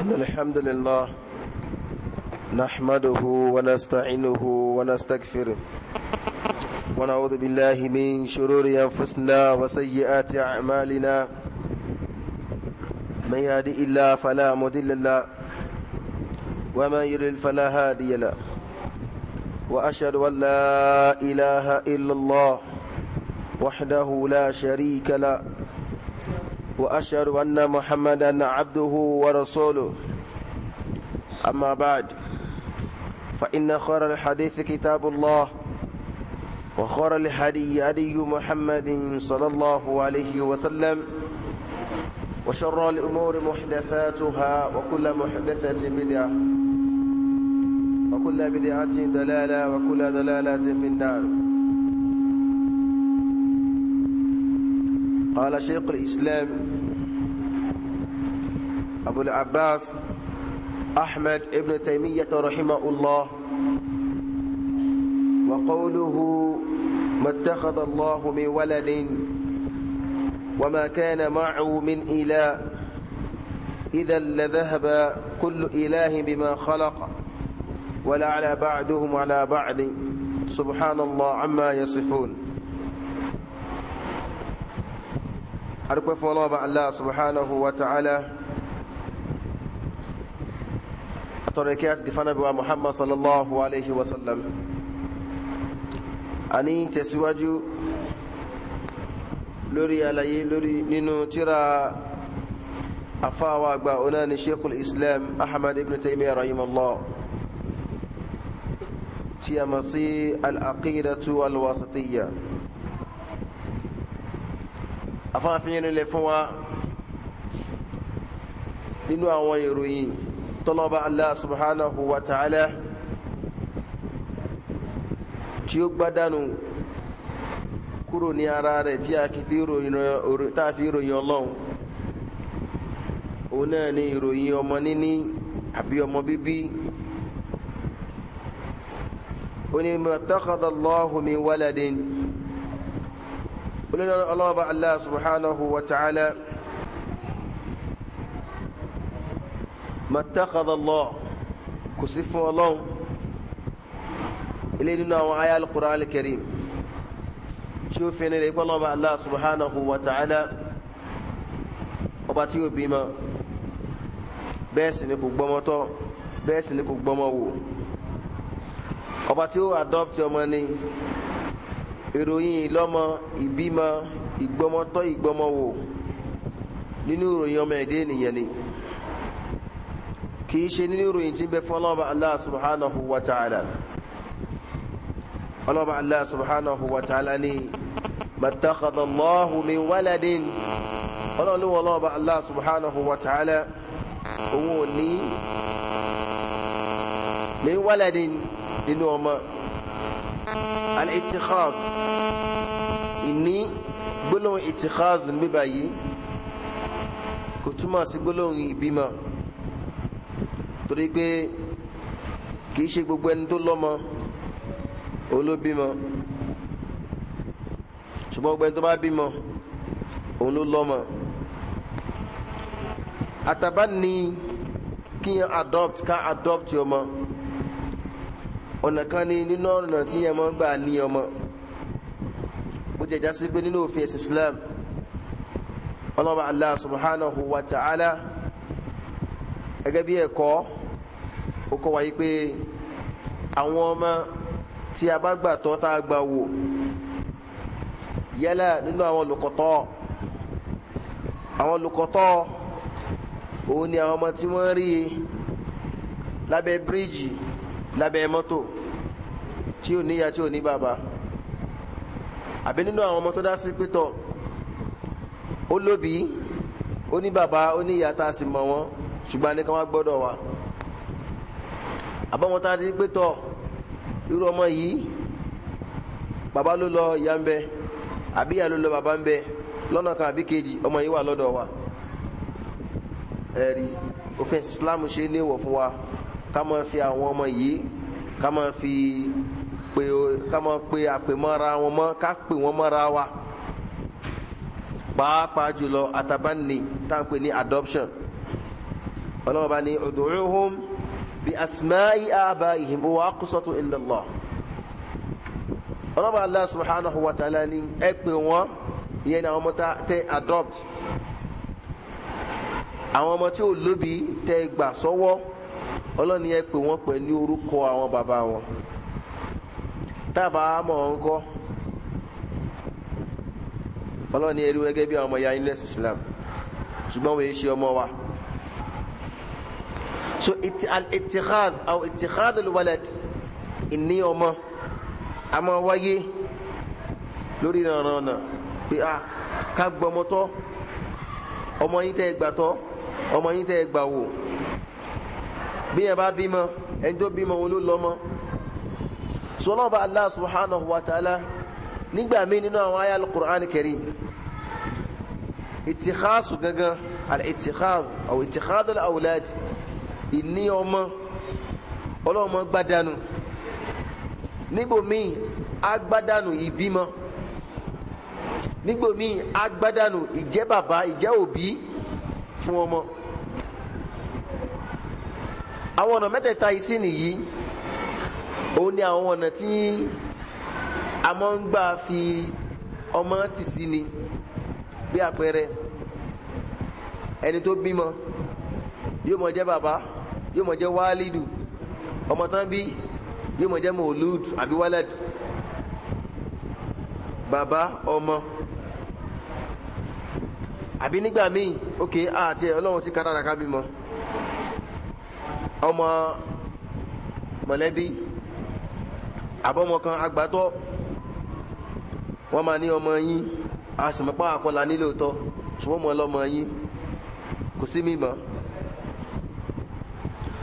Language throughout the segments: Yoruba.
إن الحمد لله نحمده ونستعينه ونستغفره ونعوذ بالله من شرور أنفسنا وسيئات أعمالنا من يهدي الله فلا مضل له ومن يضلل فلا هادي له وأشهد أن لا إله إلا الله وحده لا شريك له وأشهد أن محمدا عبده ورسوله. أما بعد، فإن خير الحديث كتاب الله، وخير الهدي هدي محمد صلى الله عليه وسلم، وشر الأمور محدثاتها، وكل محدثة بدعة، وكل بدعة ضلالة، وكل ضلالة في النار. قال شيخ الإسلام أبو العباس أحمد ابن تيمية رحمه الله: وقوله ما اتخذ الله من ولد وما كان معه من إله، إذا لذهب كل إله بما خلق ولعلى بعضهم على بعض، سبحان الله عما يصفون. Adúpẹ́ fún ọlọ́ọ̀bá Allah subhanahu wa ta'ala, àtọ̀rọ̀ kí a ti gifana bí wa Muhammad sallallahu alaihi wasallam. A ní tẹ̀síwájú lórí àlàyé lórí nínú tírà afáwa àgbà ọ̀nà ni Sheikhul Islam Ahmad ibn Taymiyyah rahimahullah, tí a mọ̀ sí al-aqidatu al-wasatiyya. Afáàfin nílẹ̀ fún wa nínú àwọn ìròyìn tọ́lọ́ba Allah subhanahu wa ta'ala tí ó gbádànù kúrò ní ara rẹ̀ tí a fi ròyìn Ọlọ́run. Òun náà ni ìròyìn ọmọ níní àbí ọmọ bíbí. Ó ní mattakhadha Allahu min waladin. Ọlọ́ọ̀bá Allah subhanahu wa ta'ala mattakhadha Allah, kò sí fún Ọlọ́run. Ilé nínú àwọn ayá al-Qur'an al-Karim tí ó fi nílẹ̀ ọlọ́ọ̀bá Allah subhanahu wa ta'ala ọba tí ó bímọ, bẹ́ẹ̀ sì ni kò gbọ́mọ tọ́, bẹ́ẹ̀ sì ni kò gbọ́mọ wò. Ọba tí ó adopt ọmọ ni. Ìròyìn ìlọ́mọ, ìbímọ, ìgbọ́mọtọ́, ìgbọ́mọwò nínú ìròyìn ọmọ ẹ̀dẹ́ ènìyàn ni, kìí ṣe nínú ìròyìn tí ń bẹ fún ọlọ́ọ̀bá Allah subhanahu wa ta'ala. Ọlọ́ọ̀bá Allah subhanahu wa ta'ala ní mattakhadha Allahu min waladin. Ọlọ́ọ̀bá Allah subhanahu wa ta'ala òun ò ní min waladin nínú ọmọ. Al-ittikhad, ìní gbólóhùn ittikhad ní báyìí kò túmọ̀ sí gbólóhùn ìbímọ, torí pé kìí ṣe gbogbo ẹni tó lọ́mọ òun ló bímọ, ṣùgbọ́n gbogbo ẹni tó bá bímọ òun ló lọ́mọ. Àtàbá ni kí yẹn adopt, ká adopt ọmọ, ọ̀nà kan ní nínú ọ̀nà tí yẹn máa ń gbà ní ọmọ. Bó jẹ́ jásí pé nínú òfin ẹ̀sìn Islam, ọlọ́ba Allah subhanahu wa ta'ala gẹ́gẹ́ bí ẹ̀kọ́ ó kọ́ wáyé pé àwọn ọmọ tí a bá gbà tọ́ tá a gbà wò, yálà nínú àwọn olùkọ́tọ́, àwọn olùkọ́tọ́ òun ni àwọn ọmọ tí wọ́n rí lábẹ́ bíríìjì, lábẹ́ mọ́tò, tí ò níyà tí ò ní bàbá, àbí nínú àwọn ọmọ tó dá sí pétọ ó lóbi, ó ní bàbá, ó ní ìyá tá a sì mọ̀ wọ́n, ṣùgbọ́n ní ká wá gbọ́dọ̀ wa. Àbọ̀wọ́n tá a ti pétọ irú ọmọ yìí bàbá ló lọ, ìyá ń bẹ, àbí ìyá ló lọ, bàbá ń bẹ, lọ́nà kan àbí kejì ọmọ yìí wà lọ́dọ̀ wa. Ẹ̀rí òfin Islam ṣe ní ìwọ̀ fún wa ká máa fi àwọn ọmọ yìí, ká máa fi pé, ká máa pe àpèmọ́ra wọn mọ́, ká pè wọ́n mọ́ra wa, pàápàá jùlọ àtàbánì tá à ń pè ní adoption. Ọlọ́wọ́ bá ní ud'uhum bi asma'i abaihim huwa aqsatu inda Allah. Ọlọ́wọ́ Allah subhanahu wa ta'ala ní ẹ pè wọ́n, ìyẹn ní àwọn ọmọ tẹ adopt, àwọn ọmọ tí ò lóbi tẹ gbà sọ́wọ́. Ọlọ́ni ẹ pè wọ́n pẹ̀lú orúkọ àwọn bàbá wọn. Tábà mọ̀ ọ́n kọ́, ọlọ́ni ẹrú gẹ́gẹ́ bí àwọn ọmọ ya ilẹ̀ Islam, ṣùgbọ́n wọ́n yé ṣe ọmọ wa. So al-ittikhadh aw ittikhadh al-walad, ìní ọmọ a máa wáyé lórí ìrànràn ọ̀nà pé a ká gbọmọ tọ́, ọmọ yín tẹ́ ẹ gbà tọ́, ọmọ yín tẹ́ ẹ gbà wò. Bí yẹn bá bímọ, ẹni tó bímọ òun ló lọ́mọ. Sọlọ́ba Allah subhanahu wa ta'ala nígbà míì nínú àwọn àyá al-Qur'an al-Karim, ìtìkásù gangan, al-ittikhadh aw ittikhadh al-awlad, ìní ọmọ, ọlọ́mọ gbádànù. Nígbòmíì agbádànù ìbímọ, nígbòmíì agbádànù ìjẹ́ bàbá, ìjẹ́ òbí fún ọmọ. Àwọn ọ̀nà mẹ́tẹ̀ẹ̀ta yìí sì nìyí, òun ni àwọn ọ̀nà tí a máa ń gbà fi ọmọ tì sí ni. Bí àpẹẹrẹ, ẹni tó bímọ yóò mọ jẹ́ bàbá, yóò mọ jẹ́ wálídù, ọmọ tán bí yóò mọ jẹ́ mọ̀lúd àbí wálẹ̀d, bàbá ọmọ. Àbí nígbà míì, ókè àti Ọlọ́run ti kárára ká bímọ, ọmọ mọ̀lẹ́bí àbọ̀mọ kan agbátọ́, wọ́n máa ní ọmọ yín, a sì mọ̀ pé àkọlà nílò tọ́, ṣùgbọ́n mọ̀ lọ́mọ yín kò sí mímọ́.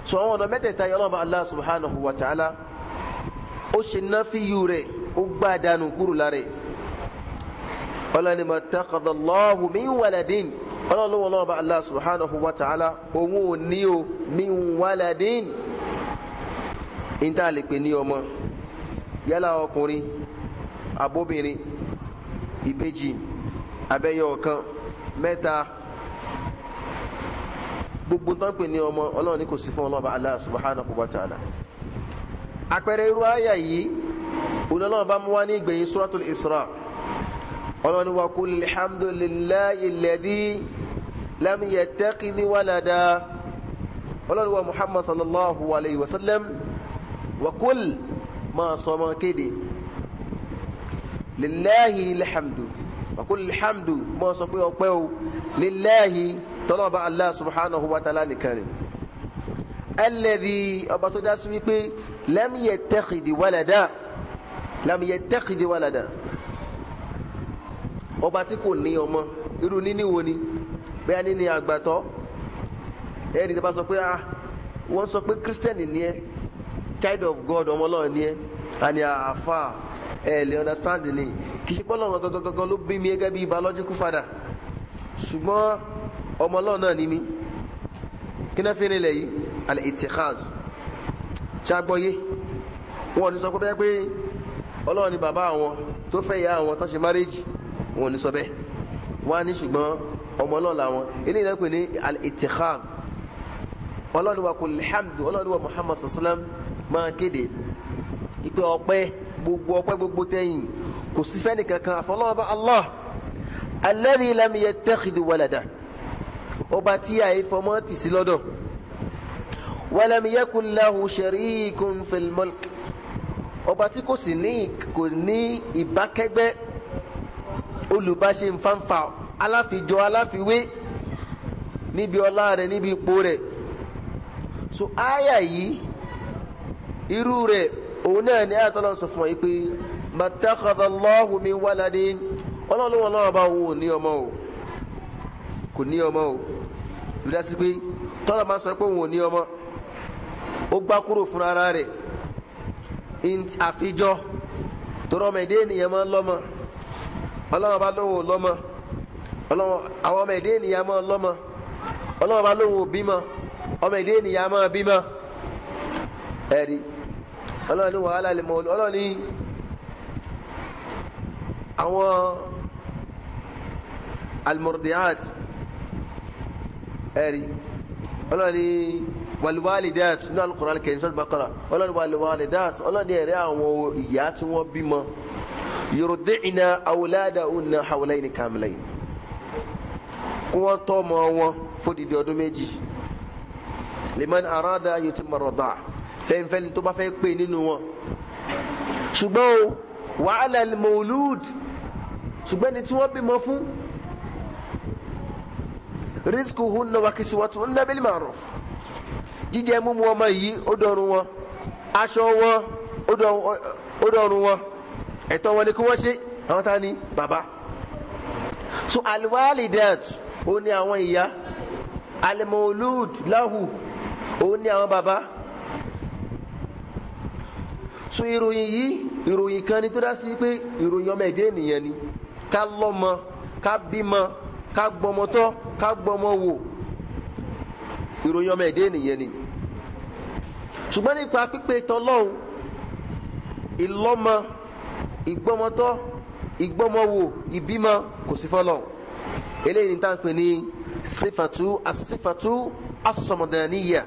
Sọ àwọn ọ̀nà mẹ́tẹ̀ẹ̀ta yìí, Ọlọ́run Allah subhanahu wa ta'ala ó ṣe náfíyù rẹ̀, ó gbá dànù kúrò lára ẹ̀. Ọlọ́ni mattakhadha Allahu min waladin, Ọlọ́run lọ́wọ́ Allah subhanahu wa ta'ala òun ò ní o min waladin, níta lè pè ní ọmọ, yálà ọkùnrin, abóbìnrin, ìbejì, abẹ́yẹ ọ̀kan, mẹ́ta, gbogbo tó ń pè ní ọmọ, Ọlọ́run ní kò sí fún Ọlọ́run Allah subhanahu wa ta'ala. Àpẹẹrẹ irú àyà yìí Ọlọ́run bá mú wá ní ìgbẹ̀yìn suratul Isra. Ọlọ́run ní wa qul alhamdulillahi alladhi lam yattakhidh walada. Ọlọ́run wa Muhammad sallallahu alayhi wa sallam, wa qul, máa sọ ọmọ kéde, lillahi alhamdu, wa qul alhamdu, máa sọ pé ọpẹ́ o, lillahi, tọ́lọ́ba Allah subhanahu wa ta'ala nìkan ni, alladhi, ọba tó dá sí wípé lam yattakhidh walada, lam yattakhidh walada, ọba tí kò ní ọmọ. Irú níní wo ni? Bẹ́ẹ̀ níní àgbàtọ́. Ẹ̀rí tí a bá sọ pé ah, wọ́n sọ pé kírísítẹ́nì ni ẹ́, child of God, ọmọ Ọlọ́run ni ẹ́, àní àfà ẹ̀ lè understand ni, kì í ṣe pé Ọlọ́run gangan ló bí mi gẹ́gẹ́ bí biological father, ṣùgbọ́n ọmọ Ọlọ́run náà ni mí. Kí náà fi rinlẹ̀ yìí? Al-ittikhaz. Ṣàgbọ́yé wọn ò ní sọ pé bẹ́ẹ̀ pé Ọlọ́run ni bàbá àwọn tó fẹ́ ìyá àwọn tó ṣe márèjì, wọn ò ní sọ bẹ́ẹ̀. Wọ́n á ní ṣùgbọ́n ọmọ Ọlọ́run làwọn. Eléyìí náà pè ní al-ittikhaz. Ọlọ́run wa kul hamdu, Ọlọ́run wa Muhammad sallam máa kéde ìpè ọpẹ́, gbogbo ọpẹ́, gbogbo tẹ̀yìn kò sí fẹ́ni kankan àfọlọ́wọ́ bá Allah, alladhi lam yattakhidh walada, ọba tí a fọmọ́ tì sí lọ́dọ̀, walam yakun lahu sharikun fil mulk, ọba tí kò sì ní kò ní ìbákẹ́gbẹ́, olùbáṣe nfanfa, aláfijọ́, aláfiwé níbi ọlá rẹ̀, níbi ipò rẹ̀. So àyà yìí, irú rẹ̀ òun náà ni àyà tọ́lọ́ sọ fún wa yìí pé mattakhadha Allahu min waladin, Ọlọ́run náà bá òun ò ní ọmọ o, kò ní ọmọ o. Ìdá sí pé tọ́lá máa sọ pé òun ò ní ọmọ, ó gbá kúrò fún ara rẹ̀ àfijọ́, tọrọ ọmọ ẹ̀dẹ́ ènìyàn máa ń lọ́mọ. Ọlọ́run bá lóun ò lọ́mọ, àwọn ọmọ ẹ̀dẹ́ ènìyàn máa ń lọ́mọ. Ọlọ́run bá lóun ò bímọ, ọmọ ẹ̀dẹ́ ènìyàn máa bímọ. Ẹ̀rí Ọlọ́run ní wàhálà lè mọ. Ọlọ́run ní àwọn almurdiat, ẹ̀rí Ọlọ́ni wal-walidat ní Al-Qur'an Al-Karim Suratul Baqara, ọlọ́ni wal-walidat, ọlọ́ni ẹ̀rẹ́ àwọn ìyá tí wọ́n bímọ, yurdi'na awladahunna hawlayni kamilayn, kí wọ́n tọ́ ọmọ wọn fódìdí ọdún méjì. Liman arada an yutimma ar-rida'a, fẹ́nfẹ́ni tó bá fẹ́ pè nínú wọn. Ṣùgbọ́n o, wa 'ala al-mawlud, ṣùgbọ́n ni tí wọ́n bímọ fún, rizquhunna wa kiswatuhunna bil ma'ruf, jíjẹ múmu ọmọ yìí ó dọ̀rùn wọn, aṣọ wọn ó dọ̀rùn wọn, ẹ̀tọ́ wọn ni kí wọ́n ṣe. Àwọn tá ni bàbá. So alwalidat ó ní àwọn ìyá, almawlud lahu ó ní àwọn bàbá. So ìròyìn yìí ìròyìn kan ni tó dá sí pé ìròyìn ọmọ ẹ̀dẹ́ ènìyàn ni, ká lọ́mọ, ká bímọ, ká gbọmọ tọ́, ká gbọmọ wò, ìròyìn ọmọ ẹ̀dẹ́ ènìyàn ni. Ṣùgbọ́n nípa pípé tọlọ́hun, ìlọ́mọ, ìgbọmọtọ́, ìgbọmọwò, ìbímọ kò sí fọlọ́hun. Eléyìí ni tá à ń pè ní sífàtú asífàtú asọmọdàníyà,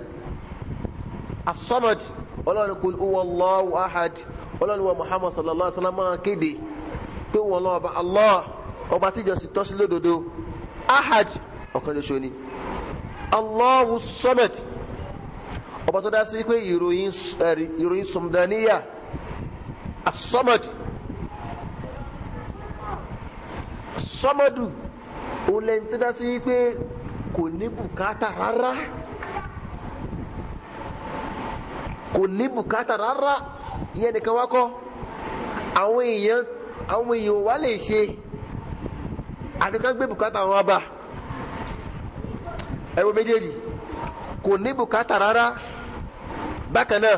asọmọd. Ọlọ́run kul huwa Allahu ahad, ọlọ́run wa Muhammad sallallahu alaihi wa sallam máa kéde pé wọn lọ́wọ́ ọba Allah, ọba tíjọ sì tọ́sí lódodo, ahad, ọ̀kan ṣoṣo ni. Allahu samad, ọba tó dá sí pé ìròyìn sọmọdàníyà, asọmọd, sọmọdù, òun lẹ́ni tó dá sí pé kò ní bùkátà rárá, kò ní bùkátà rárá. Ìyẹn nìkan wá kọ́, àwọn èèyàn wá lè ṣe àti ká gbé bùkátà wọn bá. Ẹ wo méjèèjì, kò ní bùkátà rárá. Bákan náà,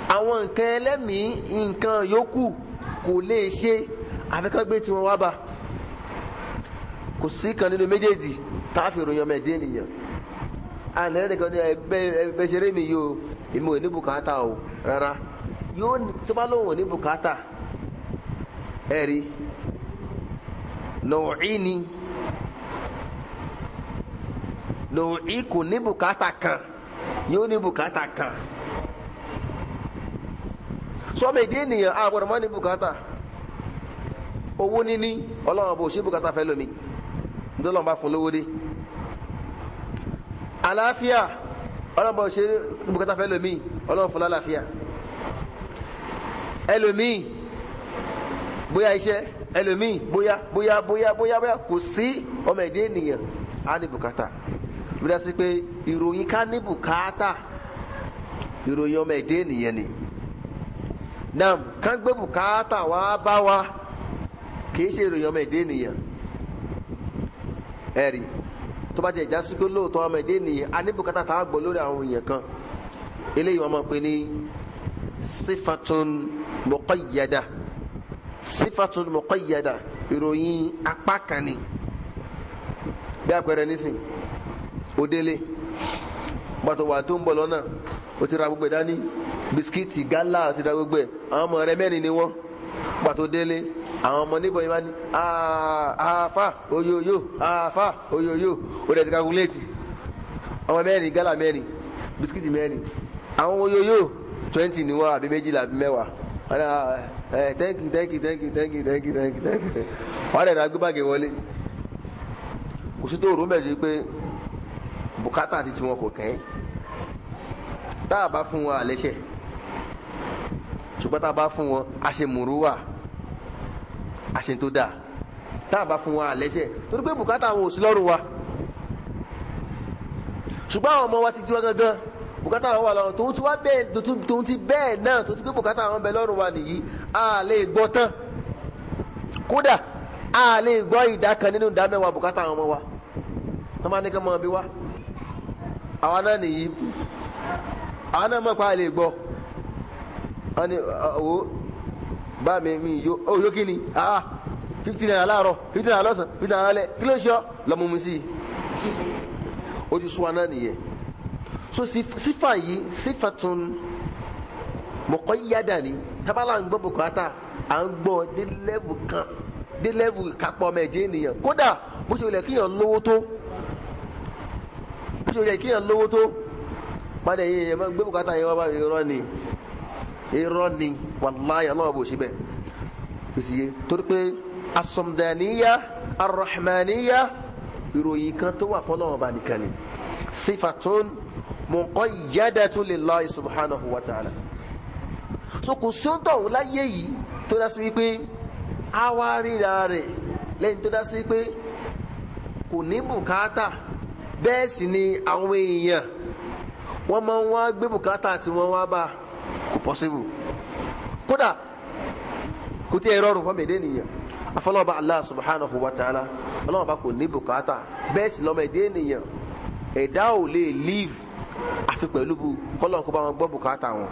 àwọn nǹkan ẹlẹ́mìí, nǹkan yòókù kò lè ṣe àfi ká gbé tiwọn wá bá. Kò sí kan nínú méjèèjì tá a fi ròyìn ọmọ ẹ̀dẹ́ ènìyàn. Àná nìkan ní ẹgbẹ́ ṣeré mi yìí o, èmi ò ní bùkátà o, rárá. Yóò tó bá lóun ò ní bùkátà, ẹ̀rí nọ̀ọ́ì ni, nọ̀ọ́ì kò ní bùkátà kan, yóò ní bùkátà kan. Sọmọ èdè ènìyàn àgbọ̀dọ̀ mọ́ ní bùkátà. Owó níní, ọlọ́run bò ṣe bùkátà fẹ́ lómi, ndọ́lọ́run bá fún lówó dé. Àlàáfíà, ọlọ́run bò ṣe bùkátà fẹ́ lómi, ọlọ́run fún lálàáfíà. Ẹlòmíì bóyá iṣẹ́, ẹlòmíì bóyá bóyá bóyá bóyá bóyá, kò sí ọmọ ẹ̀dẹ́ ènìyàn á ní bùkátà. Bí wọ́n ṣe pé ìròyìn ká ní bùkátà, ìròyìn ọmọ ẹ̀dẹ́ ènìyàn ni. Nam ká gbé bùkátà wá bá wa, kìí ṣe ìròyìn ọmọ ẹ̀dẹ́ ènìyàn. Ẹ̀rí tó bá jẹ́ ìjásí pé lóòótọ́ ọmọ ẹ̀dẹ́ ènìyàn á ní bùkátà tá a gbọ́ lórí àwọn èèyàn kan, eléyìí wọ́n máa pè ní sifatun muqayyada, sifatun muqayyada, ìròyìn apá kan ni. Bí àpẹẹrẹ nísìn, òdélé gbàtọ̀ wà tó ń bọ̀ lọ́nà, ó ti ra gbogbo ẹ̀ dání, bisikíìtì, gálà, ó ti ra gbogbo ẹ̀. Àwọn ọmọ rẹ mẹ́rin ni wọ́n. Gbàtọ̀ délé, àwọn ọmọ níbọ̀ yìí máa ní àáfà oyoyo, àáfà oyoyo. Ó dẹ̀ ti kakuléètì, ọmọ mẹ́rin, gálà mẹ́rin, bisikíìtì mẹ́rin, àwọn oyoyo 20 ni wọ́n, àbí 12 àbí 10. Thank you, thank you, thank you, thank you, thank you, thank you, thank you. Wọ́n rẹ̀ ra gbé báàgì wọlé. Kò sí tó rò mẹ́jọ pé bùkátà àti tiwọn kò kẹ́. Tá a bá fún wọn àlẹ́ṣẹ̀, ṣùgbọ́n tá a bá fún wọn àṣemùrúwà, àṣe tó dáa. Tá a bá fún wọn àlẹ́ṣẹ̀, torí pé bùkátà àwọn ò sí lọ́rùn wa. Ṣùgbọ́n àwọn ọmọ wa ti tiwa gangan, bùkátà àwọn wà lọ́rùn, tòun ti wá bẹ́ẹ̀, tòun ti bẹ́ẹ̀ náà, tó ti pé bùkátà àwọn bẹ lọ́rùn wa nìyí, a lè gbọ́ tán. Kódà a lè gbọ́ ìdá kan nínú ìdá mẹ́wàá bùkátà àwọn ọmọ wa. Tó máa ní kí ọmọ bí wá, àwa náà nìyí, àwa náà mọ̀ pé a lè gbọ́. Wọ́n ní owó bá mi mi yó, ó yó kí ni? 50 naira láàárọ̀, 50 naira lọ́sàn-án, 50 naira lálẹ́, kí ló ń ṣe ọ́? Lọ́mú mi sí i. Ojú sún wa náà nìyẹn. So sífà yìí sífàtún muqayyada ni. Tábàlà ń gbọ́ bùkátà, à ń gbọ́ dé lẹ́vù kan, dé lẹ́vù kápọ̀ ọmọ ẹ̀jẹ̀ ènìyàn. Kódà bó ṣe wulẹ̀ kíyàn lówó tó, bó Bó ṣe yẹ kí yẹn lówó tó padà yẹn yẹn gbé bùkátà yẹn wá bá irọ́ ni, irọ́ ni, wàláyé ọlọ́wọ́ bò ṣe bẹ́ẹ̀ kò sì yé. Torí pé asọ̀mdàníyà arrahmaniya ìròyìn kan tó wà fọlọ́wọ́ bá nìkan ni, sifatun muqayyadatun lillahi subhanahu wa ta'ala. So kò sí ó dọ̀hún láyé yìí tó dá sí wípé a wá ríra rẹ̀ lẹ́yìn tó dá sí pé kò ní bùkátà. Bẹ́ẹ̀ sì ni àwọn èèyàn wọ́n máa ń wá gbé bùkátà tí wọ́n wá bá, kò possible. Kódà kò tí ẹ rọrùn fún èdè ènìyàn. Afọlọ́ọ̀bá Allah subhanahu wa ta'ala, ọlọ́ọ̀bá kò ní bùkátà. Bẹ́ẹ̀ sì lọ́mọ èdè ènìyàn ẹ̀dá ò lè live àfi pẹ̀lú bu kọ́lọ́n kó bá wọn gbọ́ bùkátà wọn.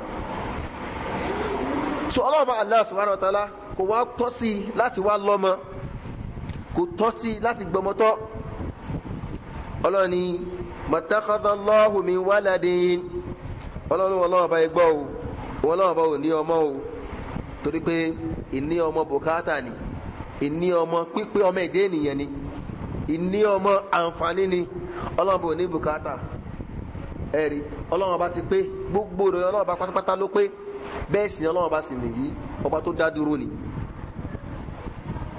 So ọlọ́ọ̀bá Allah subhanahu wa ta'ala kò wá tọ́ sí láti wá lọ́mọ, kò tọ́ sí láti gbọmọtọ́. Ọlọ́ni matakhadallahu min waladin, ọlọ́run ọlọ́ọ̀bá ẹgbọ́ o, ọlọ́ọ̀bá ò ní ọmọ o. Torí pé ìní ọmọ bùkátà ni, ìní ọmọ pípé ọmọ èdè ènìyàn ni, ìní ọmọ àǹfààní ni. Ọlọ́ọ̀bá ò ní bùkátà. Ẹ̀rí ọlọ́ọ̀bá ti pé gbogbo rẹ̀, ọlọ́ọ̀bá pátápátá ló pé. Bẹ́ẹ̀ sì ni ọlọ́ọ̀bá sì nìyí, ọba tó dá dúró ni,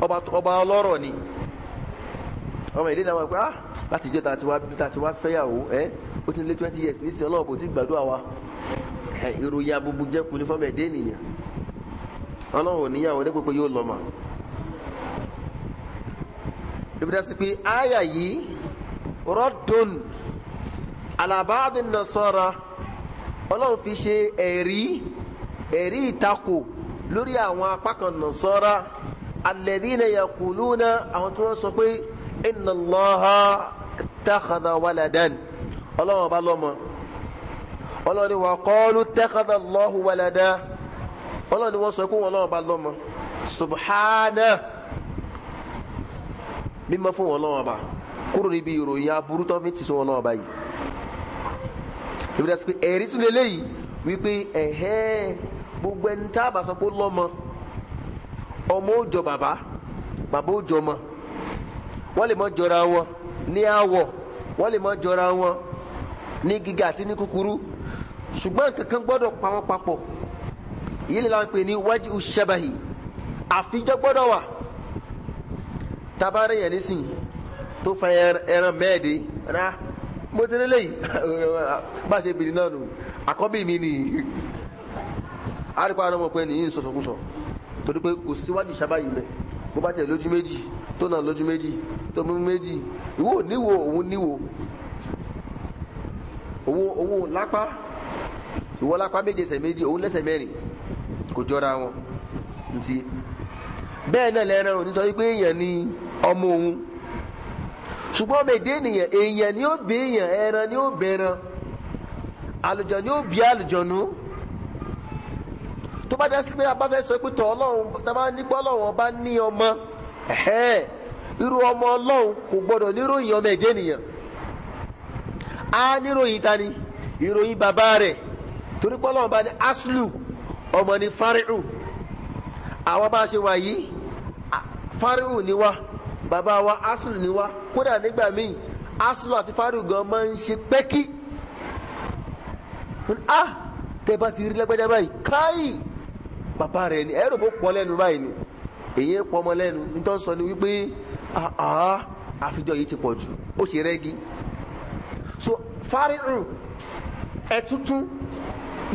ọba ọlọ́rọ̀ ni. Ọmọ ìdí náà wọ́n pé ah láti jẹ́ tàti wá fẹ́yàwó ẹ́ ó ti lé 20 years nísìnyí, ọlọ́run kò tí gbàdúrà wa. Ìròyìn abubu jẹ́kù ní fọ́mọ̀ ẹ̀dẹ́ ènìyàn. Ọlọ́run ò níyàwó dé pé yóò lọ́mọ. Lóbi dá sí pé àyà yìí rọ́dùn ala ba'd an-nasara, ọlọ́run fi ṣe ẹ̀rí ìtakò lórí àwọn apá kan nasara alladhina yaquluna, àwọn tí wọ́n sọ pé inna Allaha ittakhadha waladan, ọlọ́run ọba lọ́mọ. Ọlọ́run ni wa qalu ittakhadha Allahu walada, ọlọ́run ni wọ́n sọ pé wọn ọlọ́run ọba lọ́mọ. Subhana, mímọ́ fún wọn ọlọ́run ọba kúrò níbi ìròyìn aburú tó fi ti sọ wọn ọlọ́run ọba yìí. Ibi dá sí pé ẹ̀rí tún lélẹ́yìí wípé ẹ̀hẹ́ gbogbo ẹni tá a bá sọ pé lọ́mọ, ọmọ ó jọ bàbá, bàbá ó jọ ọmọ. Wọ́n lè mọ́ jọra wọn ní àwọ̀, wọ́n lè mọ́ jọra wọn ní gíga àti ní kúkúrú, ṣùgbọ́n kankan gbọ́dọ̀ pa wọ́n papọ̀. Èyí lè láwọn pè ní wájú shabahi, àfijọ́ gbọ́dọ̀ wà. Tabarẹ́ yẹn nísìn tó fa ẹran mẹ́ẹ̀dẹ́ rà mo ti rí lẹ́yìn bá a ṣe bìrì náà nù, àkọ́bí mi nìyí. Àríkọ́ àwọn ọmọ pé nìyí ń sọ̀sọ̀kúsọ̀ torí pé kò síwájú shabahi mẹ́. Bó bá tẹ̀ lójú méjì tó náà lójú méjì tó mú méjì, ìwọ níwò òun níwò, òun lápá, ìwọ lápá méje ẹsẹ̀ méjì, òun lẹ́sẹ̀ mẹ́rin, kò jọra wọn. Ntí bẹ́ẹ̀ náà lẹ́ran òní sọ wípé èèyàn ni ọmọ òun, ṣùgbọ́n ọmọ èdè ènìyàn, èèyàn ni ó bí èèyàn, ẹran ni ó bẹ̀ràn, àlùjọ ni ó bí àlùjọ̀nú. Tó bá dá sí pé a bá fẹ́ sọ pé tọ́ ọlọ́run, tá a bá ní pé ọlọ́run ọba ní ọmọ, irú ọmọ ọlọ́run kò gbọ́dọ̀ níròyìn ọmọ ẹ̀dẹ́ ènìyàn. Á níròyìn ta ni? Ìròyìn bàbá rẹ̀. Torí pé ọlọ́run bá ní aslu, ọmọ ní fari'u. Àwọn bá ṣe wà yìí, fari'u ni wá, bàbá wa aslu ni wá. Kódà nígbà míì aslu àti fari'u gan máa ń ṣe pẹ́kí. Ah, tẹ́ bá ti rí lágbájá báyìí, káyì bàbá rẹ̀ ni, ẹ̀rọ bó pọ̀ lẹ́nu báyìí ni, èyí pọ̀ ọmọ lẹ́nu. Nítorí sọ ni wípé àá àfijọ́ yìí ti pọ̀ jù, ó ṣe rẹ́gí. So fari'u ẹ̀tútù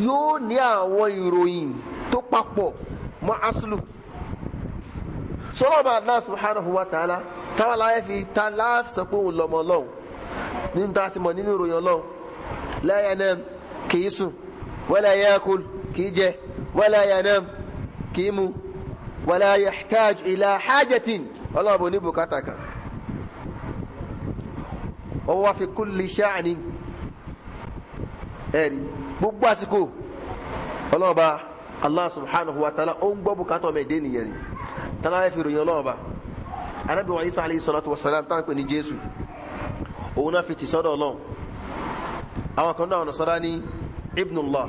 yóò ní àwọn ìròyìn tó papọ̀ mọ́ aslu. Sọlọ́ọ̀bà Allah subhanahu wa ta'ala táwa láyé fi ta láàfin sọ pé òun lọ́mọ ọlọ́run nínú tá a ti mọ̀ nínú ìròyìn ọlọ́run. La yanam, kìí sùn, wala yakul, kìí jẹ, wala yanam, kìí mu, wala yahtaj ila hajatin, ọlọ́ọ̀bù ní bùkátà kan. Wa huwa fi kulli sha'ni, ẹ̀rí gbogbo àsìkò ọlọ́ọ̀bà Allah subhanahu wa ta'ala ó ń gbọ́ bùkátà ọmọ ẹ̀dẹ́ nìyẹn ni tàlàyé fi ròyìn ọlọ́ọ̀bà. Ànábì wa Isa alayhi salatu wa salam táwọn pè ní Jésù, òun náà fi tì sọ́dọ̀ Ọlọ́run. Àwọn kan náà Nasara ní Ibnullah,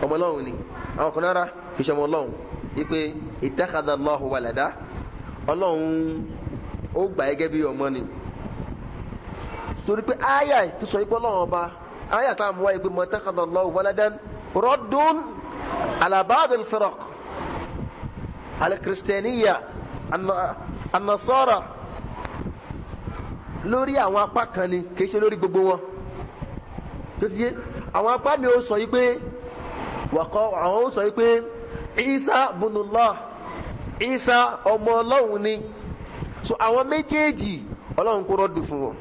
ọmọ Ọlọ́run ni. Àwọn kan náà kì í ṣe ọmọ Ọlọ́run, wípé ittakhadha Allahu walada, Ọlọ́run ó gbà gẹ́gẹ́ bí ọmọ ni. Torí pé àyà tó sọ ipò Ọlọ́run ọba, àyà tá a mú wáyé pé mattakhadallahu waladan raddun ala ba'd al-firaq al-kristianiyya an-nasara, lórí àwọn apá kan ni, kì í ṣe lórí gbogbo wọn. Tó ti yé àwọn apá mi ó sọ yìí pé wàkọ́ àwọn ó sọ yìí pé Isa bunullah, Isa ọmọ Ọlọ́run ni. So àwọn méjèèjì Ọlọ́run kó rọ́dù fún wọn.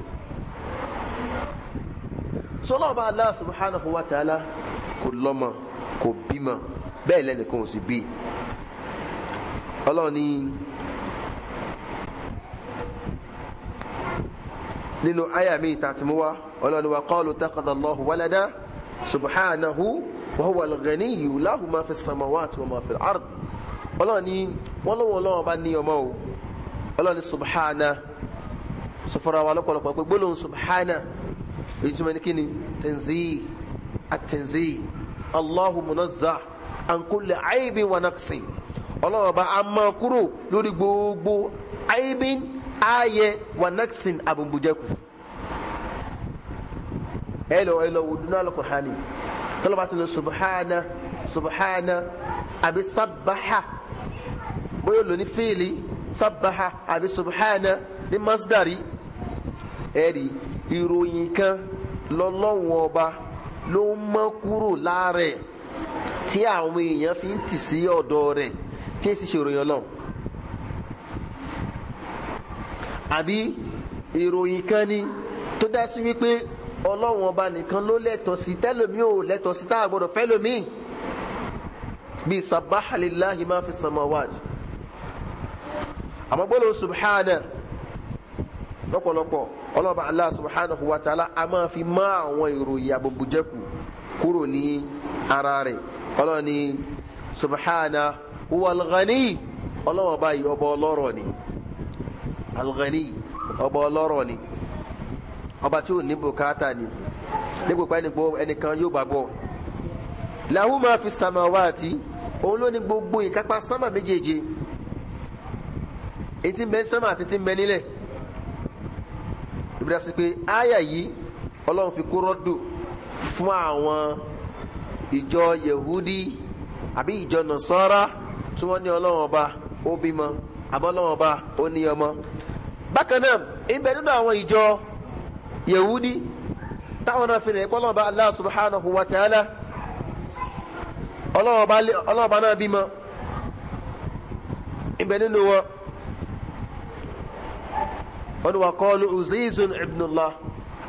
So Ọlọ́run bá Allah subhanahu wa ta'ala kò lọ́mọ, kò bímọ, bẹ́ẹ̀ lẹ́nìkan ò sì bí. Ọlọ́run ní nínú àyà mi ta ti mú wá, Ọlọ́run wa qalu takhadallahu walada subhanahu wa huwa al-ghaniyyu lahu ma fi samawati wa ma fi al-ard. Ọlọ́run ní wọ́n lọ́wọ́ Ọlọ́run bá ní ọmọ o. Ọlọ́run ní subhana, sọfọ́ra wa lọ́pọ̀lọpọ̀ pé gbólóhùn subhana èyí túmọ̀ ní kíni? Tanzih, at-tanzih, Allahu munazzah an kulli aibin wa naqsin. Ọlọ́run ọba a máa kúrò lórí gbogbo aibin, ayẹ, wa naqsin, àbùbùjẹkù. Ẹ lọ wò dúnà al-Qur'ani, tọ́lọ́ bá ti lọ subhana subhana àbí sabbaha, bóyá lò ní fíìlì sabbaha àbí subhana ní masdari, ẹ̀rí ìròyìn kan lọ́lọ́wọ́n ọba ló ń mọ́ kúrò láàrẹ̀ tí àwọn èèyàn fi ń tì sí ọ̀dọ̀ rẹ̀ tí èsì ṣe ìròyìn Ọlọ́run. Àbí ìròyìn kan ni tó dá sí wípé Ọlọ́run ọba nìkan ló lẹ́tọ̀ọ́ sí, tẹ́lòmí ò lẹ́tọ̀ọ́ sí, tá a gbọ́dọ̀ fẹ́lòmí, bíi sabbaha lillahi ma fi samawati. Àmọ́ gbọ́dọ̀ subhana lọ́pọ̀lọpọ̀ ọlọ́ba Allah subhanahu wa ta'ala a máa fi má àwọn ìròyìn àbòbòjẹ́kù kúrò ní ara rẹ̀. Ọlọ́run ní subhana huwa al-ghani, Ọlọ́run ọba yìí ọba ọlọ́rọ̀ ni, al-ghani ọba ọlọ́rọ̀ ni, ọba tí ò ní bùkátà ni, nígbà pé ẹnìkan yóò bá bọ̀. Lahu ma fi samawati, òun ló ní gbogbo ìkápá sánmà méjèèje, èyí tí ń bẹ sánmà àti tí ń bẹ nílẹ̀. Ìbílẹ̀ sí pé àyà yìí Ọlọ́run fi kó rọ́dù fún àwọn ìjọ Yehudi àbí ìjọ Nasara tí wọ́n ní Ọlọ́run ọba ó bímọ, àbọ̀ Ọlọ́run ọba ó ní ọmọ. Bákan náà ìbẹ̀ nínú àwọn ìjọ Yehudi táwọn náà fi rìn pé Ọlọ́run ọba Allah subhanahu wa ta'ala Ọlọ́run ọba náà bímọ. Ìbẹ̀ nínú wọn wọ́n wà kọ́ọ̀lù Uzaizun ibnullah,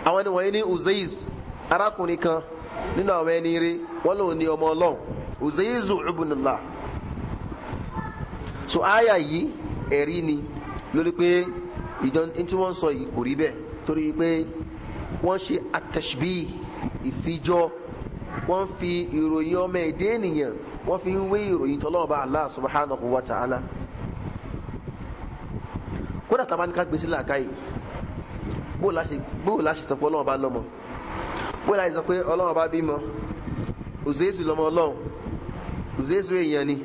àwọn ẹni wọ̀nyí ní Uzaiz, arákùnrin kan nínú àwọn ẹni rí, wọ́n lòun ní ọmọ Ọlọ́run, Uzaizu ibnullah. So àyà yìí ẹ̀rí ni lórí pé ìjọ tí wọ́n ń sọ yìí kò rí bẹ́ẹ̀, torí pé wọ́n ṣe at-tashbih, ìfijọ́, wọ́n fi ìròyìn ọmọ ẹ̀dẹ́ ènìyàn wọ́n fi ń wé ìròyìn tọ́lọ́run bá Allah subhanahu wa ta'ala. Kódà tá a bá ní ká gbé sílẹ̀ àkáyè, bó la ṣe sọ pé Ọlọ́run bá lọ́mọ, bó la ṣe sọ pé Ọlọ́run bá bímọ. Uzaizu lọ́mọ Ọlọ́run, Uzaizu èèyàn ni,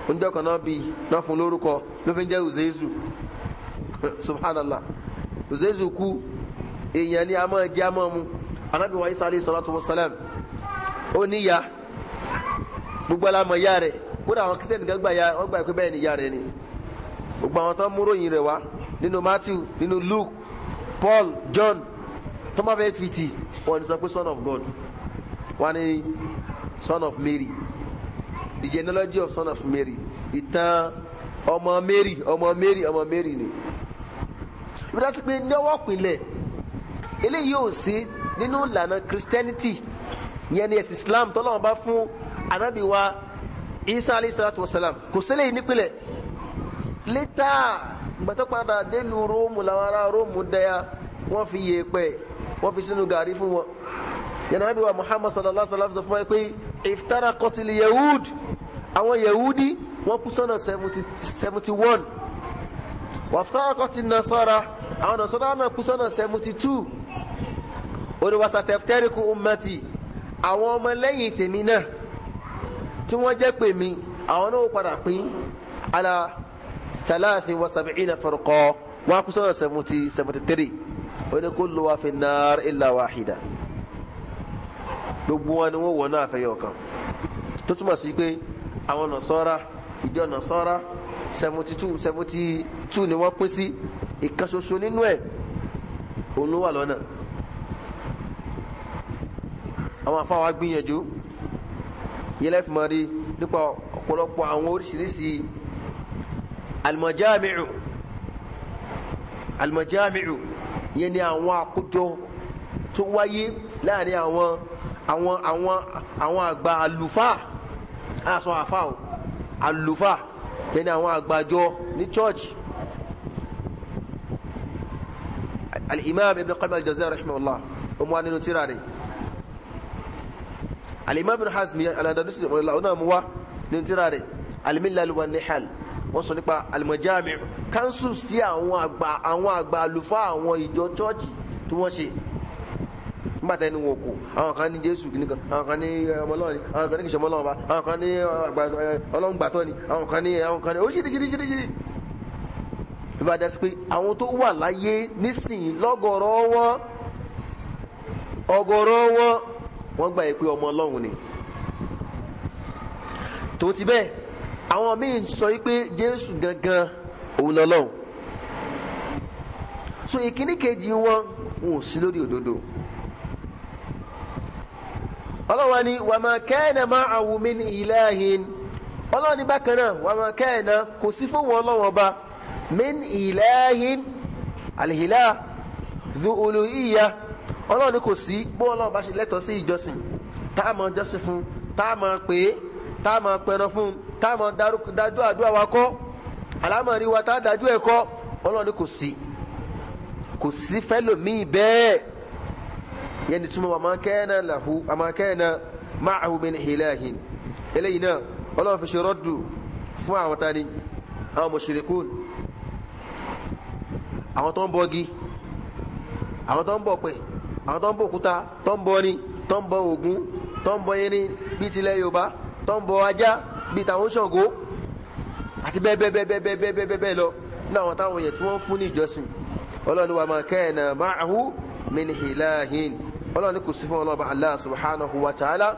oúnjẹ kan náà bí náà fún lórúkọ ló fi ń jẹ́ Uzaizu. Subhanallah, Uzaizu kú, èèyàn ni, a máa jẹ a máa mu. Ànábì wa Isa alayhi salatu wa salam ó níyà, gbogbo alamọ̀ ya rẹ̀, kódà àwọn Kristiẹni kan gbà ya, wọ́n gbà pé bẹ́ẹ̀ ni ya rẹ̀ ni. Gbogbo àwọn tó ń múròyìn rẹ̀ wá nínú Matthew, nínú Luke, Paul, John, tó máa fẹ́ fìtì, wọ́n ní sọ pé son of God, wọ́n ní son of Mary, the genealogy of son of Mary, ìtàn ọmọ Mary, ọmọ Mary, ọmọ Mary ni. Ibi dá sí pé ní ọwọ́ pinlẹ̀ eléyìí ò sí nínú ìlànà Christianity, yẹn ni ẹ̀sìn Islam tọ́lọ́run bá fún Ànábì wa Isa alayhi salatu wa salam, kò sílẹ̀ yìí nípìnlẹ̀. Létà gbàtọ́ padà délu Róòmù, làwọn ará Róòmù dẹ́yà, wọ́n fi yèèpẹ̀, wọ́n fi sínú gàrí fún wọn. Yẹn Ànábì wa Muhammad sallallahu alaihi wa sallam sọ fún wa pé iftaraqatil yahud, àwọn yahudi wọ́n kú sọ́nà 71, waftaraqatin nasara, àwọn nasara náà kú sọ́nà 72. Oníwàsàtẹ̀fẹ́ríkù ummati, àwọn ọmọ lẹ́yìn tèmi náà tí wọ́n jẹ́ pè mí, àwọn náà padà pín ala 73 firqa, wọ́n kú sọ́nà 73. Ó ní kullu fi nnar illa wahida, gbogbo wọn ni wọ́n wọ̀ náà àfẹ́yọ̀ kan. Tó túmọ̀ sí pé àwọn Nasara, ìjọ Nasara 72 ni wọ́n pín sí, ìkan ṣoṣo nínú ẹ̀ òun ló wà lọ́nà. Àwọn afáwa gbìyànjú yẹlẹ́ fi máa rí nípa ọ̀pọ̀lọpọ̀ àwọn oríṣiríṣi alimọ̀jáàmìrù. Alimọ̀jáàmìrù yẹn ni àwọn àkójọ tó wáyé láàrin àwọn àwọn àwọn àwọn àgbà àlùfáà, àṣọ àfáà o, àlùfáà yẹn ni àwọn àgbàjọ ní church. Al-Imam Ibn Qayyim al-Jawziyya rahimahullah ó mú wa nínú tírà rẹ̀. Al-Imam Ibn Hazm al-Andalusi ọ̀nà mú wa nínú tírà rẹ̀ Al-Milal wa Nihal. Wọ́n sọ nípa al-majami' councils tí àwọn àgbà àlùfáà àwọn ìjọ chọ́ọ̀chì tí wọ́n ṣe nígbà tẹ́ni wọn kò, àwọn kan ní Jésù kìnnìkan, àwọn kan ní ọmọ Ọlọ́run ni, àwọn kan ní kìsọmọ Ọlọ́run ba, àwọn kan ní Ọlọ́run gbàtọ́ ni, àwọn kan ní oríṣiríṣiríṣiríṣi. Ìbàdàn sí pé àwọn tó wà láyé nísìnyí lọ́gọ̀rọ̀ wọn, ọ̀gọ̀rọ̀ wọn, wọ́n gbà pé ọmọ Ọlọ́run ni. Tó ti bẹ́ẹ̀, àwọn míì sọ pé Jésù gangan òun lọ́lọ́run. So ìkíní kejì wọn ò sí lórí òdodo. Ọlọ́run ni wa ma kana ma'ahu min ilahin. Ọlọ́run ní bákan náà wa ma kana, kò sí fún wọn Ọlọ́run ọba, min ilahin alìhìlá dhu uluhiyya. Ọlọ́run ní kò sí bó Ọlọ́run bá ṣe lẹ́tọ̀ọ́ sí ìjọsìn tá a máa jọ́sìn fún, tá a máa pè é, tá a máa pẹran fún, tá a máa dájú àdúrà wa kọ́, àlámọ̀rí wa tá a dájú ẹ̀ kọ́. Ọlọ́run ní kò sí, kò sí fẹ́lòmíì bẹ́ẹ̀. Yẹn ni túmọ̀ wa ma kana lahu wa ma kana ma'ahu min ilahin. Eléyìí náà Ọlọ́run fi ṣe rọ́dù fún àwọn tani, àwọn mushrikun, àwọn tó ń bọgi, àwọn tó ń bọ pẹ̀, àwọn tó ń bọ òkúta, tó ń bọ ni, tó ń bọ Ògún, tó ń bọ irin bíi tilẹ̀ Yorùbá, tó ń bọ ajá bíi tàwọn Ṣàngó àti bẹ́ẹ̀ bẹ́ẹ̀ bẹ́ẹ̀ bẹ́ẹ̀ bẹ́ẹ̀ bẹ́ẹ̀ bẹ́ẹ̀ lọ ní àwọn táwọn yẹn tí wọ́n fún ní ìjọsìn. Ọlọ́run wa ma kana ma'ahu min ilahin. Ọlọ́run kò sí fún Ọlọ́run Allah subhanahu wa ta'ala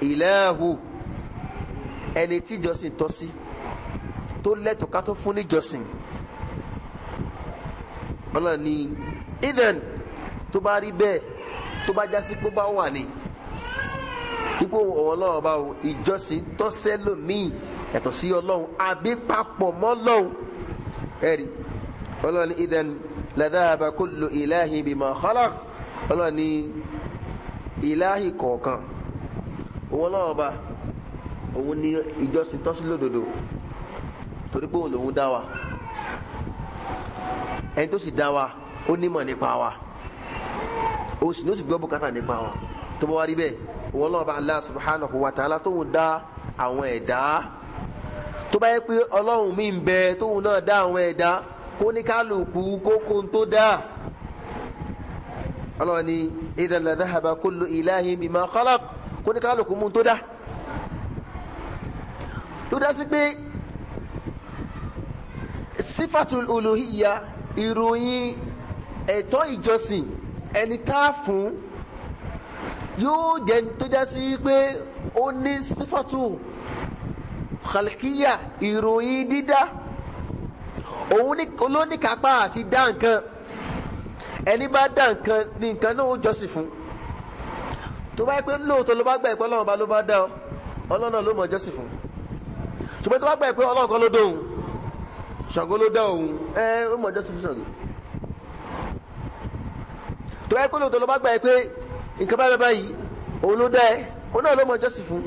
ilahu, ẹni tí ìjọsìn tọ́ sí, tó lẹ́tọ̀ọ́ ká tó fún ní ìjọsìn. Ọlọ́run ní ìdẹ̀n tó bá rí bẹ́ẹ̀, tó bá jásí pé bá wà ní ipò Ọlọ́run bá ìjọsìn tọ́sẹ́ lòmíì yàtọ̀ sí Ọlọ́run àbí papọ̀ mọ́ Ọlọ́run. Ẹ̀rí Ọlọ́run ní ìdẹ̀n la dhahaba kullu ilahin bima khalaq. Ọlọ́run ní ìláhì kọ̀ọ̀kan òun Ọlọ́run bá òun ní ìjọsìn tọ́sí lódodo, torí pé òun lòun dá wa. Ẹni tó sì dá wa ó nímọ̀ nípa wa, ó sì ní ó sì gbọ́ bùkátà nípa wa. Tó bá wá rí bẹ́ẹ̀, òun Ọlọ́run bá Allah subhanahu wa ta'ala tóun dá àwọn ẹ̀dá, tó bá yẹ pé Ọlọ́run mi ń bẹ tóun náà dá àwọn ẹ̀dá, kó ní kálukú kókó tó dá. Ọlọ́run ní idhan la dhahaba kullu ilahin bima khalaq, kó ní kálukú mú tó dá. Ló dá sí pé sífàtul uluhiyya, ìròyìn ẹ̀tọ́ ìjọsìn ẹni tá a fún yóò jẹ́ tó já sí pé ó ní sífàtù khalqiyya, ìròyìn dídá. Òun olóníkápá àti dá nǹkan. Ẹni bá dá nǹkan ní nǹkan náà ó jọ́sìn fún. Tó bá yẹ pé lóòótọ́ ló bá gbà pé Ọlọ́run bá ló bá dá ọ, Ọlọ́run náà ló mọ̀ jọ́sìn fún. Ṣùgbọ́n tó bá gbà pé Ọlọ́run kan ló dá òun, Ṣàngó ló dá òun, ẹ ó mọ̀ jọ́sìn fún Ṣàngó. Tó bá yẹ pé lóòótọ́ ló bá gbà pé nǹkan báyìí báyìí òun ló dá ẹ, òun náà ló mọ̀ jọ́sìn fún.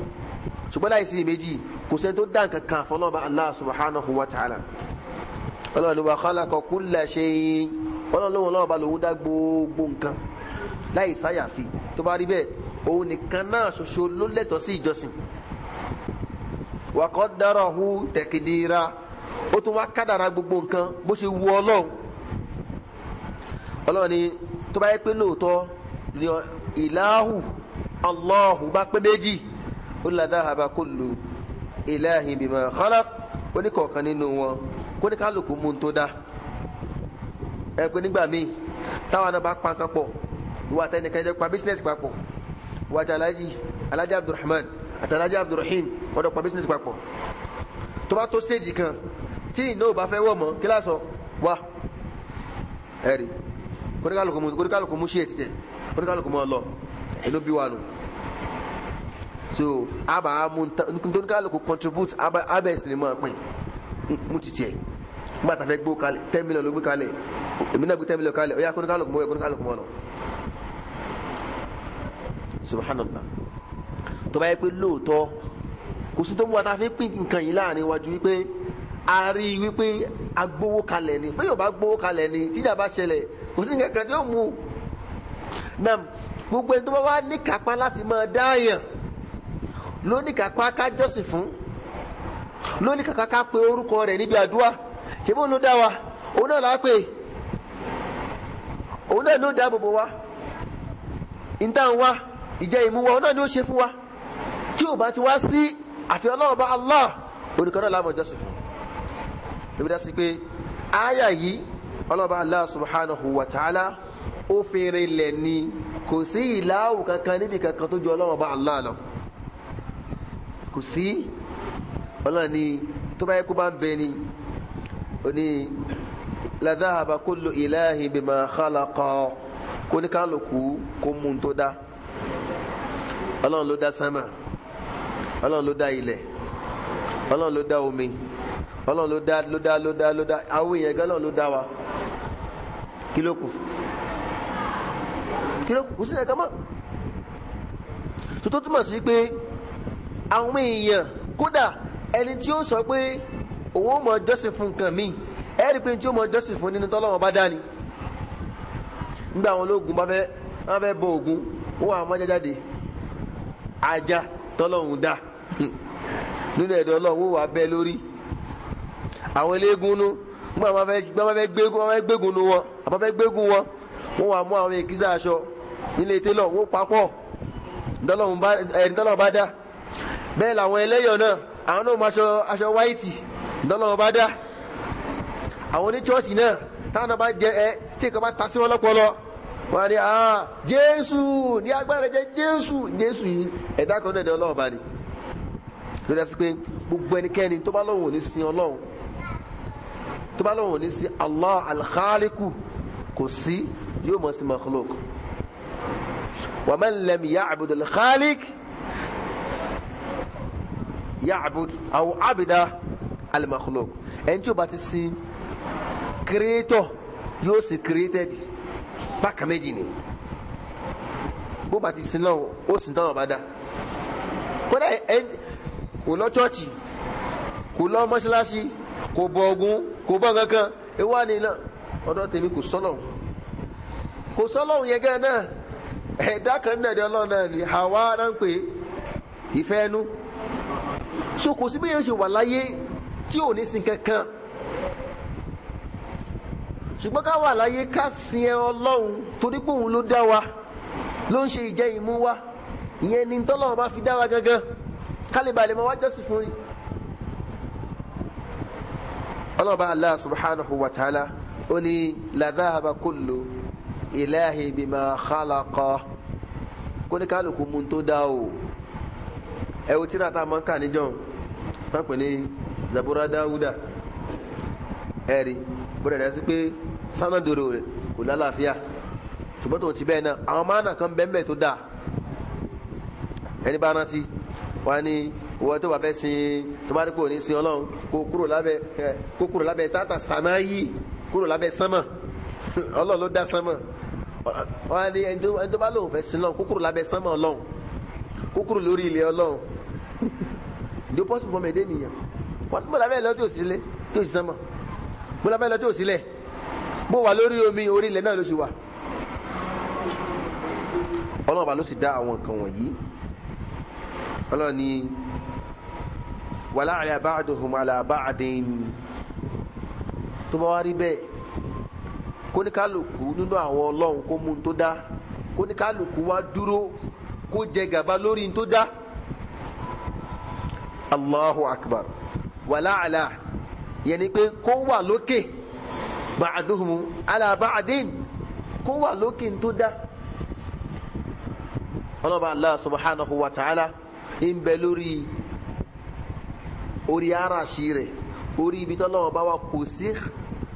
Ṣùgbọ́n láì sí ìméjì, kò sẹ́ni tó dá nǹkan kan fọlọ́ba Allah subhanahu wa ta'ala. Ọlọ́run wa khalaqa kulla shay'in. Ọlọ́run lóun ọlọ́run bá lòun dá gbogbo nǹkan láì sáyàfi. Tó bá rí bẹ́ẹ̀, òun nìkan náà ṣoṣo ló lẹ́tọ̀ọ́ sí ìjọsìn. Wa qaddarahu taqdira. Ó tún wá kádàrá gbogbo nǹkan bó ṣe wu Ọlọ́run. Ọlọ́run ni tó bá yẹ pé lóòótọ́ ni ìláhù Allahu bá pé méjì, ó la dhahaba kullu ilahin bima khalaq. Ó ní kọ̀ọ̀kan nínú wọn kó ní kálukú mú un tó dá. Ẹ pé nígbà míì Táwọn náà bá pa nǹkan pọ̀, ìwà àtẹnìkan jẹ́ pa business papọ̀, ìwà àti Alhaji Abdulrahman àti Alhaji Abdulrahim wọ́n jọ pa business papọ̀. Tó bá tó stage kan tí iná ò bá fẹ́ wọ̀ mọ́, kí lásọ wá ẹ̀rí kóníkàlùkù mú sí ẹ̀ títẹ̀, kóníkàlùkù mọ́ lọ inú bí wà nù. So àbá mú tóníkàlùkù contribute, abẹ́ sì ni mọ́ pín mú títẹ̀. Nígbà tá a fẹ́ gbó kalẹ̀, 10 million ló gbé kalẹ̀, èmi náà gbé 10 million kalẹ̀, ó yá kóníkàlùkù mọ́ ẹ̀, kóníkàlùkù mọ́ lọ. Subhanallah. Tó bá yẹ pé lóòótọ́ kò sí tó mú wa tá a fi pín nǹkan yìí láàrin wájú wípé a rí i wípé a gbówó kalẹ̀ ni, pé yóò bá gbówó kalẹ̀ ni tíjà bá ṣẹlẹ̀ kò sí nǹkan kan tí ó mú. Nam gbogbo ẹni tó bá wá níkápá láti máa dáàyàn ló níkápá ká jọ́sìn fún, ló níkápá ká pe orúkọ rẹ̀ níbi àdúrà. Ṣé bóun ló dá wa, òun náà là á pè, òun náà ló dá gbogbo wa, ìtàn wa, ìjẹ ìmú wa, òun náà ni ó ṣe fún wa. Tí ò bá ti wá sí àfi Ọlọ́run bá Allah, onìkan náà láàmú jọ́sìn fún. Lóbi dá sí pé àyà yìí Ọlọ́run bá Allah subhanahu wa ta'ala ó fi rinlẹ̀ ni, kò sí ìlàwù kankan níbi kankan tó ju Ọlọ́run bá Allah lọ. Kò sí. Ọlọ́run ni tó bá yẹ kó bá ń bẹ ni, ó ní la dhahaba kullu ilahin bima khalaqa, kó ní kálukú kó mú un tó dá. Ọlọ́run ló dá sánmà, Ọlọ́run ló dá ilẹ̀, Ọlọ́run ló dá omi, Ọlọ́run ló dá ló dá ló dá ló dá àwọn èèyàn gan, Ọlọ́run ló dá wa. Kí ló kù? Kí ló kù? Kò sí ẹ̀ka mọ́. Tó túmọ̀ sí pé àwọn èèyàn, kódà ẹni tí ó sọ pé òun ó mọ jọ́sìn fún nǹkan míì, ẹ rí i pé tí ó mọ jọ́sìn fún nínú tọ́lọ́run bá dá ni. Nígbà àwọn ológun bá fẹ́ wọ́n fẹ́ bọ Ògún, wọ́n wà mọ́ jáde ajá tọ́lọ́run dá nínú ẹ̀dọ̀ Ọlọ́run, wọ́n wà bẹ́ lórí. Àwọn eléégún nú, nígbà wọn fẹ́ gbégun nu wọn, àbá fẹ́ gbégun wọn, wọ́n wà mú àwọn èkísà aṣọ nílé télọ̀, wọ́n papọ̀ ẹni tọ́lọ́run bá dá. Bẹ́ẹ̀ làwọn ẹlẹ́yọ̀ náà, àwọn náà mú aṣọ wáìtì tọ́lọ́run bá dá. Àwọn oníṣọ́ọ̀ṣì náà, táwọn bá jẹ ẹ tí nǹkan bá ta sí wọn lọ́pọlọ, wọ́n á ní Jésù ní agbára jẹ Jésù, Jésù yìí ẹ̀dá kan náà ní Ọlọ́run bá ní. Lórí ẹsẹ̀ pé gbogbo ẹnikẹ́ni tó bá lóun ò ní sin Ọlọ́run, tó bá lóun ò ní sin Allah al-Khaliqu, kò sí, yóò mọ̀ sí makhluk. Wa man lam ya'bud al-Khaliq ya'bud aw abida al-makhluk. Ẹni tí ó bá ti sin creator yóò sì created. Bákan méjì ni, bó bá ti sin lọ́wọ́ ó sì tọ́nà bá dá. Kódà ẹni kò lọ chọ́ọ̀chì, kò lọ mọ́ṣáláṣí, kò bọ Ògún, kò bọ kankan, ewa ni ọ̀dọ̀ tèmi kò sọ́lọ̀, kò sọ́lọ̀ yẹn gẹ́gẹ́ náà. Ẹ̀dá kan náà di Ọlọ́run náà ni àwa náà ń pè ìfẹ́ ẹnu. So kò sí bí yẹn ṣe wà láyé tí ò ní sin kankan. Ṣùgbọ́n ká wà láyé ká sin ẹ Ọlọ́run torí pé òun ló dá wa, ló ń ṣe ìjẹ ìmú wa, ìyẹn ni tọ́lọ́run bá fi dá wa gangan, ká lè balẹ̀ mọ́ wá jọ́sìn fún yín. Ọlọ́run bá Allah subhanahu wa ta'ala ó ní la dhahaba kullu ilahi bima khalaqa, kó ní kálukú mú tó dá o. Ẹ wo tíra tá a máa ń kà níjọ́, wọ́n pè ní Zabura Dawuda, ẹ̀rí bọ́dẹ̀ dá sí pé sánàdòrò rẹ̀ kò lálàáfíà, ṣùgbọ́n tó ti bẹ́ẹ̀ náà àwọn máàna kan bẹ́ẹ̀ tó dáa. Ẹni bá rántí wọ́n ní wọ́n tó bá fẹ́ sin, tó bá rí pé òní sin Ọlọ́run, kó kúrò lábẹ́ tata sàmáyì, kúrò lábẹ́ sánmà. Ọlọ́run ló dá sánmà. Wọ́n ní ẹni tó bá lóun fẹ́ sin Ọlọ́run, kó kúrò lábẹ́ sánmà Ọlọ́run, kó kúrò lórí ilẹ̀ Ọlọ́run. Ìdí pọ́sùn fọmọ èdè nìyẹn. Wọ́n mọ̀ lábẹ́ lọ tí ò sílé, tí ò sí sánmà, bó lábẹ́ lọ tí ò sílẹ̀, bó wà lórí omi, orí ilẹ̀ náà ló ṣe wà. Ọlọ́run bá ló sì dá àwọn nǹkan wọ̀nyí. Ọlọ́run ní wala ba'duhum ala ba'din. Tó bá wá rí bẹ́ẹ̀, kóníkálùkù nínú àwọn Ọlọ́run kó mú un tó dá, kóníkálùkù wá dúró kó jẹ gàba lórí un tó dá. Allahu akbar. Wala ala, yẹn ni pé kó wà lókè, ba'duhum ala ba'din, kó wà lókè tó dá. Ọlọ́ba Allah subhanahu wa ta'ala ń bẹ lórí orí arashi rẹ̀, orí ibi tọ́lọ́wọ́ bá wà kò sí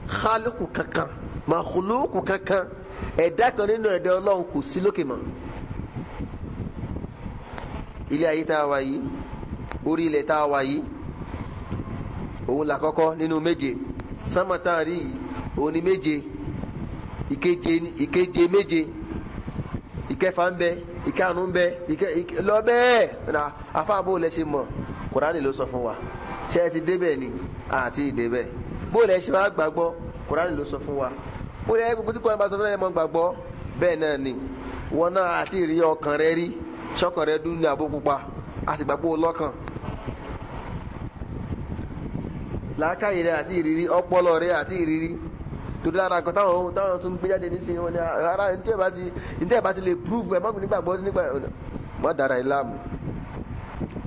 khaliku kankan, makhluku kankan, ẹ̀dá kan nínú ẹ̀dá Ọlọ́run kò sí lókè mọ́. Ilé ayé tá a wà yìí, orí ilẹ̀ tá a wà yìí, òun là kọ́kọ́ nínú méje. Sánmà tá a rí yìí, òun ni méje, ìkeje méje, ìkẹfà ń bẹ, ìkarùn ń bẹ, lọ bẹ́ẹ̀. Afáàbò lẹ ṣe mọ̀, Kùránì ló sọ fún wa. Ṣé ẹ ti débẹ̀ ni? Àti ìdébẹ̀. Bó lẹ ṣe máa gbàgbọ́, Kùránì ló sọ fún wa. Bó lẹ gbogbo tí Kùránì bá sọ fún ẹ mọ́ gbàgbọ́, bẹ́ẹ̀ náà ni. Wọn náà àti ìrí ọkàn rẹ rí, ṣọkàn rẹ dún ní àbó pupa, a sì gbàgbọ́ lọ́kàn. Làákàyè rẹ àti ìrírí, ọpọlọ rẹ àti ìrírí. Torí lára kan táwọn tó ń gbé jáde nísìnyí wọn ni ara ntẹ́ bá ti lè prove ẹ̀ mọ́kùnrin nígbàgbọ́ nígbà mọ́ dára ìlàmù.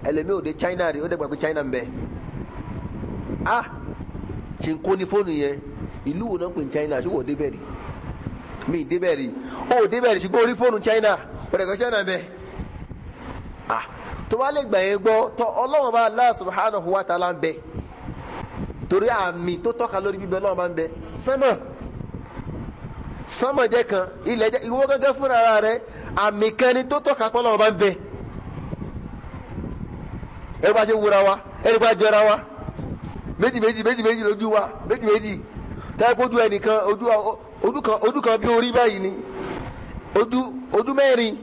Ẹlẹ́mi ò dé China rí, ó dẹ̀ gbà pé China ń bẹ. Ah, tí n kó ní fóònù yẹn, ìlú wo náà pè ní China, ṣùgbọ́n ò débẹ̀ rí. Mi débẹ̀ rí, ó débẹ̀ rí, ṣùgbọ́n orí fóònù China, ó dẹ̀ gbà China ń bẹ. Ah, tó bá lè gbà yẹn gbọ́, tọ́ Ọlọ́run bá Allah subhanahu wa ta'ala ń bẹ. Torí àmì tó tọ́ka lórí bíbẹ Ọlọ́run bá ń bẹ. Sánmà, sánmà jẹ́ kan, ilẹ̀ jẹ́, ìwọ gángan fúnra ara rẹ, àmì kan ni tó tọ́ka pé Ọlọ́run bá ń bẹ. Ẹ bá ṣe wúra wa, ẹni bá jọra wa, méjì méjì méjì méjì lójú wa, méjì méjì. Táyà kójú ẹnìkan, ojú kan bí orí báyìí ni, ojú mẹ́rin,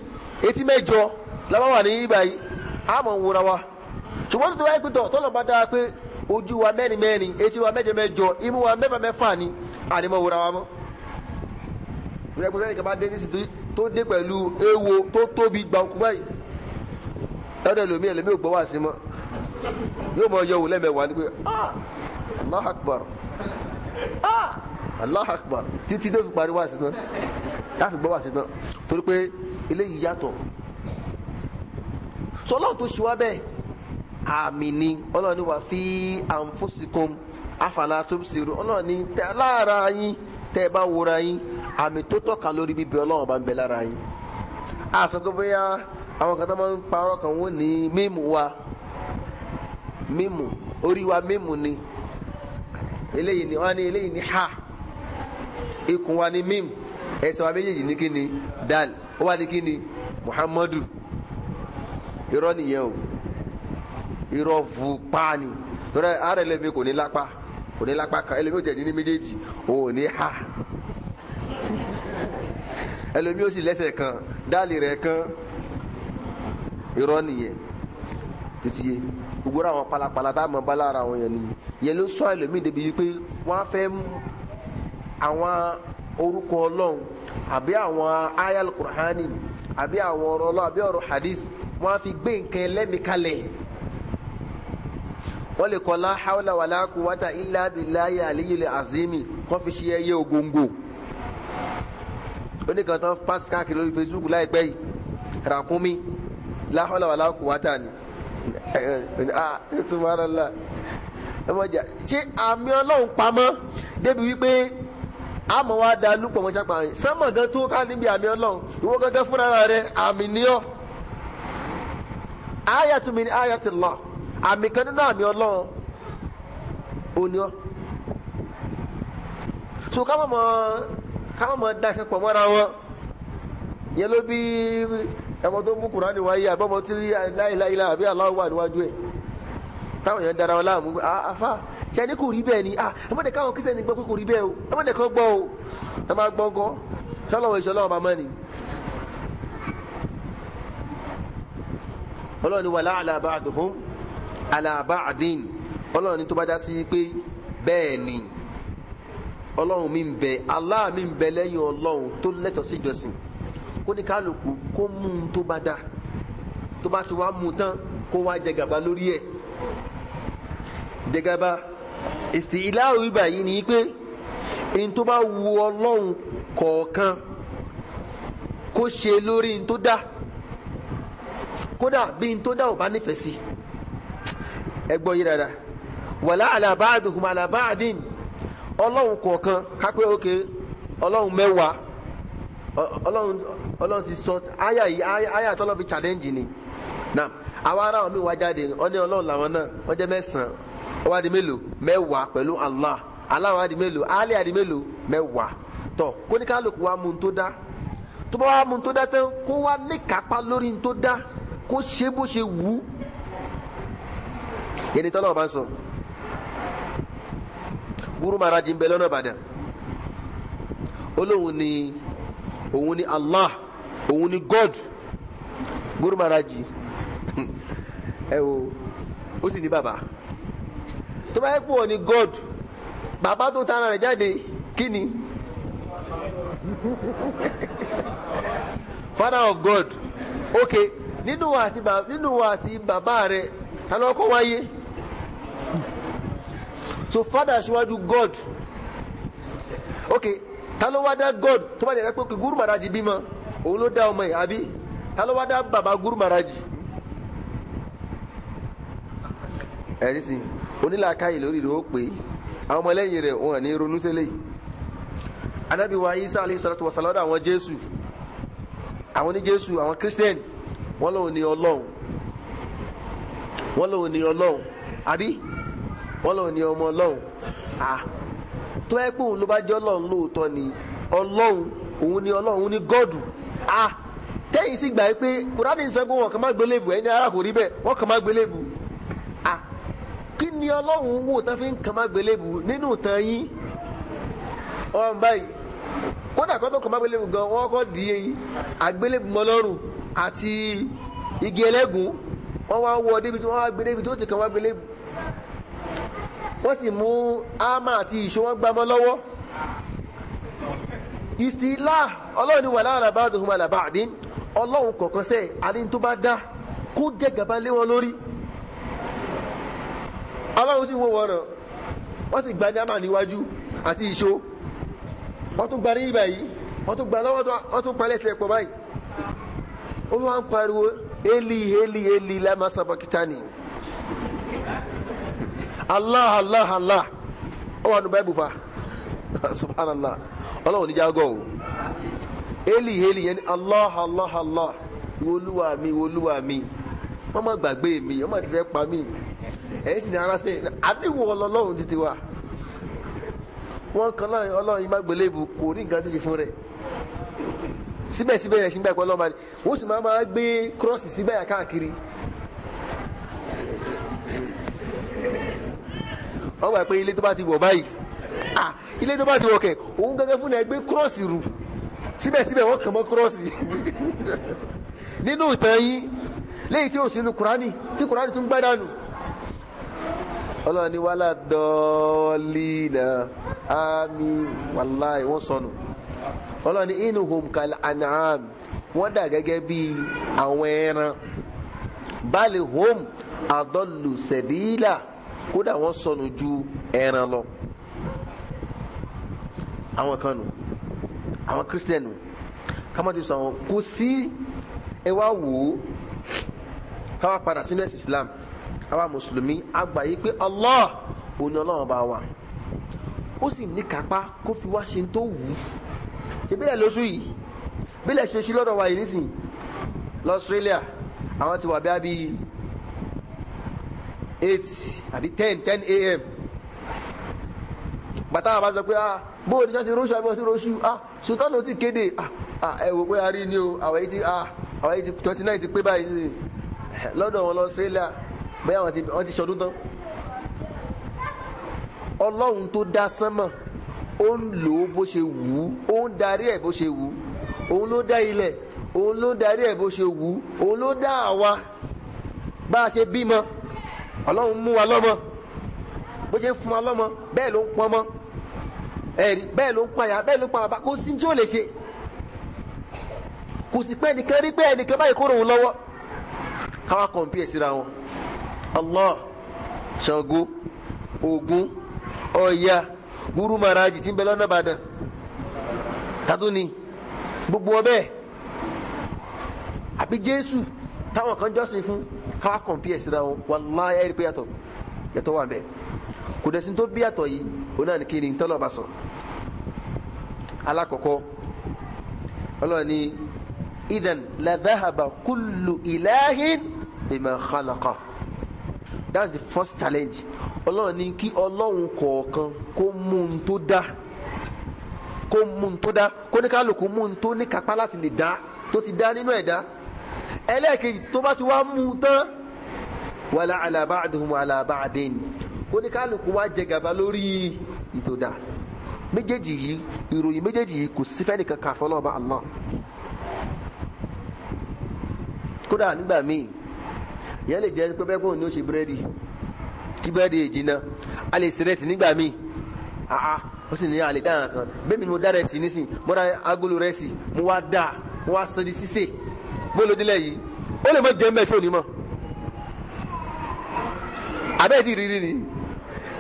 etí mẹ́jọ làwọn wà ní ibà yìí, àmọ́ ń wúra wa. Ṣùgbọ́n tó wáyé pé tọ́lọ̀ bá dáa pé ojú wa mẹ́rin mẹ́rin, etí wa mẹ́jọ mẹ́jọ, imú wa mẹ́fà mẹ́fà ni, ànímọ̀ wúra wa mọ́. Ìrẹ́pẹ́ sẹ́nìkan bá dé nísìsiyìí tó dé pẹ̀lú ewo tó tóbi gbàǹkú báyìí, lọ́dọ̀ ẹlòmíì ẹlòmíì ò gbọ́ wá sí mọ́, yóò mọ yọ wò lẹ́mẹ̀wá ni pé ah, Allahu Akbar, ah, Allahu Akbar, títí tó fi parí wá sí tán, láfi gbọ́ wá sí tán, torí pé eléyìí yàtọ̀. Sọlọ́run tó ṣe wá bẹ́ẹ̀, àmì ni. Ọlọ́run ní wà fi anfusikum afala tubsiru. Ọlọ́run ní lára yín, tẹ́ ẹ bá wòra yín, àmì tó tọ́ka lórí bíbẹ Ọlọ́run bá ń bẹ lára yín. Àṣọ tó bóyá àwọn kan tó máa ń parọ́ kan wọ́n ní mímú wa, mímú orí wa mímú ni, eléyìí ni wọ́n ní, eléyìí ni ha, ikùn wa ni mímú, ẹsẹ̀ wa méjèèjì ní kíni dal, ó wà ní kíni Muhammadu. Irọ́ nìyẹn o, irọ́ vu paani. Torí ara ẹlẹ́mi kò ní lápá, kò ní lápá kan, ẹlẹ́mi ò tẹ̀ ní méjèèjì, ò ní ha, ẹlẹ́mi ó sì lẹ́sẹ̀ kan, dáàlì rẹ̀ kan. Irọ́ nìyẹn títí yé gbogbo àwọn palapala tá a mọ̀ bá lára àwọn yẹn nìyẹn. Yẹn ló sọ ẹlòmíì débi wípé wọ́n á fẹ́ àwọn orúkọ Ọlọ́run àbí àwọn ayal Qur'ani àbí àwọn ọ̀rọ̀ Ọlọ́run àbí ọ̀rọ̀ hadith, wọ́n á fi gbé nǹkan ẹlẹ́mìí kalẹ̀. Wọ́n lè kọ́ la hawla wala quwwata illa billahi aliyyil azimi, kọ́ fi ṣe ẹyẹ ògóńgò. Oníkan tán pàṣẹ káàkiri lórí Facebook láìpẹ́ yìí, ràkúnmí, la hawla wala quwwata ni. Subhanallah. Ṣé àmì Ọlọ́run pamọ́ débi wípé àmọ́ wa da lúpọ̀ mọ́ sápá yìí? Sánmọ̀ gan tó ká níbi àmì Ọlọ́run, ìwọ gángan fúnra rẹ àmì ni ọ́. Ayatu min ayatillah, àmì kan nínú àmì Ọlọ́run ò ní ọ́. So ká mọ̀ da kẹ́pọ̀ mọ́ra wọn. Yẹn ló bí ẹmọ tó mú Kùránì wáyé, àbọ̀mọ tí láìláìlá àbí Allahu wà níwájú ẹ̀, táwọn èèyàn dára wọn láàmú. Àfa ṣe ni kò rí bẹ́ẹ̀ ni, ẹ má dẹ̀ káwọn kírísítẹ́nì gbọ́ pé kò rí bẹ́ẹ̀ o, ẹ má dẹ̀ kọ́ gbọ́ o, ẹ má gbọ́ ńkọ́, sọlọ́wọ́ ìṣọlọ́wọ́ bá mọ́ ni. Ọlọ́run ni wala ala ba'duhum ala ba'din. Ọlọ́run ni tó bá dá sí pé bẹ́ẹ̀ ni Ọlọ́run mi ń bẹ, Allah mi ń bẹ lẹ́yìn Ọlọ́run tó lẹ́tọ̀ọ́ sí ìjọsìn, kó ní kálukú kó mú un tó bá dá, tó bá ti wá mú un tán kó wá jẹ gàba lórí ẹ̀. Jẹ gàba ìsì ìláwọ̀ ibà yìí ni pé n tó bá wu Ọlọ́run kọ̀ọ̀kan kó ṣe lórí n tó dá, kódà bí n tó dá ò bá nífẹ̀ẹ́ sí. Ẹ gbọ́ yìí dáadáa. Wala ala ba'duhum ala ba'din. Ọlọ́run kọ̀ọ̀kan kápẹ́ òkè Ọlọ́run mẹ́wàá Ọlọ́run ti sọ àyà yìí, àyà tọ́lọ́ fi challenge ni. Náà àwọn ará wọn mi wá jáde, wọ́n ní Ọlọ́run làwọn náà, wọ́n jẹ́ 9, ó wá di mélòó? 10 pẹ̀lú Allah. Allah wá di mélòó? Ali á di mélòó? 10. Tọ́ kóníkálukú wa mú un tó dá, tó bá wá mú un tó dá tán, kó wá ní kápá lórí un tó dá, kó ṣe bó ṣe wù ú. Yẹn ni tọ́lọ́wọ́ bá ń sọ. Guru Maharaji ń bẹ lọ́nà Ìbàdàn, olóhùn ni òun ni Allah, òun ni God. Guru Maharaji ẹ wo, ó sì ní bàbá. Tó bá yẹ kó wọ́n ní God, bàbá tó tara rẹ̀ jáde kí ni? Father of God. Ok, nínú wa àti bàbá rẹ̀ ta ló kọ́ wáyé? So father síwájú God. Ok, ta ló wá dá God? Tó bá jẹ́ pé Guru Maharaji bímọ, òun ló dá ọmọ yìí, àbí? Ta ló wá dá bàbá Guru Maharaji? Ẹ̀rí sí onílàákàyè lórí rẹ̀ ó pé àwọn ọmọlẹ́yìn rẹ̀ wọn ní ronú sílẹ̀. Ànábì wa Isa alayhi salatu wa salam, àwọn Jésù, àwọn ní Jésù, àwọn Christian, wọ́n lòun ní Ọlọ́run, wọ́n lòun ní Ọlọ́run, àbí? Wọ́n lòun ní ọmọ Ọlọ́run. Tó ẹ pé òun ló bá jẹ́ Ọlọ́run lóòótọ́ ni Ọlọ́run, òun ni Ọlọ́run, òun ni Gọ́ọ̀dù. Tẹ́yìn sì gbà pé Kùránì sọ pé wọn kàn má gbélébù, ẹni ara kò rí bẹ́ẹ̀, wọ́n kàn má gbélébù. Kí ni Ọlọ́run wò tán fi ń kàn má gbélébù nínú ìtàn yín? Ọ̀run báyìí, kódà kó tó kàn má gbélébù gan, wọ́n kọ́ di àgbélébù mọ́ lọ́rùn àti igi ẹlẹ́gùn, wọ́n wá wọ débi tí wọ́n wá gbé débi tó ti kàn wá gbélébù. Wọ́n sì mú ámà àti ìṣó, wọ́n gbámọ́ lọ́wọ́. Ìsìlá Ọlọ́run ni wà lára bá dùn hùmà làbáàdín. Ọlọ́run kọ̀ọ̀kan sẹ́ àní tó bá dá kó jẹ́ gàba lé wọn lórí. Ọlọ́run sì wọ́n wọ̀ràn, wọ́n sì gba ní ámà níwájú àti ìṣó, wọ́n tún gba ní ibà yìí, wọ́n tún gba lọ́wọ́, wọ́n tún palẹ̀ ẹsẹ̀ pọ̀ báyìí. Ó wá ń pariwo Eli Eli Eli lama sabakitani, Allah Allah Allah. Ó wà ní báyìí fa subhanallah. Ọlọ́run níjà gọ̀ o. Eli Eli yẹn ni Allah Allah Allah, ìwọlúwa mi, ìwọlúwa mi, wọ́n má gbàgbé mi, wọ́n má ti fẹ́ pa mí. Ẹ̀yìn sì ní ara sẹ́yìn àdéhùn ọlọ́run títí wa. Wọ́n kan láàrin Ọlọ́run yìí má gbélébù, kò ní nǹkan tó ṣe fún rẹ̀. Síbẹ̀síbẹ̀ ẹ̀sìn gbàgbọ́ ọlọ́run bá ní wọ́n sì máa gbé kírọ́ọ̀sì síbẹ̀ yà káàkiri. Wọ́n gbà pé ilé tó bá ti wọ̀ báyìí, ilé tó bá ti wọ̀ kẹ̀, òun gẹ́gẹ́ fún ẹ gbé kírọ́ọ̀sì rù. Síbẹ̀síbẹ̀ wọ́n kàn mọ́ kírọ́ọ̀sì. Nínú ìtàn yín léyìí tí ò sínú Kùránì, tí Kùránì tún gbádànù. Ọlọ́run ní wàhálà dọ́ọ̀lìnà àmì, wàláì wọ́n sọnù. Ọlọ́run ní inuhum kal an'am, wọ́n dà gẹ́gẹ́ bí àwọn ẹran. Bal hum adallu sabila, kódà wọ́n sọnù ju ẹran lọ. Àwọn kan nù, àwọn kírísítẹ̀nù, kámọ́tì sọ àwọn kò sí. Ẹ wá wò ó, káwá padà sínú ẹ̀sìn Islam. Àwa mùsùlùmí àgbà yìí pé Allah òun ni Ọlọ́run bá wa, ó sì ní kápá kó fi wá ṣe tó wù ú. Ìbílẹ̀ lóṣù yìí, bílẹ̀ ṣe ṣí lọ́dọ̀ wa yìí nísìn lọ́sítrélíà, àwọn ti wà bí i 8 àbí 10 a.m. Bàtà àwọn bá sọ pé bó o ní sọ́ọ́ ti róṣù àbí wọ́n ti róṣù, sultan ló ti kéde, ẹ wò pé a rí ni o, àwọn yìí ti 29 ti pé báyìí lọ́dọ̀ wọn lọ́sítrélíà, bẹ́ẹ̀ wọ́n ti ṣọdún tán. Ọlọ́run tó dá sánmọ̀, ó ń lò ó bó ṣe wù ú, ó ń darí ẹ̀ bó ṣe wù ú. Òun ló dá ilẹ̀, òun ló ń darí ẹ̀ bó ṣe wù ú, òun ló dá àwa bá a ṣe bímọ. Ọlọ́run mú wa lọ́mọ, bó ṣe ń fún wa lọ́mọ bẹ́ẹ̀ ló ń pọn mọ́, ẹ̀rí bẹ́ẹ̀ ló ń payà, bẹ́ẹ̀ ló ń pa bàbá. Kò sí tí ó lè ṣe, kò sì pé ẹnìkan rí pé ẹnìkan báyìí kó rò ó lọ́wọ́. Káwa kọ̀ǹpì síra wọn. Allah, Ṣàngó, Ògún, Ọya, Guru Maharaji tí ń bẹ lọ́nà Ìbàdàn, tàtún ni gbogbo ọbẹ̀, àbí Jésù táwọn kan jọ́sìn fún, káwá kọ̀ǹpì síra wọn. Wàláhì ẹ̀rí pé yàtọ̀ wà bẹ́ẹ̀. Kò dẹ̀ sí tó bí yàtọ̀ yìí, òun náà ní kí ni tọ́lọ̀ bá sọ. Alákọ̀ọ́kọ́, Ọlọ́run ní idhan la dhahaba kullu ilahin bima khalaqa. That's the first challenge. Ọlọ́run ní kí ọlọ́run kọ̀ọ̀kan kó mú un tó dá, kó mú un tó dá, kó ní kálukú mú un tó ní kápá láti lè dá, tó ti dá nínú ẹ̀dá. Ẹlẹ́ẹ̀kejì, tó bá ti wá mú un tán, wala ala ba'dihim ala ba'din, kó ní kálukú wá jẹ gàba lórí ìtòdá. Méjèèjì yìí, ìròyìn méjèèjì yìí kò sí fẹ́ nìkan kà fọlọ́ọ̀bá Allah. Kódà nígbà míì ìyẹn lè jẹ́ pé bẹ́ẹ̀ kó ní ó ṣe búrẹ́dì, tí búrẹ́dì yìí jiná, a lè ṣe rẹ́sì nígbà míì. Àá, ó sì ní àlè dáhùn kan bẹ́ẹ̀ mi, mo dá rẹ́sì nísìn, mo dá agolo rẹ́sì, mo wá dá, mo wá sọ di sísè, bó ló délẹ̀ yìí, ó lè mọ jẹ́ mẹ́ẹ̀ tí ò ní mọ̀. Abẹ́ẹ̀ ti rírí ni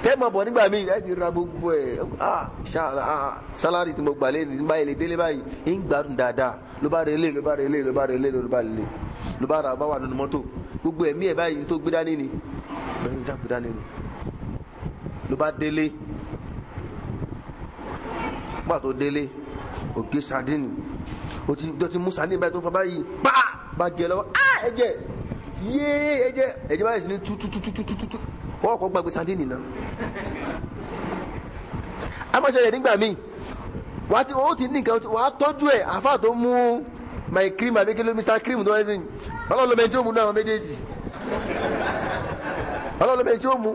tẹ́ mọ̀ bọ̀ nígbà míì, ẹ ti ra gbogbo ẹ̀. Ah, salary tí mo gbà lé ní báyìí lè délé báyìí, ń gbádùn dáadáa. Ló bá relé, ló bá relé, ló bá relé, ló bá relé, ló bá ra, bá wà nínú mọ́tò, gbogbo ẹ̀mí ẹ̀ báyìí tó gbé dání ni, bẹ́ẹ̀ tó gbé dání ni. Ló bá délé, gbà tó délé, ògé sardine, ó ti tó ti mú sardine báyìí tó fọ báyìí, pa bá gé lọ́wọ́. Ah, ẹ̀jẹ̀ yéé, ẹ̀jẹ̀, ẹ̀jẹ̀ báyìí sì ní tútútútútútú. Wọ́n kọ́ gbàgbé sardine náà. A máa ṣẹlẹ̀ nígbà míì, wàá ti wọ́n ti ní nǹkan, wàá tọ́jú ẹ̀. Àfa tó mú my cream àbí kí ló, Mr Cream tó wáyé sí, ọlọ́run ló mẹ́ni tí ó mú náà. Méjèèjì, ọlọ́run ló mẹ́ni tí ó mú.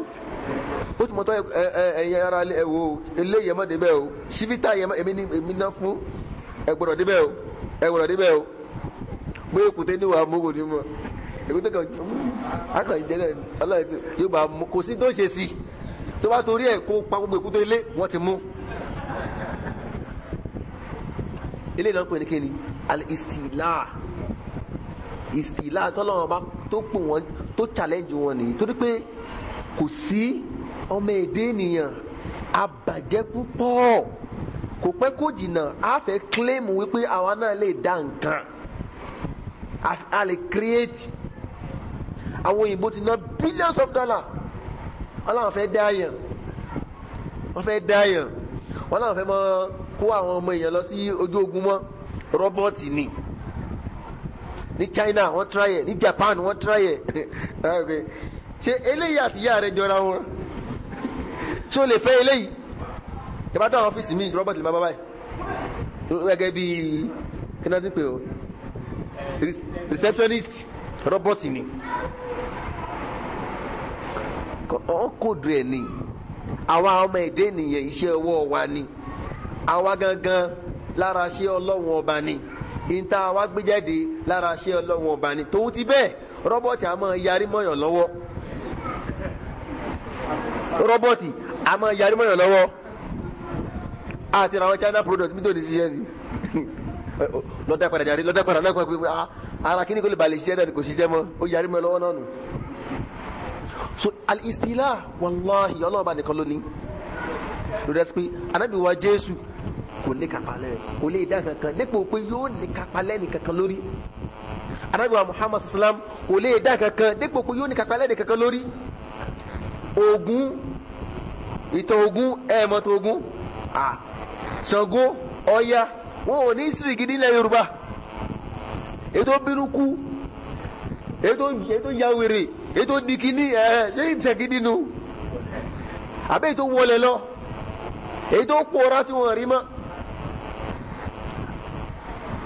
Ó ti mọ̀ tọ́ ẹ ẹ̀yin ara ẹ wo eléyìí, ẹ má débẹ̀ o. Chivita yẹn, èmi ní èmi ná fún ẹ, gbọ́dọ̀ débẹ̀ o, ẹ gbọ́dọ̀ débẹ̀ o. Bóyá èkúté ní wàá mú, kò ní mọ̀ èkúté kan akàn jẹ́ náà. Ọlọ́run ti yóò bá mú, kò sí tó ṣe sí tó bá torí ẹ̀ kó pa gbogbo èkúté ilé wọ́n ti mú. Eléyìí náà ń pè ní kíni? Al-istila. Istila tọ́lọ́wọ́n bá tó pò wọ́n, tó challenge wọn nìyí, torí pé kò sí ọmọ èdè ènìyàn abàjẹ́ púpọ̀. Kò pẹ́ kó jìnnà, a fẹ́ claim wípé àwa náà lè dá nǹkan, a lè create. Àwọn òyìnbó ti ná billions of dollars, wọ́n làwọn fẹ́ dá yàn, wọ́n fẹ́ dá yàn, wọ́n làwọn fẹ́ mọ́ kó àwọn ọmọ èèyàn lọ sí ojú ogun mọ́. Robot ni. Ní China wọ́n try ẹ̀, ní Japan wọ́n try ẹ̀. Ṣé eléyìí àti ìyá rẹ̀ jọra wọn? Ṣé o lè fẹ́ eléyìí? Ìbá tó àwọn ọ́fíìsì mi, robot lè má bá báyìí gẹ́gẹ́ bí kí náà ti pè o, receptionist, robot ni. Ọ̀ kóòdù ẹ̀ ni. Àwa ọmọ èdè nìyẹn, iṣẹ́ ọwọ́ wa ni. Àwa gangan lára ṣé Ọlọ́run Ọba ni ìta wa gbé jáde, lára ṣé Ọlọ́run Ọba ni. Tòun ti bẹ́ẹ̀, robot a máa yarí mọ́yàn lọ́wọ́, robot a máa yarí mọ́yàn lọ́wọ́. Àti àwọn China product mi tó ní ṣiṣẹ́ ni, lọ́dà padà jáde, lọ́dà padà, lọ́dà padà. Ara kí ni kò lè balẹ̀ ṣiṣẹ́ náà ni kò ṣiṣẹ́ mọ́, ó yarí mọ́ lọ́wọ́ náà nù. So al-istila, wallahi, Ọlọ́ọ̀bá nìkan ló ní. Lórí ẹ pé Anábì wa Jésù kò ní kápálẹ̀, kò lè dá kankan dípò pé yóò ní kápálẹ̀ ní kankan lórí. Anábì wa Muhammad sallam kò lè dá kankan dípò pé yóò ní kápálẹ̀ ní kankan lórí. Ògún, ìtàn Ògún, ẹ̀ẹ̀mọ́tò Ògún, Ṣàngó, Ọya, wọn ò ní sírì gidi ilẹ̀ Yorùbá. Ètò bínú kú, ètò ya wèrè, ètò di kíní ẹ̀, ṣé ìtẹ̀ gidi nu àbẹ́, ètò wọlé lọ, èyí tó pòórá tí wọ́n rí mọ́.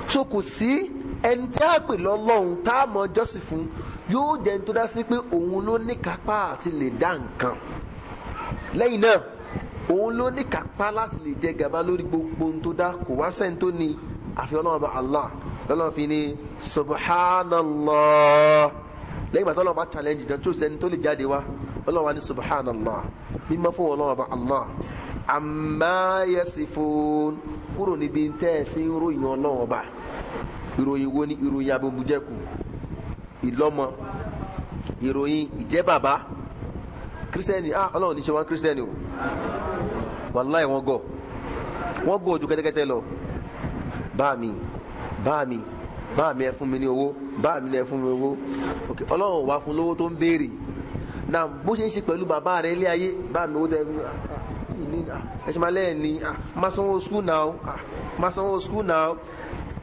So kò sí ẹni tí a pè lọ́lọ́run tá a mọ jọ́sìn fún, yóò jẹ́ ní tó dá sí pé òun ló ní kápá àti lè dá nǹkan. Lẹ́yìn náà, òun ló ní kápá láti lè jẹ gàba lórí gbogbo ohun tó dá. Kò wá sẹ́ni tó ní àfi Ọlọ́run Ọba Allah. Lọ́lọ́run fi ní subhanallah. Lẹ́yìn ìgbà tó Ọlọ́run bá challenge jẹun tó sẹ́ni tó lè jáde wá, Ọlọ́run wá ní subhanallah, mímọ́ fún Ọlọ́run Ọba Allah, amma yasifun, kúrò níbi tẹ́ ẹ fi ń ròyìn Ọlọ́run Ọba. Ìròyìn wo ni? Ìròyìn abòmùjẹkù, ìlọ́mọ, ìròyìn ìjẹ́ bàbá. Kírísítẹ́nì, ah, Ọlọ́run ní ṣe wọn kírísítẹ́nì o. Wàláì, wọ́n gọ̀, wọ́n gọ̀ ojú kẹ́tẹ́kẹ́tẹ́ lọ. Bá mi, bá mi, bá mi, ẹ fún mi ní owó, bá mi, ẹ fún mi owó. Ok, Ọlọ́run wá fún lówó tó ń béèrè náà, bó ṣe ń ṣe pẹ̀lú bàbá rẹ̀ ilé ayé. Bá mi, owó tẹ ẹ ṣe máa lẹ́yìn ni, máa sanwó school now, máa sanwó school now.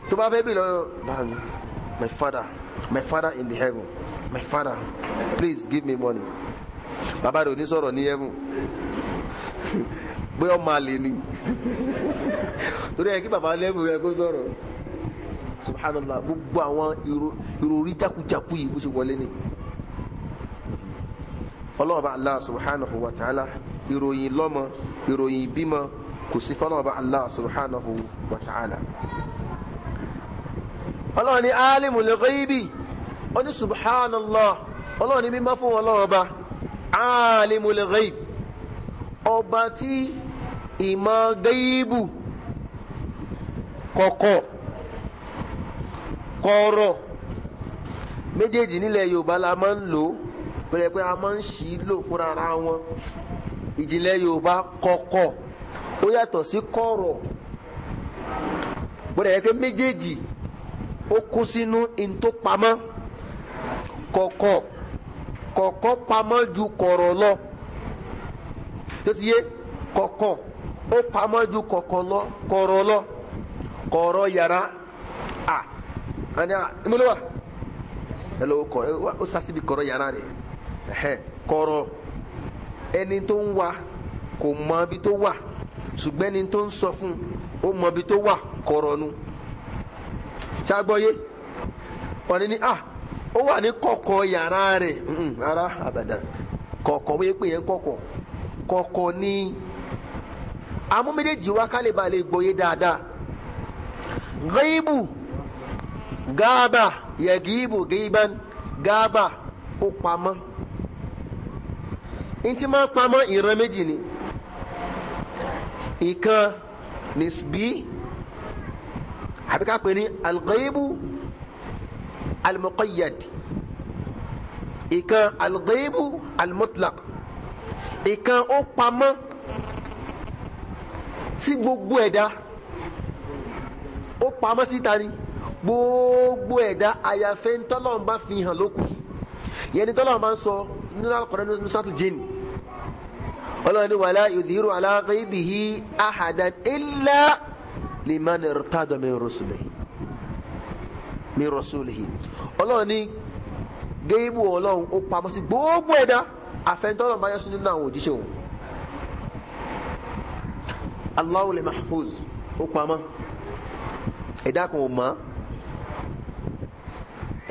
Tó bá fẹ́ bí lọ́wọ́ báyìí, my father, my father in the heaven, my father, please give me money. Bàbá rẹ̀ ò ní sọ̀rọ̀ ní heaven, bóyá ọmọ àlè ni, torí ẹ kí bàbá lẹ́bùn rẹ kó sọ̀rọ̀. Subhanallah, gbogbo àwọn ìròrí jákujáku yìí bó ṣe wọlé ni. Ọlọ́ọ̀bá Allah subhanahu wa ta'ala, ìròyìn lọ́mọ, ìròyìn bímọ kò sí fọlọ́ọ̀bá Allah subhanahu wa ta'ala. Ọlọ́run ní alimul ghaibi, ó ní subhanallah, Ọlọ́run ní mímọ́ fún ọlọ́ọ̀bá alimul ghaib, ọba tí ìmọ̀ gaibu kọ̀kọ̀ kọ̀rọ̀ méjèèjì nílẹ̀ Yorùbá la máa ń lò pẹ̀lẹ́ pé a máa ń ṣì í lò fúnra ara wọn. Ìjìnlẹ̀ Yorùbá kọ̀kọ̀ ó yàtọ̀ sí kọ̀rọ̀, gbọ́dọ̀ yẹ pé méjèèjì ó kó sínú in tó pamọ́. Kọ̀kọ̀ kọ̀kọ̀ pamọ́ ju kọ̀rọ̀ lọ, tó ti yé. Kọ̀kọ̀ ó pamọ́ ju kọ̀kọ̀ lọ, kọ̀rọ̀ lọ, kọ̀rọ̀ yàrá à àní à ìmúlẹ̀wà ẹ lọ́wọ́ kọ̀rọ̀ ó sásìbí kọ̀rọ̀ yàrá rẹ̀. Ẹ̀hẹ́n, kọ̀rọ̀ ẹni tó ń wá kò mọ ibi tó wà, ṣùgbọ́n ẹni tó ń sọ fún ó mọ ibi tó wà, kọ̀rọ̀ nu. Ṣàgbọ́yé wọ́n ní à ó wà ní kọ̀kọ̀ yàrá rẹ̀, rárá àbàdàn kọ̀kọ̀ wọ́n yẹ pé yẹn kọ̀kọ̀ kọ̀kọ̀ ní amú méjèèjì wá ká lè ba lè gbọ́yé dáadáa. Ghaibu gáàbà yẹ̀gìbù gíban, gáàbà ó pamọ́. Ntí máa pamọ́ ìran méjì ni, ìkan nisbi àbí ká pè ní al-ghaibu al-muqayyad, ìkan al-ghaibu al-mutlaq. Ìkan ó pamọ́ sí gbogbo ẹ̀dá, ó pamọ́ síta ni gbogbo ẹ̀dá, àyàfẹ́ ntọ́lọ́run bá fi hàn lókù. Yẹn ni tọ́lọ́run bá ń sọ nínú Al-Qur'an nínú Suratul Jinn, Ọlọ́run ní wala yudhiru ala ghaibihi ahadan illa liman irtada min rusulihi min rasulihi. Ọlọ́run ní géèbù Ọlọ́run ó pamọ́ sí gbogbo ẹ̀dá, àfẹ́ntọ́lọ́run bá yẹ sún nínú àwọn òjíṣẹ́ òun. Allahul Mahfuz ó pamọ́, ẹ̀dá kan ò mọ̀,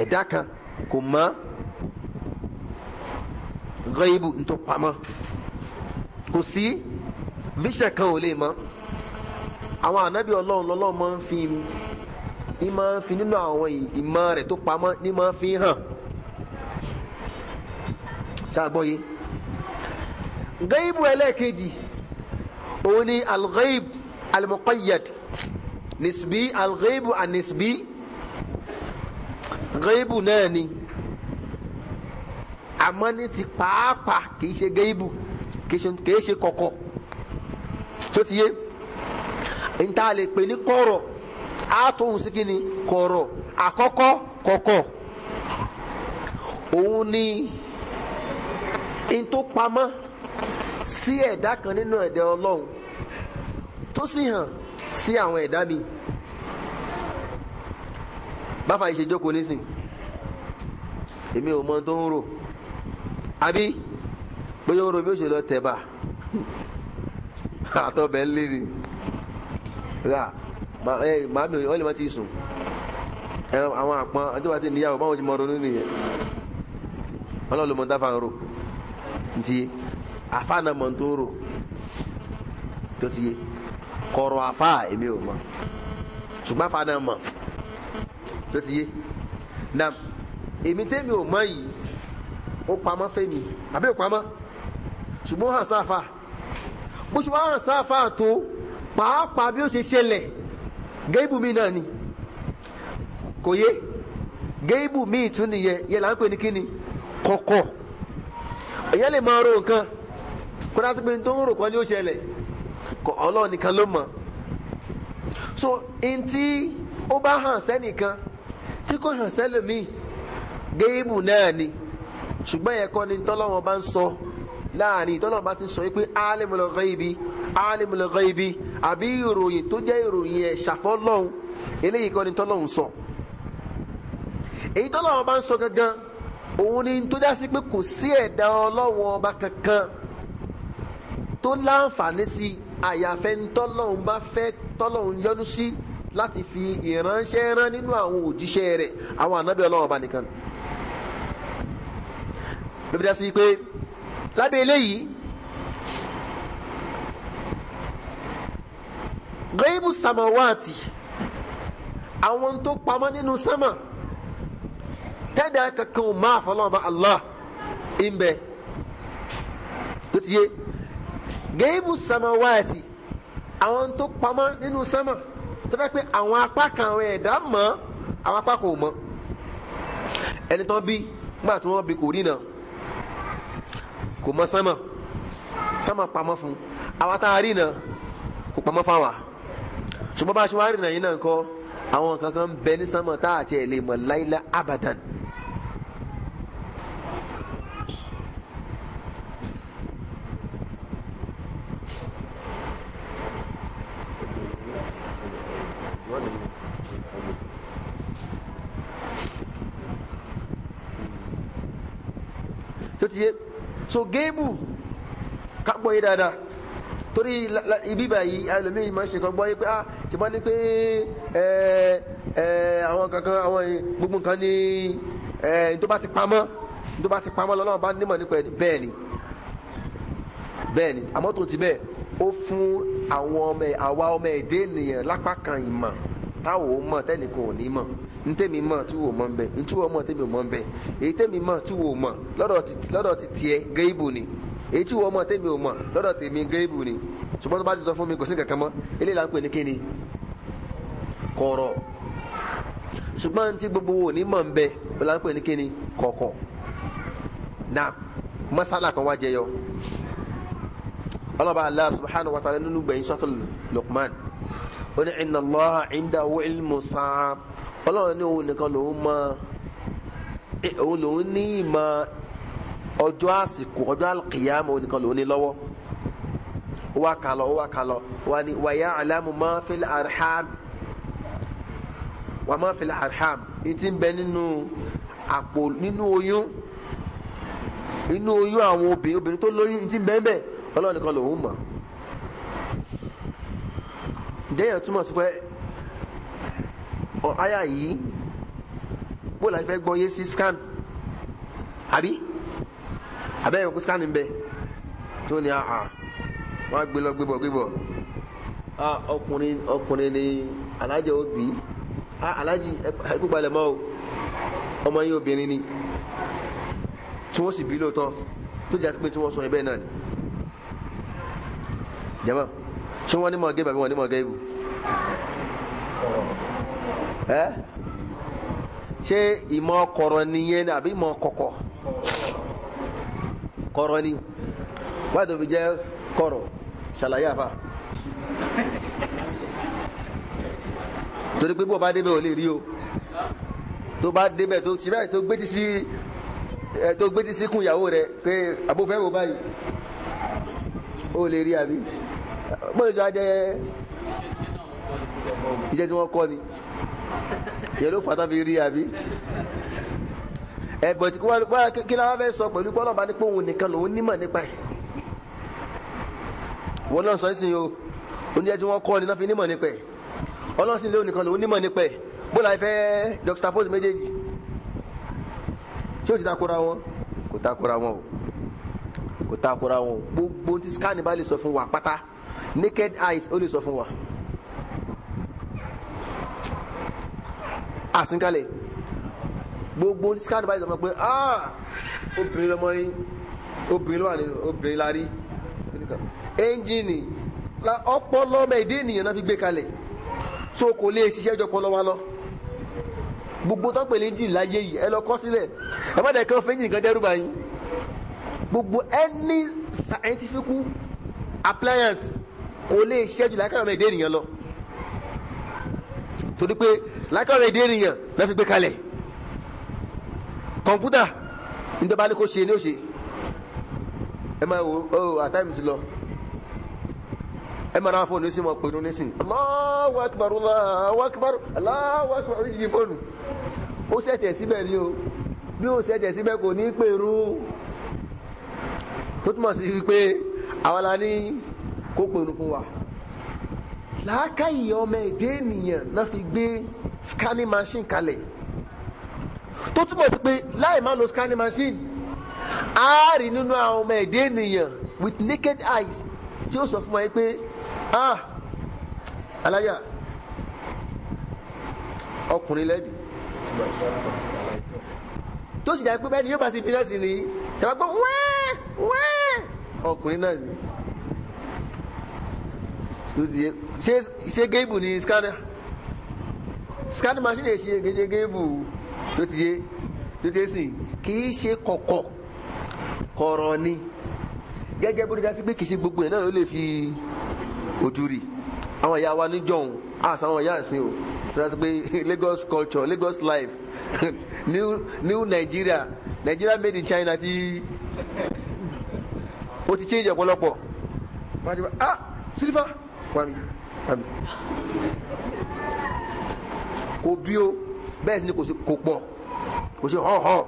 ẹ̀dá kan kò mọ̀. Ghaibu ntọ́ pamọ́, kò sí vision kan ò lè mọ̀. Àwọn ànábì Ọlọ́run lọ́lọ́run máa ń fi ní máa ń fi nínú àwọn ìmọ̀ rẹ̀ tó pamọ́ ní máa ń fi hàn. Ṣàgbọ́yé ghaibu ẹlẹ́ẹ̀kejì òun ni al-ghaib al-muqayyad nisbi, al-ghaibu an-nisbi. Ghaibu náà ni, àmọ́ ní ti pàápàá kìí ṣe ghaibu, kìí ṣe kọ̀kọ̀. Tó ti yé, níta lè pè ní kọ̀rọ̀, á tóun sí kí ni kọ̀rọ̀. Àkọ́kọ́ kọ̀kọ̀ òun ni n tó pamọ́ sí ẹ̀dá kan nínú ẹ̀dá Ọlọ́run tó sì hàn sí àwọn ẹ̀dá mi. Báfa yìí ṣe jókòó nísìn, èmi ò mọ tó ń rò, àbí bóyá ń rò bí ó ṣe lọ tẹ̀bà àtọ̀bẹ̀ ń lé ni rà màmí wọ́n lè má ti sùn. Àwọn àpọn àti wàá ti níyàwó báwọn ti mọ ronú nìyẹn. Ọlọ́run ló mọ táfà ń rò, ntí àfa náà mọ tó ń rò tó ti yé. Kọ̀rọ̀ àfa èmi ò mọ̀, ṣùgbọ́n àfa náà mọ̀ tó ti yé. Na èmi tẹ́mi ò mọ̀ yìí, ó pamọ́ fẹ́mi àbí ò pamọ́, ṣùgbọ́n ó hàn sáfà. Bó ṣe wá hàn sáfà tó pàápàá bí ó ṣe ṣẹlẹ̀, géèbù mi náà ni kò yé. Géèbù mi tún nìyẹn, yẹn là ń pè ní kíni, kọ̀kọ̀. Èyàn lè máa ro nǹkan kó dáa pé tó ń rò kọ́ ni ó ṣẹlẹ̀, Ọlọ́run nìkan ló mọ̀. So ntí ó bá hàn sẹ́nìkan tí kò hàn sẹ́lòmíì, géèbù náà ni. Ṣùgbọ́n yẹn kọ́ ni tọ́lọ́wọ́n bá ń sọ láàrin, tọ́lọ́wọ́n bá ti sọ pé alimul ghaibi, alimul ghaibi, àbí ìròyìn tó jẹ́ ìròyìn ẹ̀ ṣàfọ́lọ́hún Eléyìí kọ́ ni tọ́lọ́hún sọ. Èyí tọ́lọ́hún bá ń sọ gangan òun ni tó já sí pé kò sí ẹ̀dá Ọlọ́hun ọba kankan tó láǹfààní sí àyàfẹ́ ntọ́lọ́hún bá fẹ́ tọ́lọ́hún yọ́nú sí láti fi ìránṣẹ́ rán nínú àwọn òjíṣẹ́ rẹ̀, àwọn ànábì Ọlọ́hun ọba nìkan. Ló fi já sí pé lábẹ́ eléyìí gaibu samawati, àwọn tó pamọ́ nínú sánmà tẹ́dà kankan ò máa fọlọ́ọ̀bá Allah ń bẹ. Tó ti yé, gaibu samawati, àwọn tó pamọ́ nínú sánmà tó dẹ́ pé àwọn apá kan àwọn ẹ̀dá mọ̀, àwọn apá kan ò mọ̀. Ẹni tán bí gbà tí wọ́n bí kò rí náà, kò mọ̀ sánmà, sánmà pamọ́ fún àwọn tá a rí náà kò pamọ́ fáwa. Ṣùgbọ́n bá a ṣe wá rí náà yìí náà kọ́, àwọn kankan ń bẹ ní sánmà tá àti ẹ̀ lè mọ̀ láíláí abadan. Tó ti yé, so géèbù ká gbọ́ yé dáadáa, torí ibi báyìí ẹlòmíì máa ń ṣe kan gbọ́ yé pé ah ṣe bá ní pé àwọn kankan àwọn gbogbo nǹkan ní tó bá ti pamọ́, tó bá ti pamọ́ lọ́lọ́run bá nímọ̀ nípa ẹ̀. Bẹ́ẹ̀ ni, bẹ́ẹ̀ ni, àmọ́ tó ti bẹ́ẹ̀ ó fún àwọn ọmọ àwa ọmọ ẹ̀dẹ́ ènìyàn lápá kan ìmọ̀ táwọn ò mọ̀ tẹ́nìkan ò ní mọ̀. Ntẹ́mi mọ̀ tí wò mọ̀ ń bẹ, ntí wò mọ̀ tẹ́mi ò mọ̀ ń bẹ, èyí tẹ́mi mọ̀ tí wò mọ̀ lọ́dọ̀ ti tiẹ̀ géèbù ni, èyí tí wò mọ̀ tẹ́mi ò mọ̀ lọ́dọ̀ tèmi géèbù ni. Ṣùgbọ́n tó bá ti sọ fún mi kò sí kankan mọ́. Eléyìí là ń pè ní kíni? Kọ̀rọ̀. Ṣùgbọ́n tí gbogbo wò ní mọ̀ ń bẹ, ó là ń pè ní kíni? Kọ̀kọ̀. Náà masala kan wá jẹyọ. Ọlọ́ba Allah subhanahu wa ta'ala nínú gbẹ̀yìn suratul Luqman, ó ní inna Allaha indahu ilmu sa'a. Ọlọ́run ní òun nìkan lòun mọ̀, òun lòun ní ìmọ̀ ọjọ́ àsìkò, ọjọ́ alqiyama, òun nìkan lòun ní lọ́wọ́. Ó wá kà lọ, ó wá kà lọ, wà ní wa ya'lamu ma fil arham, wa ma fil arham, ní ti ń bẹ nínú àpò, nínú oyún, inú oyún àwọn obìnrin, obìnrin tó lóyún, ní ti ń bẹ ń bẹ, Ọlọ́run nìkan lòun mọ̀. Ǹjẹ́ yẹn túmọ̀ sí pé àyà yìí bó la fẹ́ gbọ́ yé sí scan? Àbí abẹ́rẹ́ kó scan ń bẹ tó ní àhà wọ́n á gbé lọ gbébọ̀ gbébọ̀. Ọkùnrin ọkùnrin ni alájẹ òbí, alájì ẹkú balẹ̀ mọ́ o, ọmọ yín obìnrin ni, tí wọ́n sì bí lóòótọ́, tó jẹ́ pé tí wọ́n sọ ẹbẹ́ náà ni. Jẹ́mọ́, ṣé wọ́n ní mọ̀ gẹ́bù àbí wọ́n ní mọ̀ gẹ́bù? Ẹ́ ṣé ìmọ̀ kọ̀rọ̀ nìyẹn ni àbí ìmọ̀ kọ̀kọ̀? Kọ̀rọ̀ ni. Wáyé tó fi jẹ́ kọ̀rọ̀, ṣàlàyé àfa. Torí pé bó bá débẹ̀ ò lè rí o. Tó bá débẹ̀ tó ṣe báyìí tó gbé ti sí tó gbé ti sí kún ìyàwó rẹ̀ pé àbófẹ́ wò báyìí, ó lè rí àbí? Bó lè jọ ajẹ́ ìjẹ́ tí wọ́n kọ́ ni yẹ ló fàtà fi rí àbí? Ẹ̀bọ̀ tí kí la wá fẹ́ sọ pẹ̀lú pọ́nà bá ní pé òun nìkan lòun nímọ̀ nípa ẹ̀. Wọ́n náà sọ ẹ́ sìn o, oníjẹ́ tí wọ́n kọ́ ni náà fi nímọ̀ nípa ẹ̀. Ọlọ́run sì lé òun nìkan lòun nímọ̀ nípa ẹ̀. Bó la fẹ́ juxtapose méjèèjì? Ṣé ó ti takora wọn? Kò takora wọn o, kò takora wọn o. Gbogbo tí scan bá lè sọ fún wa pátá, naked eyes ó lè sọ fún wa. Àsìnkalẹ̀ gbogbo scan báyìí sọ fún pé ah obìnrin lọmọ yín, obìnrin ló wà ní, obìnrin la rí. Ẹ́ńjìnì ọpọlọ ọmọ èdè ènìyàn náà fi gbé kalẹ̀, so kò lè ṣiṣẹ́ jọ ọpọlọ wa lọ. Gbogbo tó ń pè ní ẹ́ńjìnì láyé yìí, ẹ lọ kọ́ sílẹ̀, ẹ má dẹ̀ kàn fẹ́ ẹ́ńjìnì kan dẹ́rù bá yín. Gbogbo any scientific appliance kò lè ṣiṣẹ́ jù lákàrọ̀ ọmọ èdè ènìyàn lọ, torí pé lákàrọ̀ èdè ènìyàn náà fi gbé kalẹ̀. Kọ̀ǹpútà nítorí bá ní kó ṣe ní ó ṣe. Ẹ máa wo ọ àtàìmù ti lọ. Ẹ máa ra fóònù sí mọ̀ pẹ̀lú nísìn. Allahu akbar, Allahu akbar, Allahu akbar, oríṣiríṣi fóònù. Ó ṣẹ̀tẹ̀ síbẹ̀ ni o. Bí ó ṣẹ̀tẹ̀ síbẹ̀ kò ní pèrú. Tó túmọ̀ sí wípé àwa la ní kó pèrú fún wa. Làákàyè ọmọ èdè ènìyàn náà fi gbé scanning machine kalẹ̀. Tó túmọ̀ sí pé láì má lo scanning machine, a rí nínú àwọn ọmọ èdè ènìyàn with naked eyes tí ó sọ fún wa pé ah, aláyà ọkùnrin lẹ́bi, tó sì dá pé bẹ́ẹ̀ ni yóò bá sí bínẹ́sì ni tẹ̀wá gbọ́ wẹ́ẹ́ wẹ́ẹ́ ọkùnrin náà ni. Ṣé géèbù ni scanner scanner machine lè ṣe gẹ́gẹ́ géèbù tó ti yé tó ti yé sì kì í ṣe kọ̀kọ̀ kọ̀rọ̀ ni, gẹ́gẹ́ bó ti dá sí pé kì í ṣe gbogbo ẹ̀ náà ló lè fi ojú rí. Àwọn ìyá wa níjọ̀hún àṣà àwọn ìyá ìsìn o tó dá sí pé Lagos culture, Lagos life, new Nigeria, Nigeria made in China ti ó ti change ọ̀pọ̀lọpọ̀. Ah, sílífà wàmí wàmí kò bí o, bẹ́ẹ̀ sì ni kò sí kò pọ̀ kò sí hàn hàn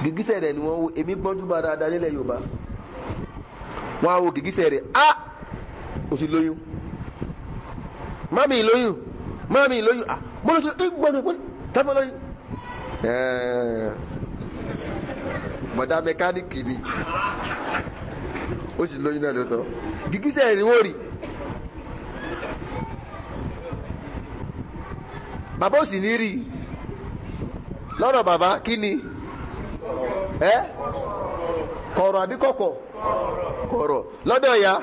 gìgísẹ̀ rẹ̀ ni wọ́n wo. Èmi gbọ́njú bá dáadáa nílẹ̀ Yorùbá, wọ́n á wo gìgísẹ̀ rẹ̀, ah, o ti lóyún, mami lóyún, mami lóyún, ah, mo lọ sí gbọ́dọ̀ gbọ́dọ̀ tẹ́fọ́ lóyún. Bọ̀dá mẹkáníìkì ni ó sì lóyún náà lóòótọ́, gìgísẹ̀ rẹ̀ ni wọ́n rí. Bàbá ò sì ní rí lọ́rọ̀ bàbá kí ni ẹ́ kọ̀rọ̀ àbí kọ̀kọ̀ kọ̀rọ̀ lọ́dọ̀ ìyá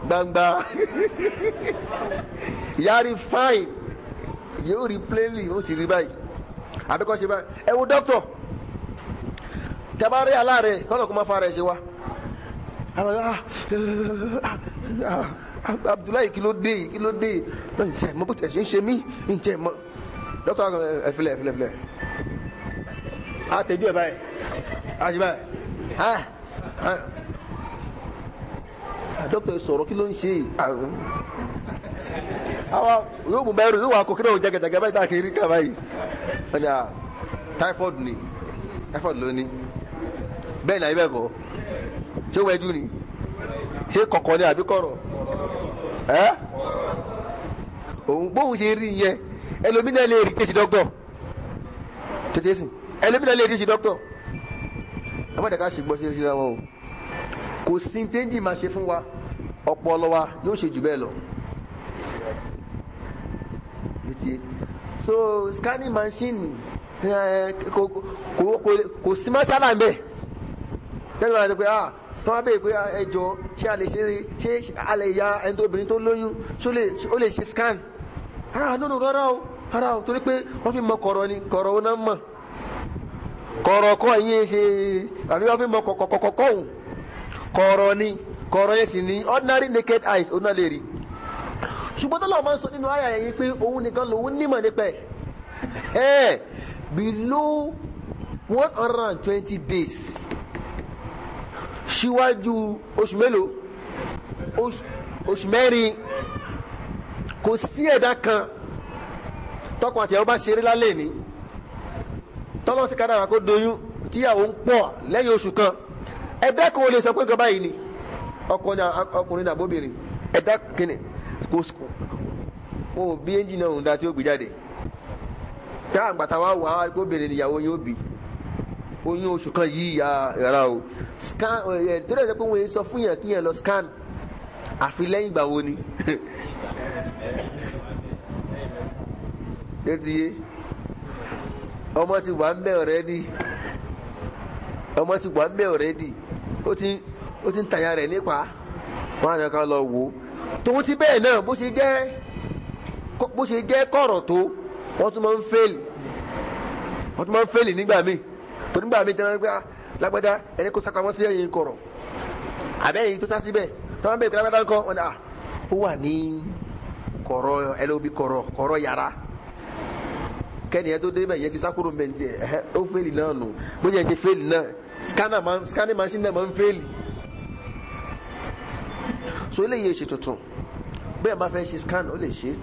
gbangba. Ìyá rí fine, yóò rí plainly, ó ti rí báyìí àbí kọ́ ṣe báyìí. Ẹ wo dókítọ̀ tẹ́bárí aláàrẹ̀ kọ́nà kó má fara ẹ̀ ṣe wá. Abdullahi kí ló dé, kí ló dé, ǹjẹ́ mọ bó tẹ̀ ṣe ń ṣe mí, ǹjẹ́ mọ dókítà ẹ filẹ̀ ẹ filẹ̀ filẹ̀ a tẹ̀jú ẹ̀ báyìí a ṣe báyìí dókítà sọ̀rọ̀ kí ló ń ṣe, àwa yóò mú bẹ́ẹ̀rù yóò wà kó kí ló ń jẹgẹjẹgẹ báyìí tá a kiri ká báyìí. Wọ́n ní typhoid ni, typhoid ló ní bẹ́ẹ̀ ni àyè bẹ́ẹ̀ kọ́, ṣé wẹ́jú ni, ṣé kọ̀kọ̀ ni àbí kọ̀rọ̀ ẹ́ òun bóun ṣe rí yẹn. Ẹlòmínà lè rí tẹ̀sí dọ́kítọ̀ tètè sìn, ẹlòmínà lè rí tẹ̀sí dọ́kítọ̀. Ẹ má dẹ̀ka ṣègbọ́ sí ìrísí wọn o, kò sí téńjì máa ṣe fún wa, ọpọlọ wa yóò ṣe jù bẹ́ẹ̀ lọ. So scanning machine kò sí masala ń bẹ̀ tẹ́lẹ̀ wọn àti pé ah tó wá bèèrè pé ẹjọ́ ṣé a lè ṣe, ṣé a lè ya ẹni tó obìnrin tó lóyún ṣó lè ó lè ṣe scan ara nínú rárá o, rárá o, torí pé wọ́n fi mọ kọ̀rọ̀ ni, kọ̀rọ̀ ó náà mọ̀ kọ̀rọ̀ kọ́ ẹ̀yìn ṣe àbí wọ́n fi mọ kọ̀kọ̀kọ̀kọ̀ òun kọ̀rọ̀ ni, kọ̀rọ̀ yẹn sì ní ordinary naked eyes ó náà lè rí. Ṣùgbọ́n tó lọ́wọ́ máa ń sọ nínú àyà yẹn pé òun nìkan lòun nímọ̀ nípa ẹ̀ below 120 days síwájú oṣù mélòó, oṣù mẹ́rin, kò sí ẹ̀dá kan tọkọ àti ìyàwó bá ṣeré lálẹ́ ní tọ́lọ́ sí kádàrá kó doyún tíyàwó ń pọ̀ lẹ́yìn oṣù kan, ẹ̀dá kan ò lè sọ pé nǹkan báyìí ni ọkùnrin náà bóbìnrin, ẹ̀dá kìnnì kò wọn ò bí ẹ́ńjìnì ọ̀hún dá tí ó gbé jáde tá àgbàtà wa wà á gbóbìnrin níyàwó yóò bí oyún oṣù kan yìí ya yàrá o scan ẹ tó dẹ̀ sọ pé wọ́n yẹn sọ fún yẹn kí yẹn lọ scan àfi lẹ́yìn ìgbà wo ni ṣé ti yé ọmọ ti wà ń bẹ̀ already, ọmọ ti wà ń bẹ̀ already, ó ti ń tàyà rẹ̀ nípa wọn àná kan lọ wò ó tòun ti bẹ́ẹ̀ náà bó ṣe jẹ́ kọ̀rọ̀ tó wọ́n tún máa ń fẹ́ẹ̀lì, wọ́n tún máa ń fẹ́ẹ̀lì nígbà míì torí nígbà míì tẹ́lẹ̀ pé lágbádá ẹni kó sápamọ́ sí ẹ̀yìn kọ̀rọ̀ àbẹ́yìn tó sá síbẹ̀ tí wọ́n bẹ̀rẹ̀ pé lágbádá ńkọ́ wọn ni ó wà ní kọ̀rọ̀ ẹlòmí kọ̀rọ̀ kọ̀rọ̀ yàrá kẹ́ni ẹ tó débẹ̀ yẹn ti sákúrò mẹ́ntì ẹ̀ ó fẹ́ẹ̀lì náà nù bó ṣe ṣe fẹ́ẹ̀lì náà scanning machine náà máa ń fẹ́ẹ̀lì. So eléyìí ṣe tuntun. Bẹ́ẹ̀ bá fẹ́ ṣe scan ó lè ṣe,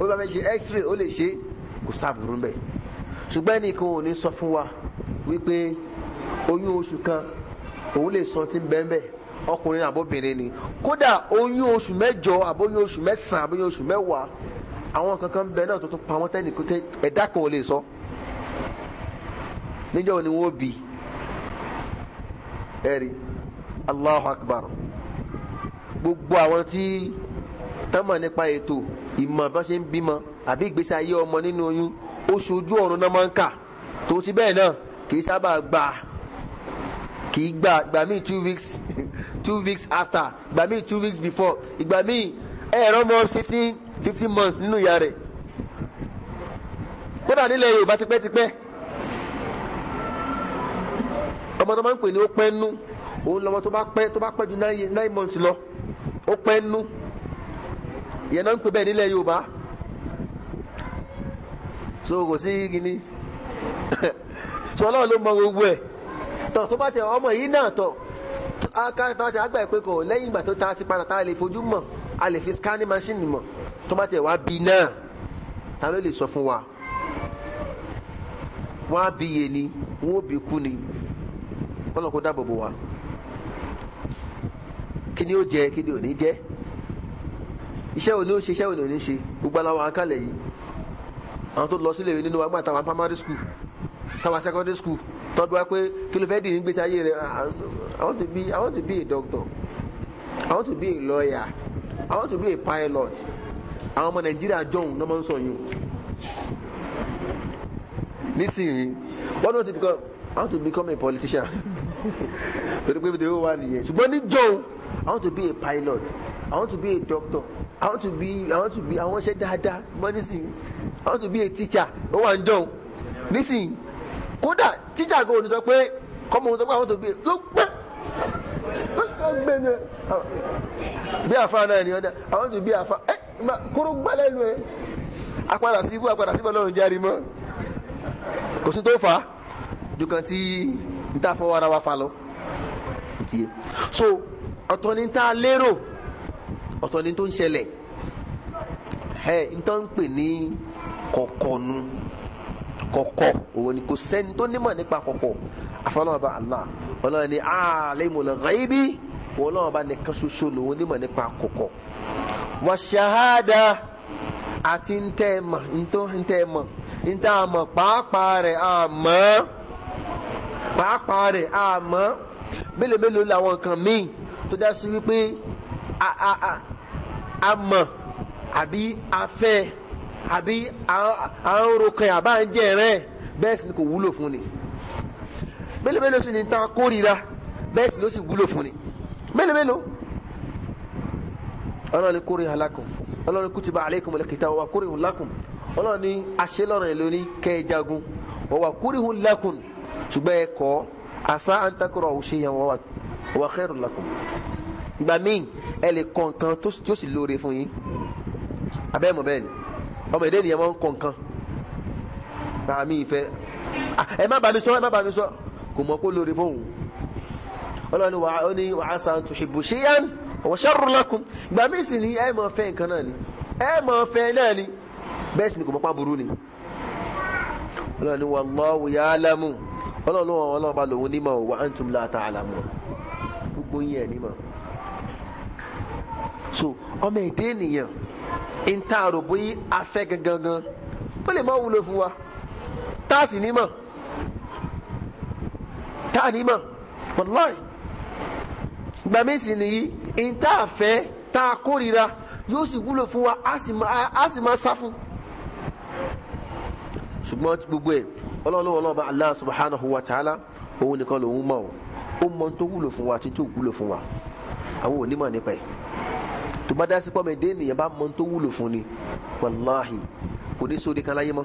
ó bá fẹ́ ṣe x-ray ó lè ṣe, kò sáàbùrú mbẹ̀. Ṣùgbọ́n ẹnìkan ò ní sọ fún wa wípé oyún oṣù kan òun lè sọ tí ń bẹ́ẹ̀ bẹ́ẹ̀, ọkùnrin àbóbìnrin ni. Kódà oyún oṣù mẹ́jọ àbóyún oṣù mẹ́sàn-án àbóyún oṣù mẹ́wàá, àwọn kankan bẹ náà tó tún pa wọ́n tẹ́nì ẹ̀dá kan ò lè sọ. Níjọ́ ni wọ́n bí ẹ̀rí. Allahu Akbar. Gbogbo àwọn tí tọ́mọ̀ nípa ètò ìmọ̀ bá ṣe ń bímọ àbí ìgbésí ayé ọmọ nínú oyún, oṣù ojú ọ̀run náà máa ń kà. Tó ti bẹ́ẹ̀ náà kì í sábà gbà, kì í gbà. Ìgbà míì 2 weeks 2 weeks after, ìgbà míì 2 weeks before, ìgbà míì ẹ̀rọ mọ́ 15 months nínú ìyá rẹ̀. Kódà nílẹ̀ Yorùbá tipẹ́tipẹ́, ọmọ tó máa ń pè ní ó pẹ́ nú, òun lọmọ tó bá pẹ́ ju 9 months lọ, ó pẹ́ nú. Ìyẹn náà ń pè bẹ́ẹ̀ nílẹ̀ Yorùbá. So kò sí gini. So Ọlọ́run ló mọ gbogbo ẹ̀. Tọ̀ tó bá tẹ ọmọ yìí náà tọ̀ ká àgbà ìpè kọ̀ lẹ́yìn ìgbà tó ta ti padà tá a lè fojú mọ̀, a lè fi scanning machine mọ̀. Tó bá tẹ wá bí náà, ta ló lè sọ fún wa? Wọ́n á bí iye ni, wọ́n ó bí kú ni. Kọ́lọ̀ kó dáàbò bò wá. Kí ni ó jẹ, kí ni ò ní jẹ? Iṣẹ́ wo ni ó ṣe, iṣẹ́ wo ni ò ní ṣe? Gbogbo aláwọ̀ akálẹ̀ yìí. Àwọn tó lọ sílé ìwé nínú wa gbà táwa primary school, táwa secondary school, tọ́jú wa pé kí ló fẹ́ dì ní gbèsè ayé rẹ̀? I want to be a doctor, I want to be a lawyer, I want to be a pilot. Àwọn ọmọ Nàìjíríà jọ̀hún náà máa ń sọ yìí. Nísìnyí, what do you want to become? I want to become a politician. Torí pé ibi tí ó wà nìyẹn. Ṣùgbọ́n ní jọ̀hún, I want to be a pilot, I want to be a doctor, I want to be àwọn ṣe dáadáa. Mọ́ nísìnyí, I want to be a teacher. Ó wà ń jọ̀hún. Nísìnyí, kódà teacher kò ní sọ pé kọ́mọ sọ pé I want to be ló pẹ́ bí àfa náà ni ọ̀dà I want to be àfa ẹ kóró gbálẹ̀ nu ẹ. Apàdà sí ibú apàdà sí ibú ọlọ́run járe mọ́. Kò sí tó fà á ju kan tí n ta fọwọ́ ara wa fa lọ. So ọ̀tọ̀ ni ta lérò, ọ̀tọ̀ ni tó ń ṣẹlẹ̀. Ẹ n tó ń pè ní kọ̀kọ̀ nu, kọ̀kọ̀ òun ni kò sẹ́ni tó nímọ̀ nípa kọ̀kọ̀ àfọlọ́wọ́ Allah. Ọlọ́run ni alimul ghaibi, Ọlọ́run bá nìkan ṣoṣo lòun nímọ̀ nípa kọ̀kọ̀. Wa shahada àti ntẹ́ mọ̀, ntẹ́ mọ̀, ntẹ́ àmọ̀ pàápàá rẹ̀ àmọ́, pàápàá rẹ̀ àmọ́. Mélòó mélòó làwọn nǹkan míì tó dá sí wípé a mọ̀ àbí a fẹ́ àbí à ń rokàn àbá ń jẹ rẹ̀, bẹ́ẹ̀ sì ni kò wúlò fún ni. Mélòó mélòó sì ni ta kórìíra, bẹ́ẹ̀ sì ló sì wúlò fún ni. Mélòó mélòó. Ọlọ́run ní kuriha lakum, Ọlọ́run kutiba alaykumul qitalu wa kurihun lakum. Ọlọ́run ní aṣelọ́run èlò ní kẹjagun wa kurihun lakum, ṣùgbọ́n ẹ kọ́ asa an takrahu shay'an wa huwa khairun lakum. Ìgbà míì ẹ lè kọ nǹkan tó sì lóore fún yín. Abẹ́ mọ̀ bẹ́ẹ̀ ni ọmọ èdè nìyẹn máa ń kọ nǹkan. Àmì ìfẹ́ ẹ má bá mi sọ, ẹ má bá mi sọ, kò mọ̀ kó lóore fóun. Ọlọ́run ní wa asa an tuhibbu shay'an wa sharrun lakum. Ìgbà míì sì ni ẹ máa fẹ́ nǹkan náà ni, ẹ máa fẹ́ náà ni, bẹ́ẹ̀ sì ni kò mọ̀ pa burú ni. Ọlọ́run ní wallahu ya'lamu, Ọlọ́run Ọlọ́run bá lòun nímọ̀ wa antum la ta'lamun, gbogbo yín ẹ̀ nímọ̀. So ọmọ èdè ènìyàn ń ta àròbó yí afẹ́ gangan, ó lè má wúlò fún wa tá a sì nímọ̀, tá a nímọ̀ wallahi. Ìgbà míì sì nìyí ń tá a fẹ́ tá a kórìíra yóò sì wúlò fún wa, á sì máa sá fún. Ṣùgbọ́n gbogbo ẹ̀ Ọlọ́run Ọlọ́run bá Allah subhanahu wa ta'ala òun nìkan lòun mọ̀ ọ́, ó mọ tó wúlò fún wa àti tó wúlò fún wa, àwọn onímọ̀ nípa ẹ̀. Tó bá dá sí pọ́mọ èdè ènìyàn bá mọ tó wúlò fún ni, wàláhì kò ní sóde kan láyé mọ́.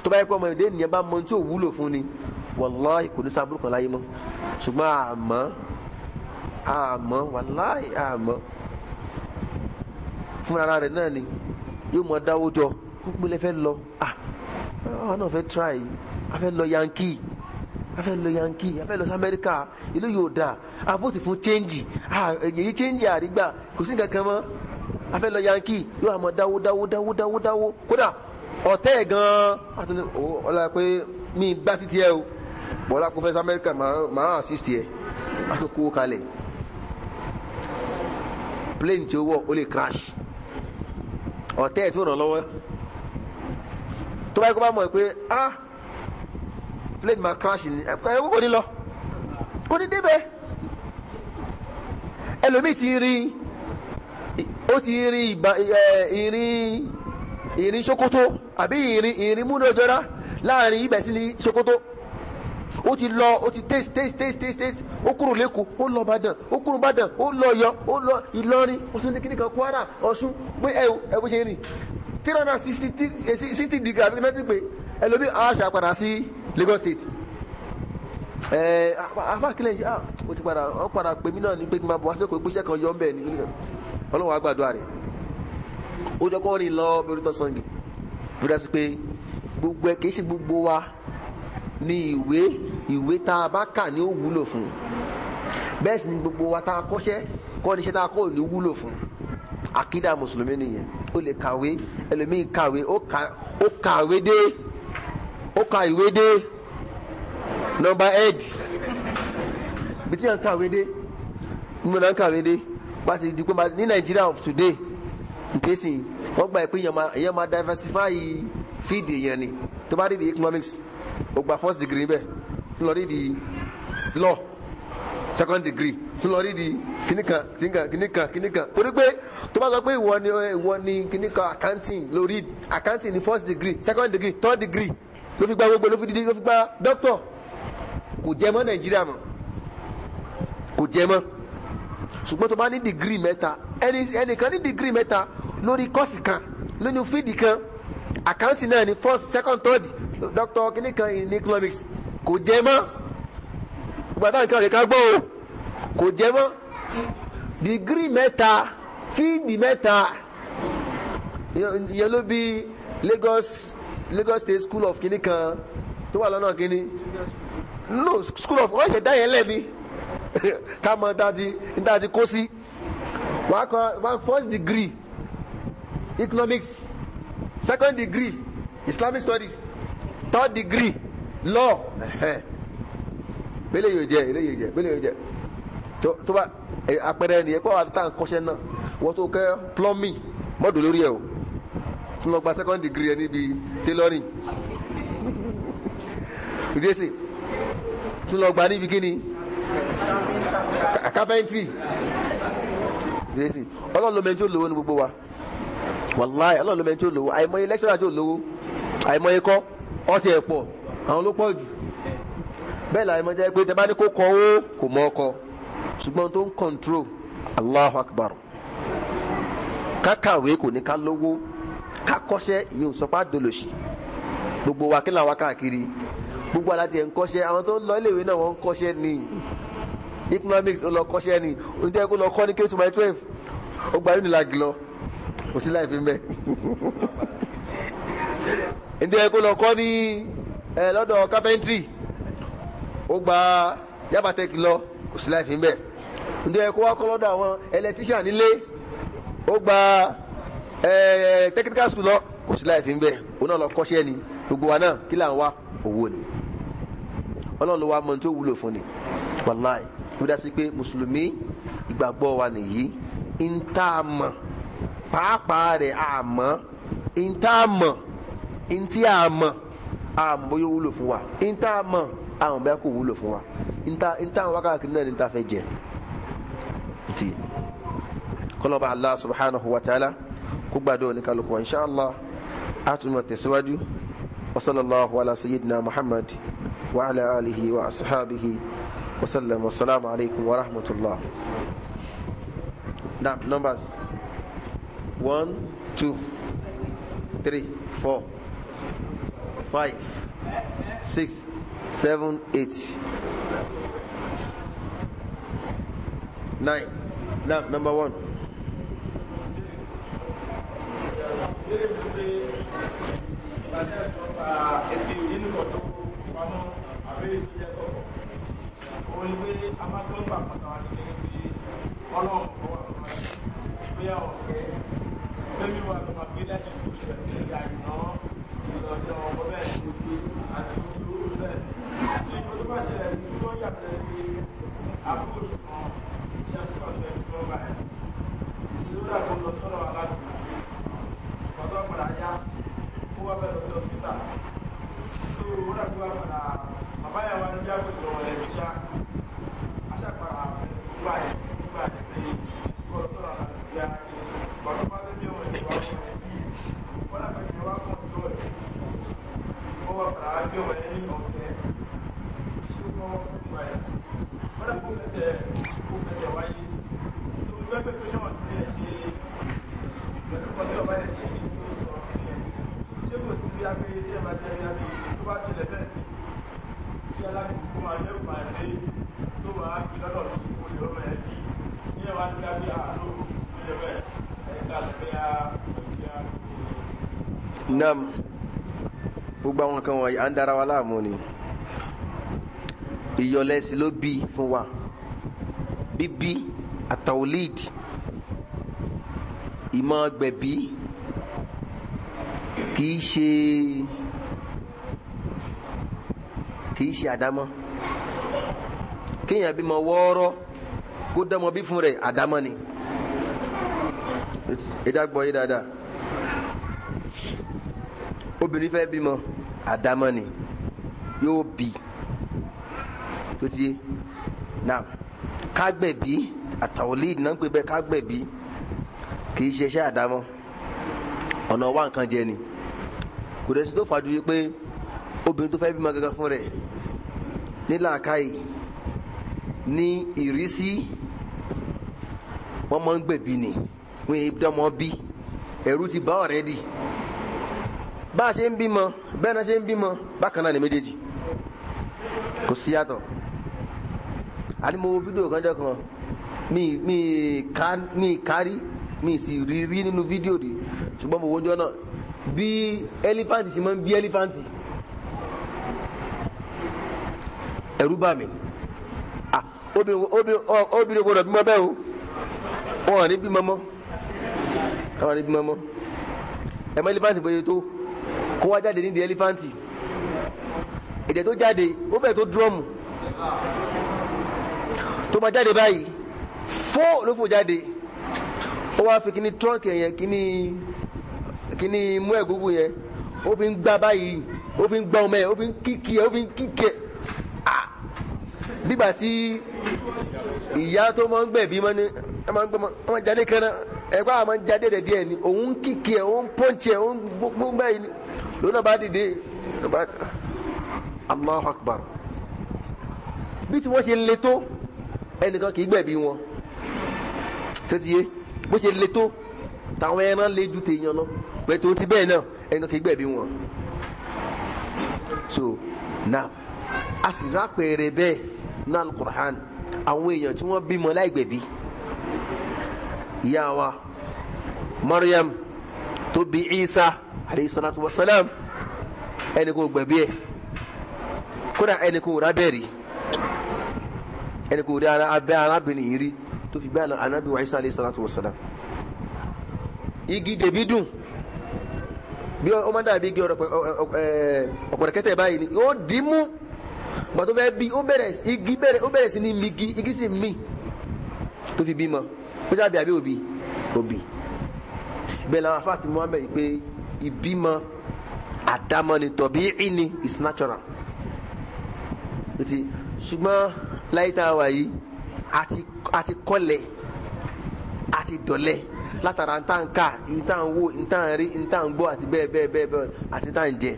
Tó bá yẹ pọ́mọ èdè ènìyàn bá mọ tó wúlò fún ni, wàláhì kò ní sábúrú kan láyé mọ́. Ṣùgbọ́n àmọ́ àmọ́ wàláhì àmọ́ fúnra rẹ̀ náà ni yóò mọ dáwó jọ. Gbogbo ilẹ̀ fẹ́ lọ, àwọn náà fẹ́ try, a fẹ́ lọ Yankee, A fẹ́ lọ Yankee, a fẹ́ lọ sí Amẹ́ríkà, ìlú yóò dáa, a vote fún change, èyí change àrígbà kò sí nǹkan kan mọ́. A fẹ́ lọ Yankee, yóò àmọ́ dáwó dáwó dáwó dáwó dáwó, kódà ọ̀tẹ́ ẹ̀ gan-an ọ̀la pé mi gbá títí ẹ o, bọ́lá kó fẹ́ sí Amẹ́ríkà máa assist ẹ, a tó kó kalẹ̀. Plane tí ó wọ̀ ó lè crash, ọ̀tẹ́ ẹ̀ tí ó ràn lọ́wọ́ tó bá yẹ kó bá mọ̀ pé ah plane ma crash ni ẹ kò ní lọ, kò ní débẹ̀. Ẹlòmíì ti rí, ó ti rí ìrìn Sokoto àbí ìrìn múnadọ́ra láàrin ibẹ̀ sí ní Sokoto, ó ti lọ, ó ti taste taste taste taste taste, ó kúrò lẹ́kọ̀ọ́, ó lọ Ìbàdàn, ó kúrò Ìbàdàn, ó lọ Ọ̀yọ́, ó lọ Ìlọrin, ó tún ní kíní kan Kwara, Ọ̀ṣun, pé ẹ ẹ bó ṣe rìn 360 degree àbí kíní pé ẹlòmíì á ṣàpadà sí Lagos State. Ẹ afáàkílẹ̀ yìí, ó ti padà, ó padà pè mí náà ní pé kí n máa bọ̀ wá sẹ́kọ̀ọ́, ìgbésẹ̀ kan yọ ń bẹ̀ ní kíní kan. Ọlọ́run á gbàdúrà rẹ̀, ó jọ kọ́ rìn lọ bí orí tó sangi. Fúdà sí pé gbogbo ẹ kì í ṣe gbogbo wa ní ìwé tá a bá kà ní ó wúlò fún, bẹ́ẹ̀ sì ni gbogbo wa tá a kọ́ṣẹ́ kọ́ ní iṣẹ́ tá a kọ́ ò ní wúlò fún. Àkídà mùsùlùmí nìyẹn. Ó lè kàwé, ẹlòmíì kàwé, ó kàwé dé, ó ka ìwé dé nọ́mbà 8, bí tí yẹn kàwé dé, mo náà kàwé dé bá ti di pé ní Nàìjíríà of today nkesi wọ́n gbà pé èèyàn máa diversify field èèyàn ni. Tó bá rí di economics, ó gba first degree bẹ́ẹ̀, tó lọ rí di law second degree, tó lọ rí di kìnìkan kìnìkan kìnìkan kìnìkan. Torí pé tó bá sọ pé ìwọ ni kìnìkan accounting lórí accounting ni first degree, second degree, third degree ló fi gba gbogbo, ló fi di, ló fi gba doctor. Kò jẹ mọ́ Nàìjíríà mọ́, kò jẹ mọ́. Ṣùgbọ́n tó bá ní degree mẹ́ta, ẹnìkan ní degree mẹ́ta lórí kọ́ọ̀sì kan, lórí fíìdì kan, accounting náà ni first, second, third, doctor kìnìkan in economics, kò jẹ mọ́. Gbàtà nǹkan rẹ̀ ká gbọ́ o, kò jẹ mọ́. Degree mẹ́ta, fíìdì mẹ́ta, ìyẹn ló bí Lagos State School of kìnìkan tó wà lọ́nà kìnì, no school of wọ́n ṣe dá yẹn lẹ́bi ká mọ níta ti kó sí. Wọ́n kọ́ first degree economics, second degree Islamic studies, third degree law. Bẹ́lẹ̀ yóò jẹ́, bẹ́lẹ̀ yóò jẹ́, bẹ́lẹ̀ yóò jẹ́. Tó bá àpẹẹrẹ nìyẹn pé àwọn àti tá à ń kọ́ṣẹ́ náà, wọ́n tó kẹ́ plumbing mọ́dù lórí ẹ̀ o, tún lọ gba second degree ẹ níbi tailoring, ìdíyèsí tún lọ gba níbi kíni carpentry. Ìdíyèsí ọlọ́run ló mẹ́ni tí ó lówó ní gbogbo wa, wàláì ọlọ́run ló mẹ́ni tí ó lówó. Àìmọye lecturer tí ó lówó, àìmọye kọ́ ọtí ẹ̀ pọ̀, àwọn ló pọ̀ jù. Bẹ́ẹ̀ la àìmọye jẹ́ pé tẹ bá ní kó kọ ó kò mọ ọkọ, ṣùgbọ́n tó ń control. Allahu Akbar. Kákàwé kò ní ká lówó, ká kọ́ṣẹ́ ìyẹn ò sọ pé àdolòṣì. Gbogbo wa kí là wá káàkiri, gbogbo aláti ẹ̀ ń kọ́ṣẹ́. Àwọn tó ń lọ iléèwé náà wọ́n ń kọ́ṣẹ́ ní economics, ó lọ kọ́ṣẹ́ ní oúnjẹ kó lọ kọ́ ní K2 by 12, ó gba unilag lọ, kò sí láì fi mbẹ́. Oúnjẹ kó lọ kọ́ ní lọ́dọ̀ carpentry, ó gba Yabatech lọ, kò sí láì fi mbẹ́. Oúnjẹ kó wá kọ́ lọ́dọ̀ àwọn electrician nílé, ó gba technical school lọ, kò sí láì fi mbẹ́. Òun náà lọ kọ́ṣẹ́ ni. Gbogbo wa náà kí là ń wá? Owó ni. Ọlọ́run ló wá mọ tí ó wúlò fún ni. Wàláì ló dá sí pé mùsùlùmí ìgbàgbọ́ wa nìyí. Ń tá a mọ̀ pàápàá rẹ̀ a mọ̀, ń tá a mọ̀, ń tí a mọ̀, a mọ̀ bóyá ó wúlò fún wa. Ń tá a mọ̀, a mọ̀ bóyá kò wúlò fún wa. Ń tá àwọn wákàtí náà ní ta fẹ́ jẹ. Ti kọlọ́ba Allah subhanahu wa ta'ala kó gbàdúrà ní kálukú wa insha Allah a tún mọ̀ tẹ̀síwájú. Wa sallallahu ala sayyidina Muhammad wa ala alihi wa ashabihi wa sallam. Wassalamu alaikum wa rahmatullah. Now, numbers 1, 2, 3, 4, 5, 6, 7, 8, 9. Now, number 1. Nam, gbogbo àwọn kan wọ̀nyí à ń dára wa láàmú ni. Ìyọlẹ́sí ló bí fún wa. Bíbí àtàwọlíd, ìmọ̀ gbẹ̀bí kìí ṣe àdámọ́. Kéèyàn bímọ wọ́ọ́rọ́ kó dánmọ bí fún rẹ̀, àdámọ́ ni. Ìdágbọ́ yìí dáadáa. Obìnrin fẹ́ bímọ, àdámọ́ ni, yóò bí. Tó ti náà kágbẹ̀bí àtàwọlíd náà ń pè bẹ́ẹ̀, kágbẹ̀bí kì í ṣe iṣẹ́ àdámọ́, ọ̀nà wá nǹkan jẹ ni. Kò dẹ̀ sí tó fàájú pé obìnrin tó fẹ́ bímọ gangan fún rẹ̀ ní làákàyè, ní ìrísí, wọ́n máa ń gbẹ̀bí ni, wọ́n yẹ dánmọ́ bí, ẹ̀rú ti bá ọ̀rẹ́dì. Bá a ṣe ń bímọ bẹ́ẹ̀ náà ṣe ń bímọ bákan náà ní méjèèjì, kò sí yàtọ̀. Àní mo wo fídíò kan jẹ́ kan, mi kárí, mi sì rí rí nínú fídíò rí, ṣùgbọ́n mo wọ́jọ́ náà bí ẹlífàǹtì ṣe máa ń bí ẹlífàǹtì, ẹ̀rù bà mí. Obìnrin gbọ́dọ̀ bímọ bẹ́ẹ̀ o, wọn ò ní bímọ mọ́, wọn ò ní bímọ mọ́. Ẹ̀mọ́ ẹlífàǹtì bóyá tó kó wá jáde nídìí ẹlífàǹtì, ẹ̀jẹ̀ tó jáde ó fẹ́ tó dúrọ́mù tó bá jáde báyìí, fó ló fò jáde. Ó wá fi kíní trọ́ǹkì yẹn, kíní mú ẹ̀gúngún yẹn, ó fi ń gbá báyìí, ó fi ń gbá ọmọ ẹ̀, ó fi ń kíkì ẹ̀, ó fi ń kíkì ẹ̀. Bígbà tí ìyá tó máa ń gbẹ̀bí máa ń gbọ́ máa ń jáde kan náà, ẹ̀kọ́ àwọn máa ń jáde díẹ̀ ni, òun ń kíkì ẹ̀, òun ń pọ́ǹchì ẹ̀, òun gbogbo báyìí ni lónà bá dìde. Allahu Akbar. Bí tí wọ́n ṣe le tó, ẹnìkan kì í gbẹ̀bí wọn. Tó ti yé, bó ṣe le tó, táwọn ẹran le ju tèèyàn lọ, pẹ̀tù ti bẹ́ẹ̀ náà, ẹnìkan kì í gbẹ̀bí wọn. So now, a sì rápẹ̀rẹ̀ bẹ́ẹ̀ ní Al-Qur'an, àwọn èèyàn tí wọ́n bímọ láì gbẹ̀bí. Ìyá wa Maryam tó bí Isa alayhi salatu wa salam, ẹnìkan ò gbẹ̀bí ẹ̀, kódà ẹnìkan ò rábẹ̀rí, ẹni kò rí abẹ́ arábìnrin yìí rí tó fi bẹ́ẹ̀ anábì wa Isa alayhi salatu wa salam. Igi dèbí dùn bí ó máa dàbí igi ọ̀pọ̀rọ̀kẹ́tẹ̀ báyìí ni ó dì í mú. Gbà tó fẹ́ bí ó bẹ̀rẹ̀ igi bẹ̀rẹ̀ ó bẹ̀rẹ̀ sí ní mi igi, igi sì mì tó fi bímọ. Ó jáde àbí òbí òbí. Bẹ́ẹ̀ làwọn afá ti Muhammed yìí pé ìbímọ àdámọ́ ni, tọ̀bí ìní is natural. Ṣùgbọ́n láyé tá a wà yìí, àti kọ́lẹ̀, àti dọ̀lẹ̀ látara ntá ń kà, ntá ń wò, ntá ń rí, ntá ń gbọ́ àti bẹ́ẹ̀ bẹ́ẹ̀ bẹ́ẹ̀ bẹ́ẹ̀ àti ntá ń jẹ.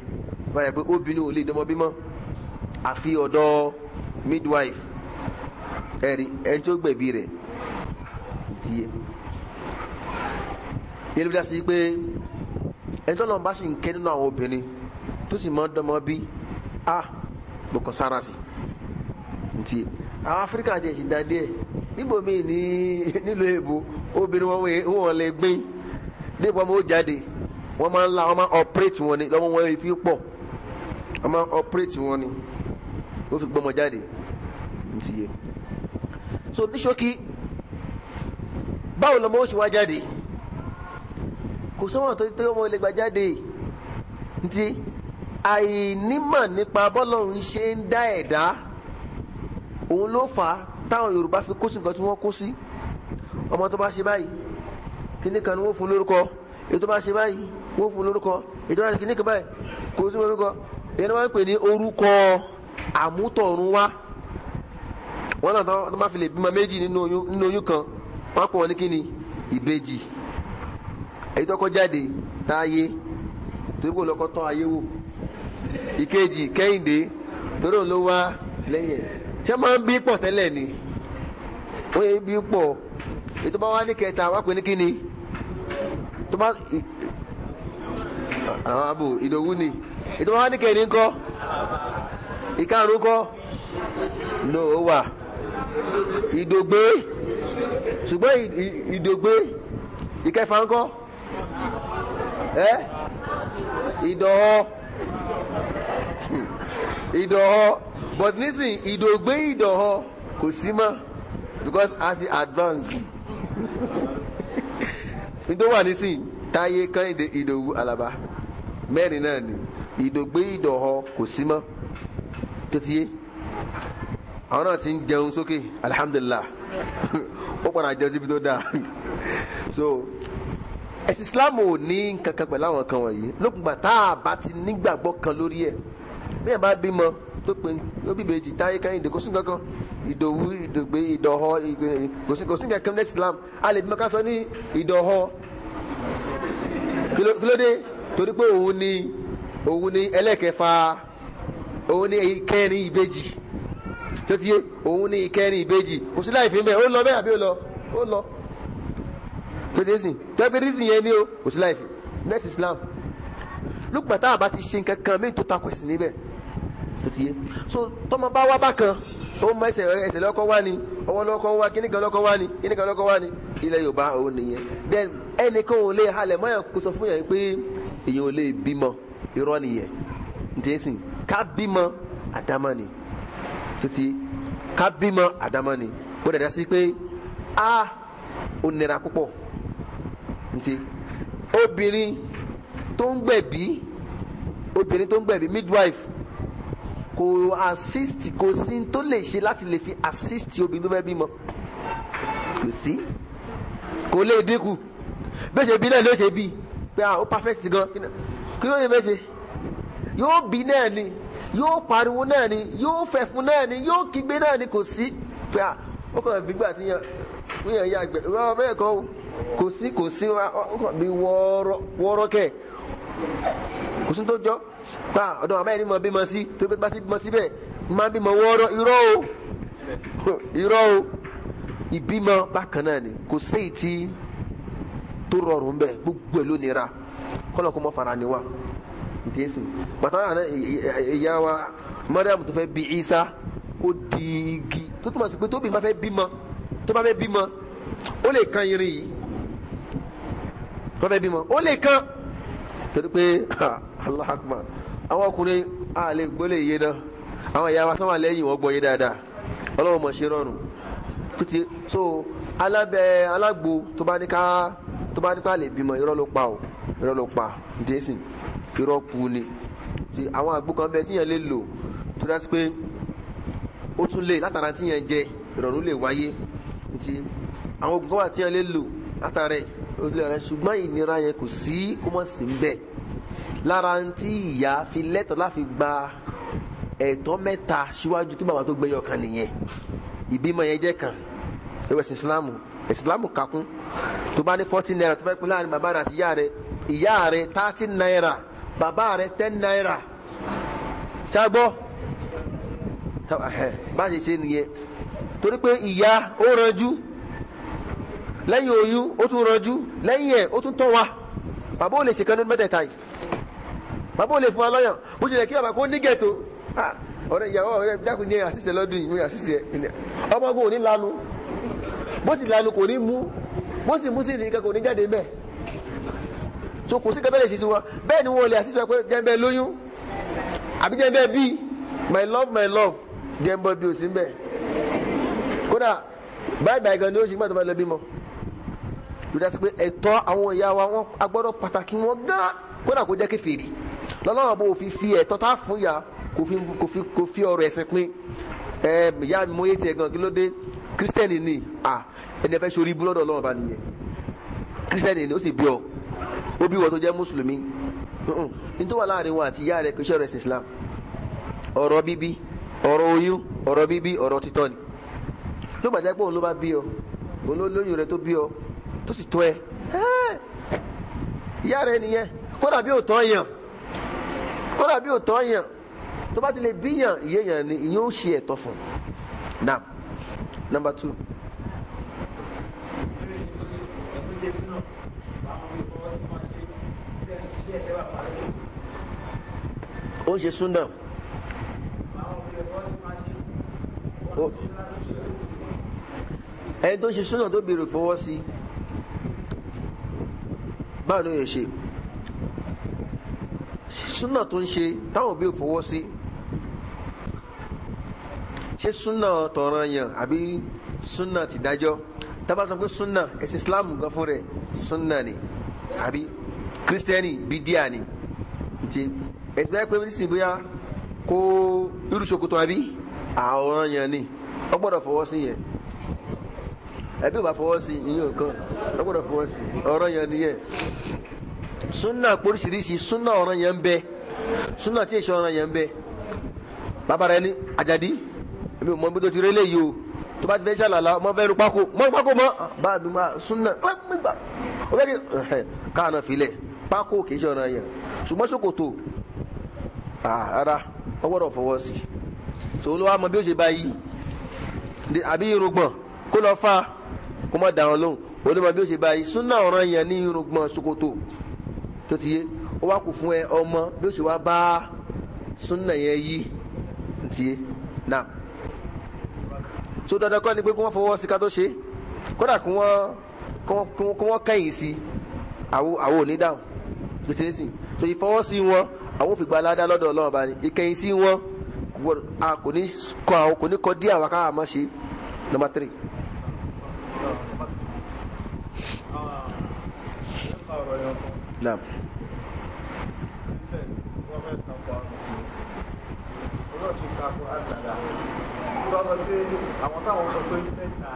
Báyà pé obìnrin ò lè dọmọ bímọ àfi ọ̀dọ̀ midwife, ẹ̀rí ẹni tó gbẹ̀bí rẹ̀ ti yé. Yẹ́nì bí a sì pé ẹni tó lọ́n bá sì ń kẹ́ nínú àwọn obìnrin tó sì máa ń dọmọ bí, a ló kọ sára sí nti àwọn Áfíríkà ti ẹ̀sìn dá díẹ̀ níbòmíì ní nílùú èbó, obìnrin wọn lè gbìn dépò ọmọ ó jáde, wọ́n máa ń la, wọ́n máa ń ọ̀pẹ́rẹ́tì wọn ni, lọ́wọ́ wọn fi pọ̀, wọ́n máa ń ọ̀pẹ́rẹ́tì wọn ni, ó fi gbọ́mọ jáde nti yé. So ní ṣókí, báwo lọmọ ó ṣe wá jáde? Kò sọ́wọ́n tó tó ọmọ ilé gba jáde nti àìnímọ̀ nípa bọ́lọ́hún ṣe ń dá ẹ̀dá Òun ló fà á táwọn Yorùbá fi kó sí nǹkan tí wọ́n kó sí. Ọmọ tó bá ṣe báyìí, kíní kan ni wọ́n fún lórúkọ. Èyí tó bá ṣe báyìí, wọ́n fún lórúkọ. Èyí tó bá ṣe kíní kan báyìí, kò sí lórúkọ. Ìyẹn ni wọ́n ń pè ní orúkọ àmútọ̀run wá. Wọ́n náà tó bá fi lè bímọ méjì nínú oyún kan, wọ́n pè wọ́n ní kíni? Ìbejì. Èyí tó kọ́ jáde Táyé, torí kò lọ́kọ́ tán ayé wò. Ìkejì Kẹ́hìndé, torí òun ló wá lẹ́yìn ẹ̀. Ṣé máa ń bí pọ̀ tẹ́lẹ̀ ni? Ó yẹ bí pọ̀. Èyí tó bá wá ní kẹta, wọ́n pè ní kíni? Tó bá àwọn abo Ìdòwú ni. Èyí tó bá wá ní kẹrin ńkọ́? Ìkarùn ńkọ́? No, ó wà Ìdògbé. Ṣùgbọ́n Ìdògbé. Ìkẹfà ńkọ́? Ìdọ̀họ́. Ìdọ̀họ́. But nísìn Ìdògbé Ìdọ̀họ́ kò sí mọ́, because as it advance. Nítorí wà nísìn Táyé, Kẹ́hìndé, Ìdòwú, Àlàbá, mẹ́rin náà ni. Ìdògbé Ìdọ̀họ́ kò sí mọ́. Tó ti yé, àwọn náà ti ń jẹun sókè, alhamdulillah. Ó padà jẹun síbi tó dáa. So ẹ̀sìn Islam ò ní kankan pẹ̀lú àwọn kan wọ̀nyí. Lókùngbà tá a bá ti nígbàgbọ́ kan lórí ẹ̀, bí ẹ̀ bá bímọ tó pe ó bí ìbejì Táyé, Kẹ́hìndé, kò sí nǹkan kan. Ìdòwú, Ìdògbé, Ìdọ̀họ́, kò sí nǹkan kan ní Islam. A lè bímọ ká sọ ní Ìdọ̀họ́. Kí ló dé? Torí pé òun ni ẹlẹ́kẹfà, òun ni ìkẹrin ìbejì. Tó ti yé, òun ni ìkẹrin ìbejì. Kò sí láì fi ń bẹ, ó lọ bẹ́ẹ̀ àbí ó lọ? Ó lọ. Tó ti sìn tẹ́bírísì yẹn ni o, kò sí láì fi next Islam. Lùgbà tá a bá ti ṣe nǹkan kan mí tó takò ẹ̀sìn níbẹ̀. Tó ti yé. So tọmọ bá wá bákan, ó mọ ẹsẹ̀ lọ́kọ́ wá ni, ọwọ́ lọ́kọ́ wá, kíníkan lọ́kọ́ wá ni, kíníkan lọ́kọ́ wá ni. Ilẹ̀ Yorùbá òun nìyẹn. Then ẹnìkan ò lè halẹ̀ mọ́yàn kó sọ fún yẹn pé èèyàn ò lè bímọ. Irọ́ nìyẹn. Ǹjẹ́ sìn ká bímọ àdámọ́ ni. Tó ti ká bímọ àdámọ́ ni. Ó dàda sí pé a ò nira púpọ̀. Ntí obìnrin tó ń gbẹ̀bí, obìnrin tó ń gbẹ̀bí, midwife, kò assist, kò sí tó lè ṣe láti lè fi assist obìnrin tó fẹ́ bímọ. Kò sí, kò lè dínkù. Bí ó ṣe bí náà ló ṣe bí pé ah ó perfect gan. Kí ló lè fẹ́ ṣe? Yóò bí náà ni, yóò pariwo náà ni, yóò fẹ̀fun náà ni, yóò kígbe náà ni. Kò sí pé ah ó kàn bí gbà tí yàn yà gbẹ bẹ́ẹ̀ kọ́. Kò sí, kò sí, ó kàn bí wọ́ọ́rọ́ kẹ̀. Kò sí tó jọ pa ọ̀dọ̀ àmọ́ ẹni mọ̀ bímọ sí tó bá ti bímọ síbẹ̀ máa bímọ wọ́ọ́rọ́. Irọ́ o, irọ́ o. Ìbímọ bákan náà ni, kò sí èyí tí tó rọrùn bẹ́ẹ̀, gbogbo ẹ̀ ló nira. Kọ́lọ̀ kó mọ́ fara ni wa. Ntẹ́sìn bàtà ìyá wa Mariam tó fẹ́ bí Isa, ó di igi. Tó túmọ̀ sí pé tóbi bá fẹ́ bímọ, tó bá fẹ́ bímọ, ó lè kan irin yìí. Tó fẹ́ bímọ, ó lè kan. Torí pé Allahu Akbar, àwọn ọkùnrin a lè gbólé iye náà. Àwọn ìyá wa sáwọn lẹ́yìn wọ́n gbọ́ yé dáadáa. Ọlọ́wọ́ mọ̀ ṣe rọrùn. So alábẹ́ alágbo tó bá ní ká, tó bá ní ká lè bímọ, irọ́ ló pa o, irọ́ ló pa. Ntẹ́sìn irọ́ kú ni. Ti àwọn àgbo kan bẹ tíyẹn lè lò tó dá sí pé ó tún lè látara tíyẹn jẹ, ìrọ̀rùn lè wáyé. Ti àwọn oògùn kan wà tíyẹn lè lò látara ẹ̀, ó lè rẹ. Ṣùgbọ́n ìnira yẹn kò sí, kó mọ̀ sí ń bẹ̀. Lára tí ìyá fi lẹ́tọ̀ọ́ láfi gba ẹ̀tọ́ mẹ́ta síwájú kí bàbá tó gbẹ́yọ̀ kan nìyẹn. Ìbímọ yẹn jẹ́ kan. Ẹ̀wẹ̀ ẹ̀sìn Ìsìlámù, Ìsìlámù kakún. Tó bá ní 40 naira tó fẹ́ pín láàrin bàbá rẹ̀ àti ìyá rẹ̀, ìyá rẹ̀ 30 naira, bàbá rẹ̀ 10 naira. Ṣágbọ́ bá ṣe ṣe nìyẹn. Torí pé ìyá ó ranjú lẹ́yìn oyún, ó tún ranjú lẹ́yìn ẹ̀, ó tún tọ́ wa. Bàbá ò lè ṣe kan ní mẹ́tẹ̀ẹ̀ta yìí. Bàbá ò lè fún wa lọ́yàn. Bó ṣe yẹ kí bàbá kó ní gẹ̀tò. Ọ̀rẹ́ ìyàwó ọ̀rẹ́ dákun ní àṣìṣe lọ́dún yìí, àṣìṣe ọmọ ogun ò ní lanu. Bó sì lanu kò ní mú, bó sì mú sí ní kò ní jáde mẹ́. So kò sí kẹtọ́ lè ṣe sí wọn. Bẹ́ẹ̀ ni wọn lè àṣìṣe pé jẹ́ ń bẹ lóyún àbí jẹ́ ń bẹ bí my love, my love, jẹ́ ń bọ́ bí o sí ń bẹ̀. Kódà báyìí báyìí gan ni ó ṣe gbọ́dọ̀ bá lọ bímọ. Lórí àti pé ẹ̀tọ́ àwọn ìyá wa, wọn agbọ́dọ̀ pàtàkì wọn gán, kódà kó jẹ́ kèfèrí. Lọ́lọ́run bó fi ẹ̀tọ́ tá fún ìyá, kò fi ọ̀rọ̀ ẹ̀sìn pín. Ẹ ìyá mi mo yé tiẹ̀ gan, kí ló dé? Kírísítẹ́nì ni, à ẹni ẹ fẹ́ sori ibú lọ́dọ̀ Ọlọ́run bá nìyẹn. Kírísítẹ́nì ni ó sì bí ọ, ó bí wọ́n tó jẹ́ mùsùlùmí. Ní tó wà láàrin wọn àti ìyá rẹ̀ kò ṣe ọ̀rọ̀ ẹ̀sìn Islam. Ọ̀rọ̀ bíbí, ọ̀rọ̀ oyún, ọ̀rọ̀ bíbí, ọ̀rọ̀ títọ́ ni. Ló gbàjẹ́ pé òun ló bá bí ọ, òun ló lóyún rẹ tó bí ọ, tó sì tọ́ ẹ. Ìyá rẹ nìyẹn. Kódà bí ò tọ́ yàn, kódà bí ò tọ́ yàn, tó bá ti lè bí yàn, ìyé yàn ni ìyẹn ó ṣe ẹ̀tọ́ fún. Now, number 2. Ó ń ṣe súnà. Ẹni tó ń ṣe súnà tó béèrè fọwọ́ sí, báwo ló yẹ ṣe súnà tó ń ṣe táwọn òbí ò fọwọ́ sí? Ṣé súnà tọ̀ranyàn àbí súnà tìdájọ́? Tá bá sọ pé súnà ẹ̀sìn Islam gan fún rẹ̀ súnà ni, àbí kírísítẹ́nì bídíà ni. Ntí ẹ̀sìn báyìí pé nísìnyí bóyá kó irú ṣòkòtò àbí àwòrán yẹn ni, ó gbọ́dọ̀ fọwọ́ sí yẹn. Ẹbí ò bá fọwọ́ sí ìyẹn kan, ó gbọ́dọ̀ fọwọ́ sí ọ̀rọ̀ yẹn nìyẹn. Súnà póríṣiríṣi, súnà ọ̀ràn yẹn ń bẹ, súnà tí èso ọ̀ràn yẹn ń bẹ. Bàbá rẹ ní Àjàdí, èmi ò mọ ibi tó ti rí eléyìí o, tó bá ti fẹ́ ṣàlàlà ọmọ fẹ́ ru pákó mọ́ pákó mọ́ bá mi máa súnà gbà ó fẹ́ kí káànà filẹ̀ pákó kì í ṣe ọ̀ràn yẹn. Ṣùgbọ́n ṣòkòtò rárá, wọ́n gbọ́dọ̀ fọwọ́ sí. Tòun ló wá mọ bí ó ṣe bá yí àbí irùngbọ̀n kó lọ fa kó má dà wọn lóhùn, òun ló mọ bí ó ṣe bá yí. Súnà ọ̀ràn yẹn ní irùngbọ̀n ṣòkòtò tó ti yé, ó wá kù fún ẹ ọmọ bí ó ṣe wá bá súnà yẹn yí ti yé. Náà so dandan kọ́ ni pé kí wọ́n fọwọ́ sí ká tó ṣe, kódà kí wọ́n kẹ́yìn sí àwọn ò ní dáhùn tó ṣe é sìn. So ìfọwọ́sí wọn àwọn ò fi gba aládá lọ́dọ̀ Ọlọ́run bá ní, ìkẹyìn sí wọn kò ní kọ àwọn kò ní kọ dí àwọn káwá mọ́ ṣe. Number 3. Naam. Àwọn táwọn sọ pé mẹ́ta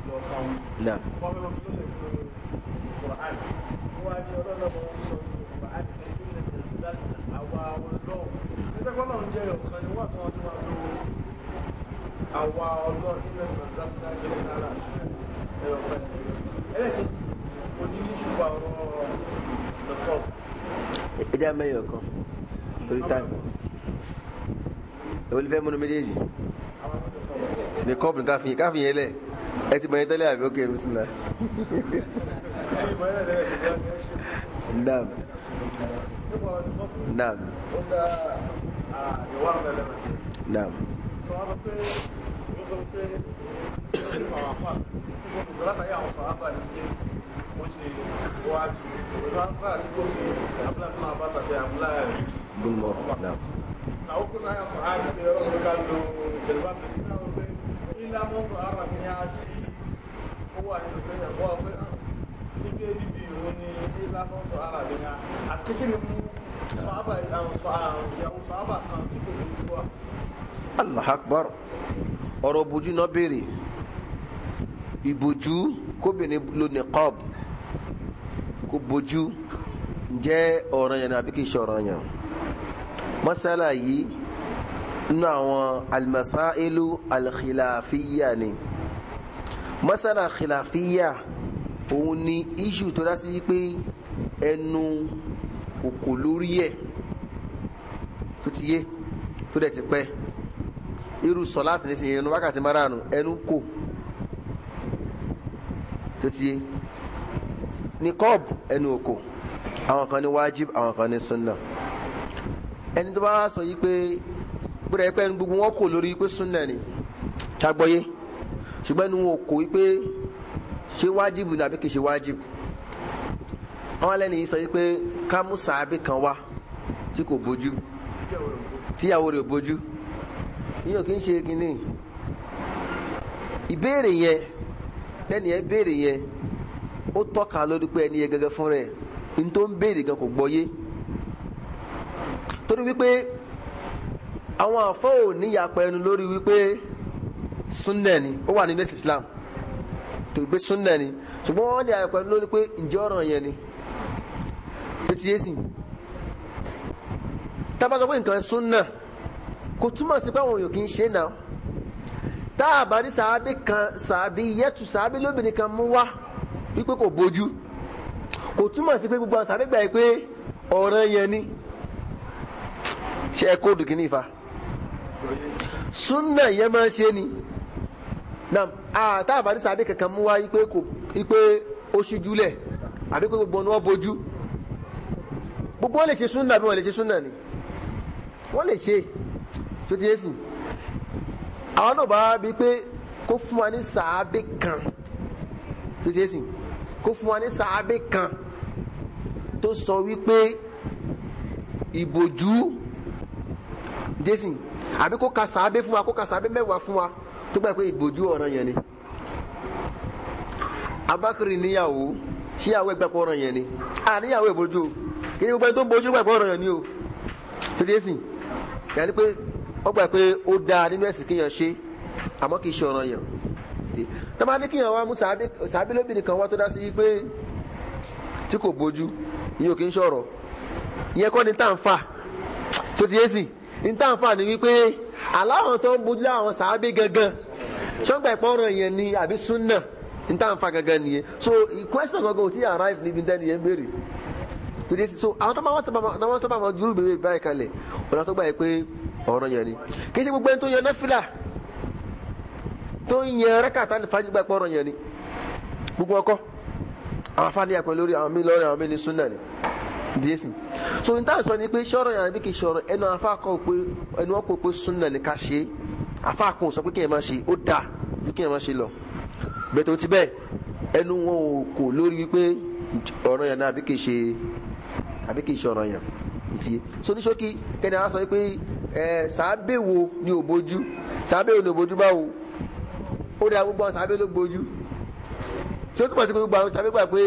lọ́kàn. Naam. Wọ́n fẹ́ lọ sí lóṣèlú Kùránì. Wọ́n á ní ọlọ́run sọ Kùránì pé ilẹ̀ Tanzania àwa ọlọ́run. Nígbà tí wọ́n jẹ́ ọ̀kan ni wọ́n àtúnwá tó máa lo àwa ọlọ́run ilẹ̀ Tanzania jẹ́ náírà ẹ̀rọ kan. Ẹlẹ́kejì, òní ní ṣùgbọ́n ọ̀rọ̀ lọ́kọ̀. Ẹ jẹ́ mẹ́yọ̀ kan torí táìmù. Èwo lè fẹ́ múnú méjèèjì? Ní kọ́ọ̀pù káfí yẹn lẹ̀. Ẹ ti mọ̀ yẹn tẹ́lẹ̀ àbí ókè rúṣìlá. Naam. Naam. Naam. Bùnmọ̀. Naam. Allah akbar. Ọ̀rọ̀ ìbòjú náà béèrè. Ìbòjú kóbìnrin ló niqab, kó bojú, ǹjẹ́ ọ̀ranyàn àbí kìí ṣe ọ̀ranyàn? Masala yìí nínú àwọn almasailu alkhilafiyya ni. Masala khilafiyya òun ni issue tó dá sí pé ẹnu kò lórí ẹ̀ tó ti yé tó dẹ̀ ti pẹ́. Irú sọ̀láàtì nísìnyí ẹnu wákàtí márààrún ẹnu kò tó ti yé. Ní kọ́ọ̀bù ẹnu òkò, àwọn kan ní wájib, àwọn kan ní sunna. Ẹni tó bá sọ yìí pé gbọ́dọ̀ ẹ pé ẹnu gbogbo wọn kò lórí pé sunna ni ṣàgbọ́yé, ṣùgbọ́n ẹnu wọn kò yìí pé ṣé wájib ni àbí kì í ṣe wájib. Àwọn alẹ́ nìyí sọ yìí pé ká mú sàábì kan wá tí kò bójú, tíyàwó rẹ̀ bójú, yíyan kì í ṣe kínní. Ìbéèrè yẹn tẹ́ni yẹn béèrè yẹn ó tọ́ka lórí pé ẹni yẹn gẹ́gẹ́ fún rẹ̀ ní tó ń béèrè gan kò gbọ́yé, torí wípé Àwọn àfọ́ ò níyàpẹ̀ ẹnu lórí wípé súnnà ni ó wà nínú ẹ̀sìn Islam tó gbé súnnà ni, ṣùgbọ́n wọ́n ní àyàpẹ̀ ẹnu lórí pé ǹjẹ́ ọ̀ràn yẹn ni tó ti yé sìn. Tá bá sọ pé nǹkan súnnà kò túmọ̀ sí pé àwọn èèyàn kì í ṣe náà. Tá a bá rí sàábé kan, sàábé yẹtù, sàábé lóbìnrin kan mú wá wípé kò bójú, kò túmọ̀ sí pé gbogbo àwọn sàábé gbà yìí pé ọ̀ràn yẹn ni. Ṣe ẹ kóòdù kìíní ìfa súnà yẹn máa ń ṣe ni. Nam tá a bá rí sàábé kankan mú wá wípé kò wípé ó ṣíjú lẹ̀ àbí pé gbogbo ọ̀nà wọn bójú, gbogbo wọn lè ṣe súnà bí wọn lè ṣe súnà ni wọ́n lè ṣe tó ti yé sìn. Àwọn náà bá bí pé kó fún wa ní sàábé kan tó ti yé sìn, kó fún wa ní sàábé kan tó sọ wípé ìbòjú jésìn, àbí kó ka sàábé fún wa, kó ka sàábé mẹ́wàá fún wa tó gbà pé ìbòjú ọ̀ràn yẹn ni. Abakiri níyàwó, síyàwó ẹgbẹ́ pọ̀ ọ̀ràn yẹn ni? À níyàwó ìbòjú o, kí ni gbogbo ẹni tó ń bojú gbà pé ọ̀ràn yẹn ni o tó ti yé sìn. Yàrá pé ó gbà pé ó dáa nínú ẹ̀sìn kéèyàn ṣe, àmọ́ kì í ṣe ọ̀ràn yẹn. Tọ́ba ní kéèyàn wá mú sàábé lóbìnrin kan wá tó dá sí pé tí kò bójú, ìyẹn ò kì í ṣọ̀rọ̀. Ìyẹn kọ́ ni tá à ń fà tó ti yé sí. Ní tá à ń fà ni wípé aláwọn tó ń bójú láwọn sàábé gangan ṣọ́gbà ìpọ́nrán yẹn ni àbí súnà, ní tá à ń fà gangan nìyẹn. So question gangan ò tí arrive níbi tẹ́ni yẹn ń béèrè. So àwọn tó máa wọ́n sábà máa dúró bèbè báyìí kalẹ̀, ọ̀nà tó gbà yẹ pé ọ̀rọ̀ yẹn ni. Kì í ṣe gbogbo ẹni tó yan náfìlà tó ń yan rákàtà ní fàájì gbà pé ọ̀rọ̀ yẹn ni gbogbo ọkọ. Àwọn afáàní àpẹ lórí àwọn mí lọ́rẹ̀ àwọn mí ní súnà ni díẹ̀sì. So n táwọn sọ ni pé ṣọ́rọ̀ yẹn àbí kì í ṣọ̀rọ̀, ẹnu afá kọ pé ẹnu ọkọ pé súnà ni ká ṣe. Afá kan sọ pé kí ẹ má ṣe, ó dáa ju kí ẹ má ṣe lọ. Bẹ́ẹ̀ tó ti bẹ́ẹ̀ ẹnu wọn ò kò lórí wípé ọ̀rọ̀ yẹn náà àbí kì í ṣe, àbí kì í ṣe ọ̀rọ̀ yẹn nti. So ní ṣókí kẹ́ni àwọn sọ pé ẹ sàábé wo ni ò bójú, sàábé wo ni ò bójú báwo? Ó dáa gbogbo àwọn sàábé ló bójú. Ṣé ó túmọ̀ sí pé gbogbo àwọn sàábé gbà pé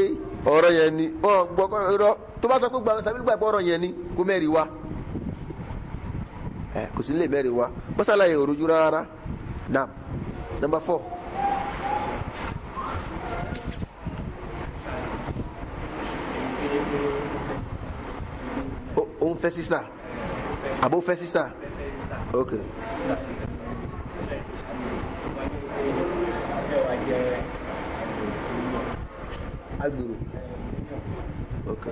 ọ̀rọ̀ yẹn ni? Ọ̀rọ̀ tó bá sọ pé gbogbo àwọn sàábé gbà pé ọ̀rọ̀ yẹn ni, kó mẹ́rin wá. Ẹ kò sí lè mẹ́rin wá. Mọ́sálàyé òrùjú rárá. Now, number 4. Ó ń fẹ́ sísá, àbó fẹ́ sísá? Ok. Agbèrò. Ok.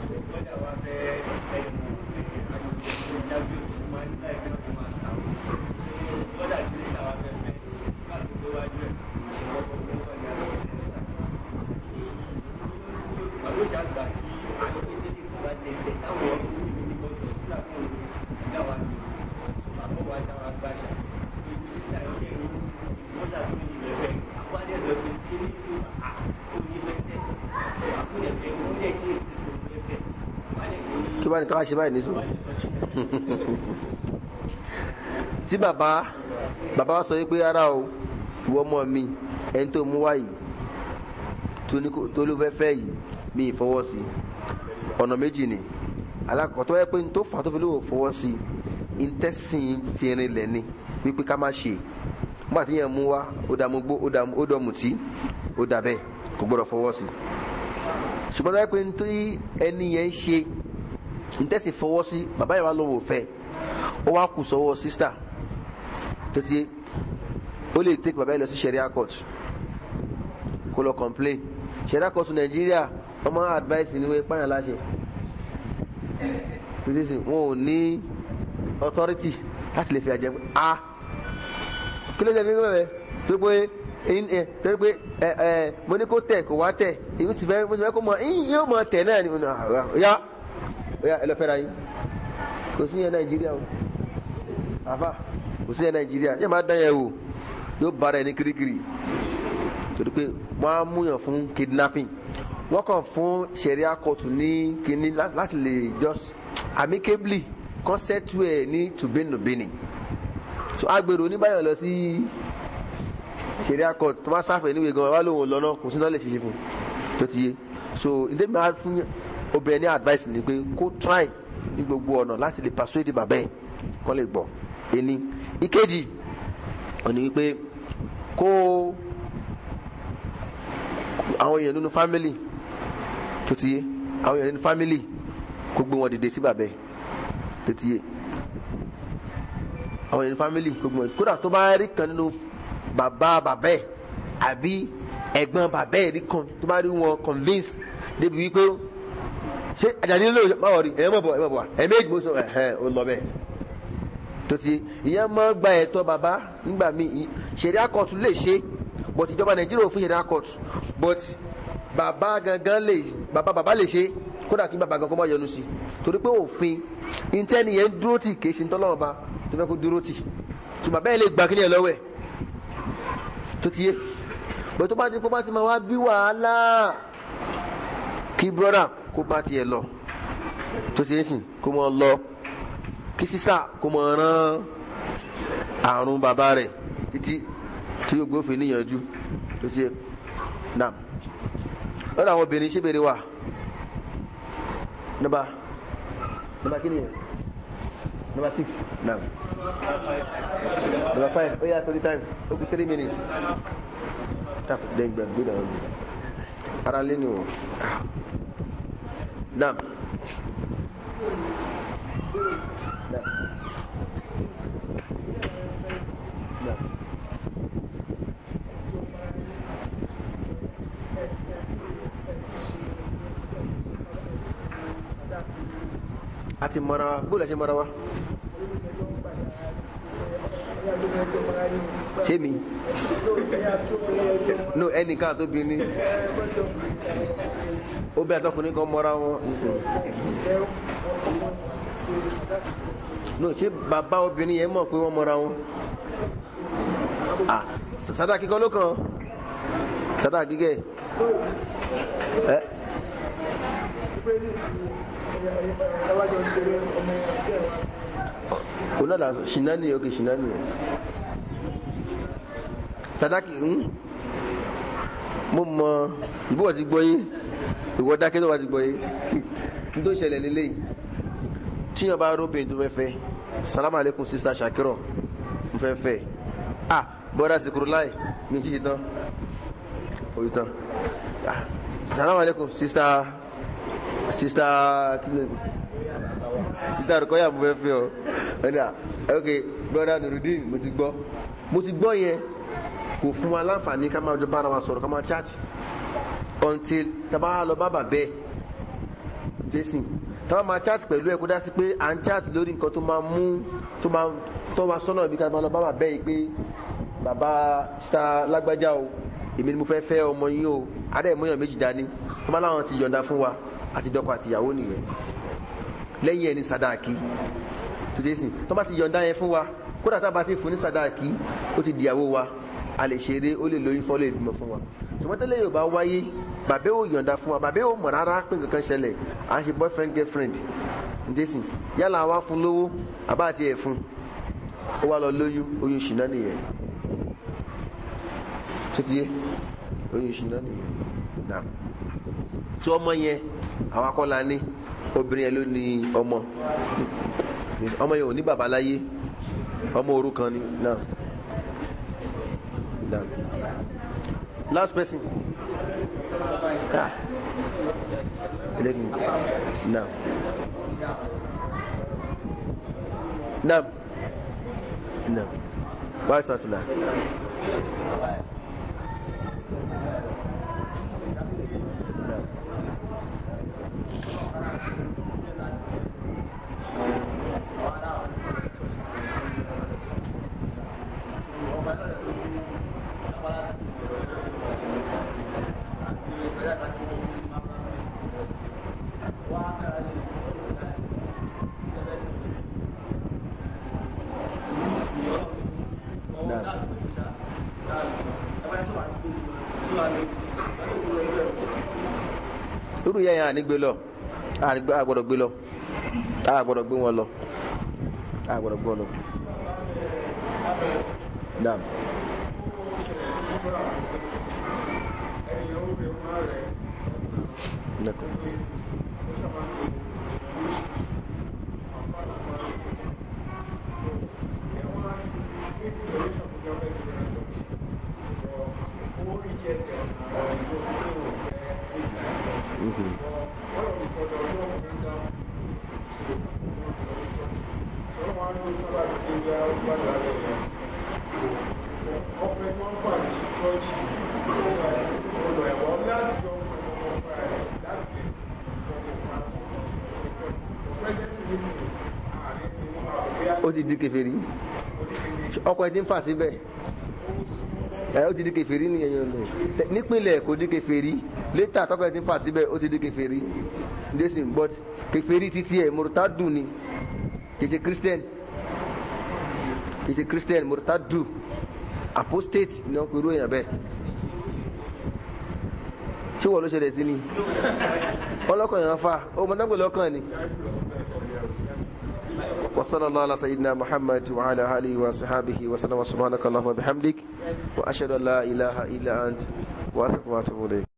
Kí bá ní ká ṣe báyìí nísìnyí? Tí bàbá wa sọ pé ara o, ìwọ ọmọ mi, ẹni tó mú wáyìí tó ló fẹ́ fẹ́ yìí, mi ì fọwọ́ sí. Ọ̀nà méjì ni. Alákọ̀ọ́ tó yẹ pé n tó fà tó fi lóun fọwọ́ sí, intestine fi rinlẹ̀ ni wípé ká má ṣe. Nígbà tí yẹn mú wá, ó dààmú gbó, ó dọ̀mù tí, ó dà bẹ́ẹ̀, kò gbọ́dọ̀ fọwọ́ sí. Ṣùgbọ́n tó yẹ pé n tó ẹni yẹn ń ṣe ntẹ́sí fọwọ́ sí, bàbá yẹn wá lóun ò fẹ́, ó wá kù sọ́wọ́ sísítà tó ti ó lè take bàbá yẹn lọ sí Sharia court kó lọ complain. Sharia court Nàìjíríà wọ́n máa advice ní wọ́n pààyàn láṣẹ, wọn ò ní authority láti lè fi àjẹ pé a kí ló jẹ́ ní bẹ́ẹ̀ tó pé torí pé ẹ mo ní kó tẹ̀ kó wá tẹ̀, èmi sì fẹ́ mo sì fẹ́ kó mọ yóò mọ tẹ̀ náà ni ya oya ẹ lọ fẹ́ra yín. Kò sí yẹn Nàìjíríà o, àfà kò sí yẹn Nàìjíríà. Yẹn máa dán yẹn o, yóò bára ẹ ní kirikiri, torí pé wọ́n á múyàn fún kidnapping. Wọ́n kàn fún Sharia court ní kíní láti lè just amicably kan settle ẹ̀ ní tùbínùbínì. So agbèrò oníbàyàn lọ sí Sharia court tó máa sáfẹ̀ níwèé gan wá lóun lọ́nà kò sí náà lè ṣe fún tó ti yé. So ǹdẹ́ mi máa fún obìnrin ní advice ni pé kó try ní gbogbo ọ̀nà láti lè persuade bàbá ẹ̀ kó lè gbọ́. Ẹni ìkejì ó ní wípé kó àwọn èèyàn nínú fámìlì tó ti yé, àwọn èèyàn nínú fámìlì kó gbé wọn dìde sí bàbá ẹ̀ tó ti yé, àwọn èèyàn nínú fámìlì kó gbé wọn, kódà tó bá rí kan nínú bàbá bàbá ẹ̀ àbí ẹ̀gbọ́n bàbá ẹ̀ rí kan tó bá rí wọn convince débi wípé ṣé Àjàdí ló má wọ̀ rí ẹ̀ mọ̀ bọ̀ ẹ̀ mọ̀ bọ̀ ẹ̀ méjì mo sọ ẹ̀ ó lọ bẹ́ẹ̀ tó ti ìyẹn máa gba ẹ̀tọ́ bàbá nígbà míì. Ṣẹ̀ríà kóòtù lè ṣe, but ìjọba Nàìjíríà ò fún ṣẹ̀ríà kóòtù, but bàbá gangan lè, bàbá bàbá lè ṣe, kódà kí bàbá gangan kó má yọnu sí, torí pé òfin ìtẹ́ni yẹn dúró tì kì í ṣe ń tọ́lọ́wọ́n ba tó fẹ́ kó dúró tì, tó bàbá yẹn lè gbà kíní ẹ̀ lọ́wọ́ ẹ̀ tó ti yé. Bẹ́ẹ̀ tó bá ti kó bá ti máa wá bí wàhálà, kí brọ́dà kó bá tiẹ̀ lọ tó ti yé sìn, kó mọ́ lọ, kí sísà kó mọ́ rán àrùn bàbá rẹ̀ títí tí yóò gbófin níyànjú tó ti yé. Naam, lọ́dọ̀ àwọn obìnrin ṣé bèrè wà nọ́mbà kí ni yẹn? Nọ́mbà 6. Naam, nọ́mbà 5. Ó yá, torí time, ó kù 3 minutes. Tap dẹ́gbẹ̀ gbé dàrú ara lé ní o. Naam. Naam. A ti mara wa, bóòlù a ti mara wa. Ṣé mi? No, ẹnìkan tó bí ní. Ó bí àtọkùnrin kan mọ́ra wọn. No, ṣé bàbá obìnrin yẹn mọ̀ pé wọ́n mọ́ra wọn? Ah, sàdá kíkọ́ ló kàn. Sàdá kíkẹ́. Ẹ. Onáda ṣìnà ni, ok, ṣìnà ni. Sadaki mo mọ ìbúwọ̀ ti gbọ́ yé, ìwọ dákẹ́ tó wà ti gbọ́ yé. N tó ṣẹlẹ̀ lélẹ́yìí, tíyàn bá róbìn tó fẹ́ fẹ́, salamu aleykum sista Shakiro, n fẹ́ fẹ́, ah bọ́dà Sikurulai mi ti ṣe tán, òye tán, ah salamu aleykum sista Rukoya, mo fẹ́ fẹ́ ọ, ẹni à ok brother Nurudeen, mo ti gbọ́ yẹn. Kò fún wa láǹfààní ká máa jọ bára wa sọ̀rọ̀, ká máa chat until tábà lọ bá bàbẹ́ jason, tábà máa chat pẹ̀lú ẹ̀, kó dá sí pé à ń chat lórí nǹkan tó máa mú tó máa tọ́ wa sọ́nà ibi ká máa lọ bá bàbẹ́ yìí pé bàbá sita lágbájá o, èmi ni mo fẹ́ fẹ́ ọmọ yín o, adé ìmúyàn méjì dání, tó bá láwọn ti yọ̀ǹda fún wa, àti dọ́kọ àtìyàwó nìyẹn. Lẹ́yìn ẹni sàdáàkì tó jason, tó bá ti yọ̀ǹda yẹn fún wa, kódà tá a bá ti fún ní sàdáàkì, ó ti dìyàwó wa, a lè ṣeré, ó lè lóyún fọ́lọ́ ìbímọ fún wa. Ṣùgbọ́n tẹ́lẹ̀ yóò bá wáyé, bàbá ò yọ̀ǹda fún wa, bàbá ò mọ̀ rárá pé nǹkan kan ṣẹlẹ̀, à ń ṣe boyfriend girlfriend ǹdẹ́sìn, yálà wá fún lówó àbá àti ẹ̀ fún, ó wá lọ lóyún, oyún ṣìnà nìyẹn. Tó ti yé, oyún ṣìnà nìyẹn. Nà tí ọmọ yẹn àwọn akọ́la ní, obìnrin yẹn ló ní ọmọ, ọmọ yẹn ò ní bàbá láyé, ọmọ òrukàn ni. Náà. Done. Last person. Ah. No. No. No. Why is that now? Irú yẹn à ní gbé lọ, a gbọ́dọ̀ gbé lọ, a gbọ́dọ̀ gbé wọn lọ, a gbọ́dọ̀ gbé wọn lọ. Naam. D'accord. Ó ti di kèfèrí, ọkọ ẹ ti ń fà síbẹ̀, ẹ ó ti di kèfèrí ní ẹ̀yìn rẹ̀ nípìnlẹ̀, kò di kèfèrí. Létà tọkọ ẹ ti ń fà síbẹ̀, ó ti di kèfèrí lẹ́sìn, but kèfèrí títí ẹ̀ murtadu ni, kì í ṣe Christian, kì í ṣe Christian. Murtadu, apostate ni wọ́n pe irú èèyàn bẹ́ẹ̀. Ṣé wọ́n ló ṣẹlẹ̀ sí ni? Ọlọ́kàn yẹn fa ó mọ̀ dáńgbò lọ́kàn ni. وصلى الله على سيدنا محمد وعلى آله وصحبه وسلم. سبحانك اللهم وبحمدك، وأشهد أن لا إله إلا أنت، وأستغفرك وأتوب إليك.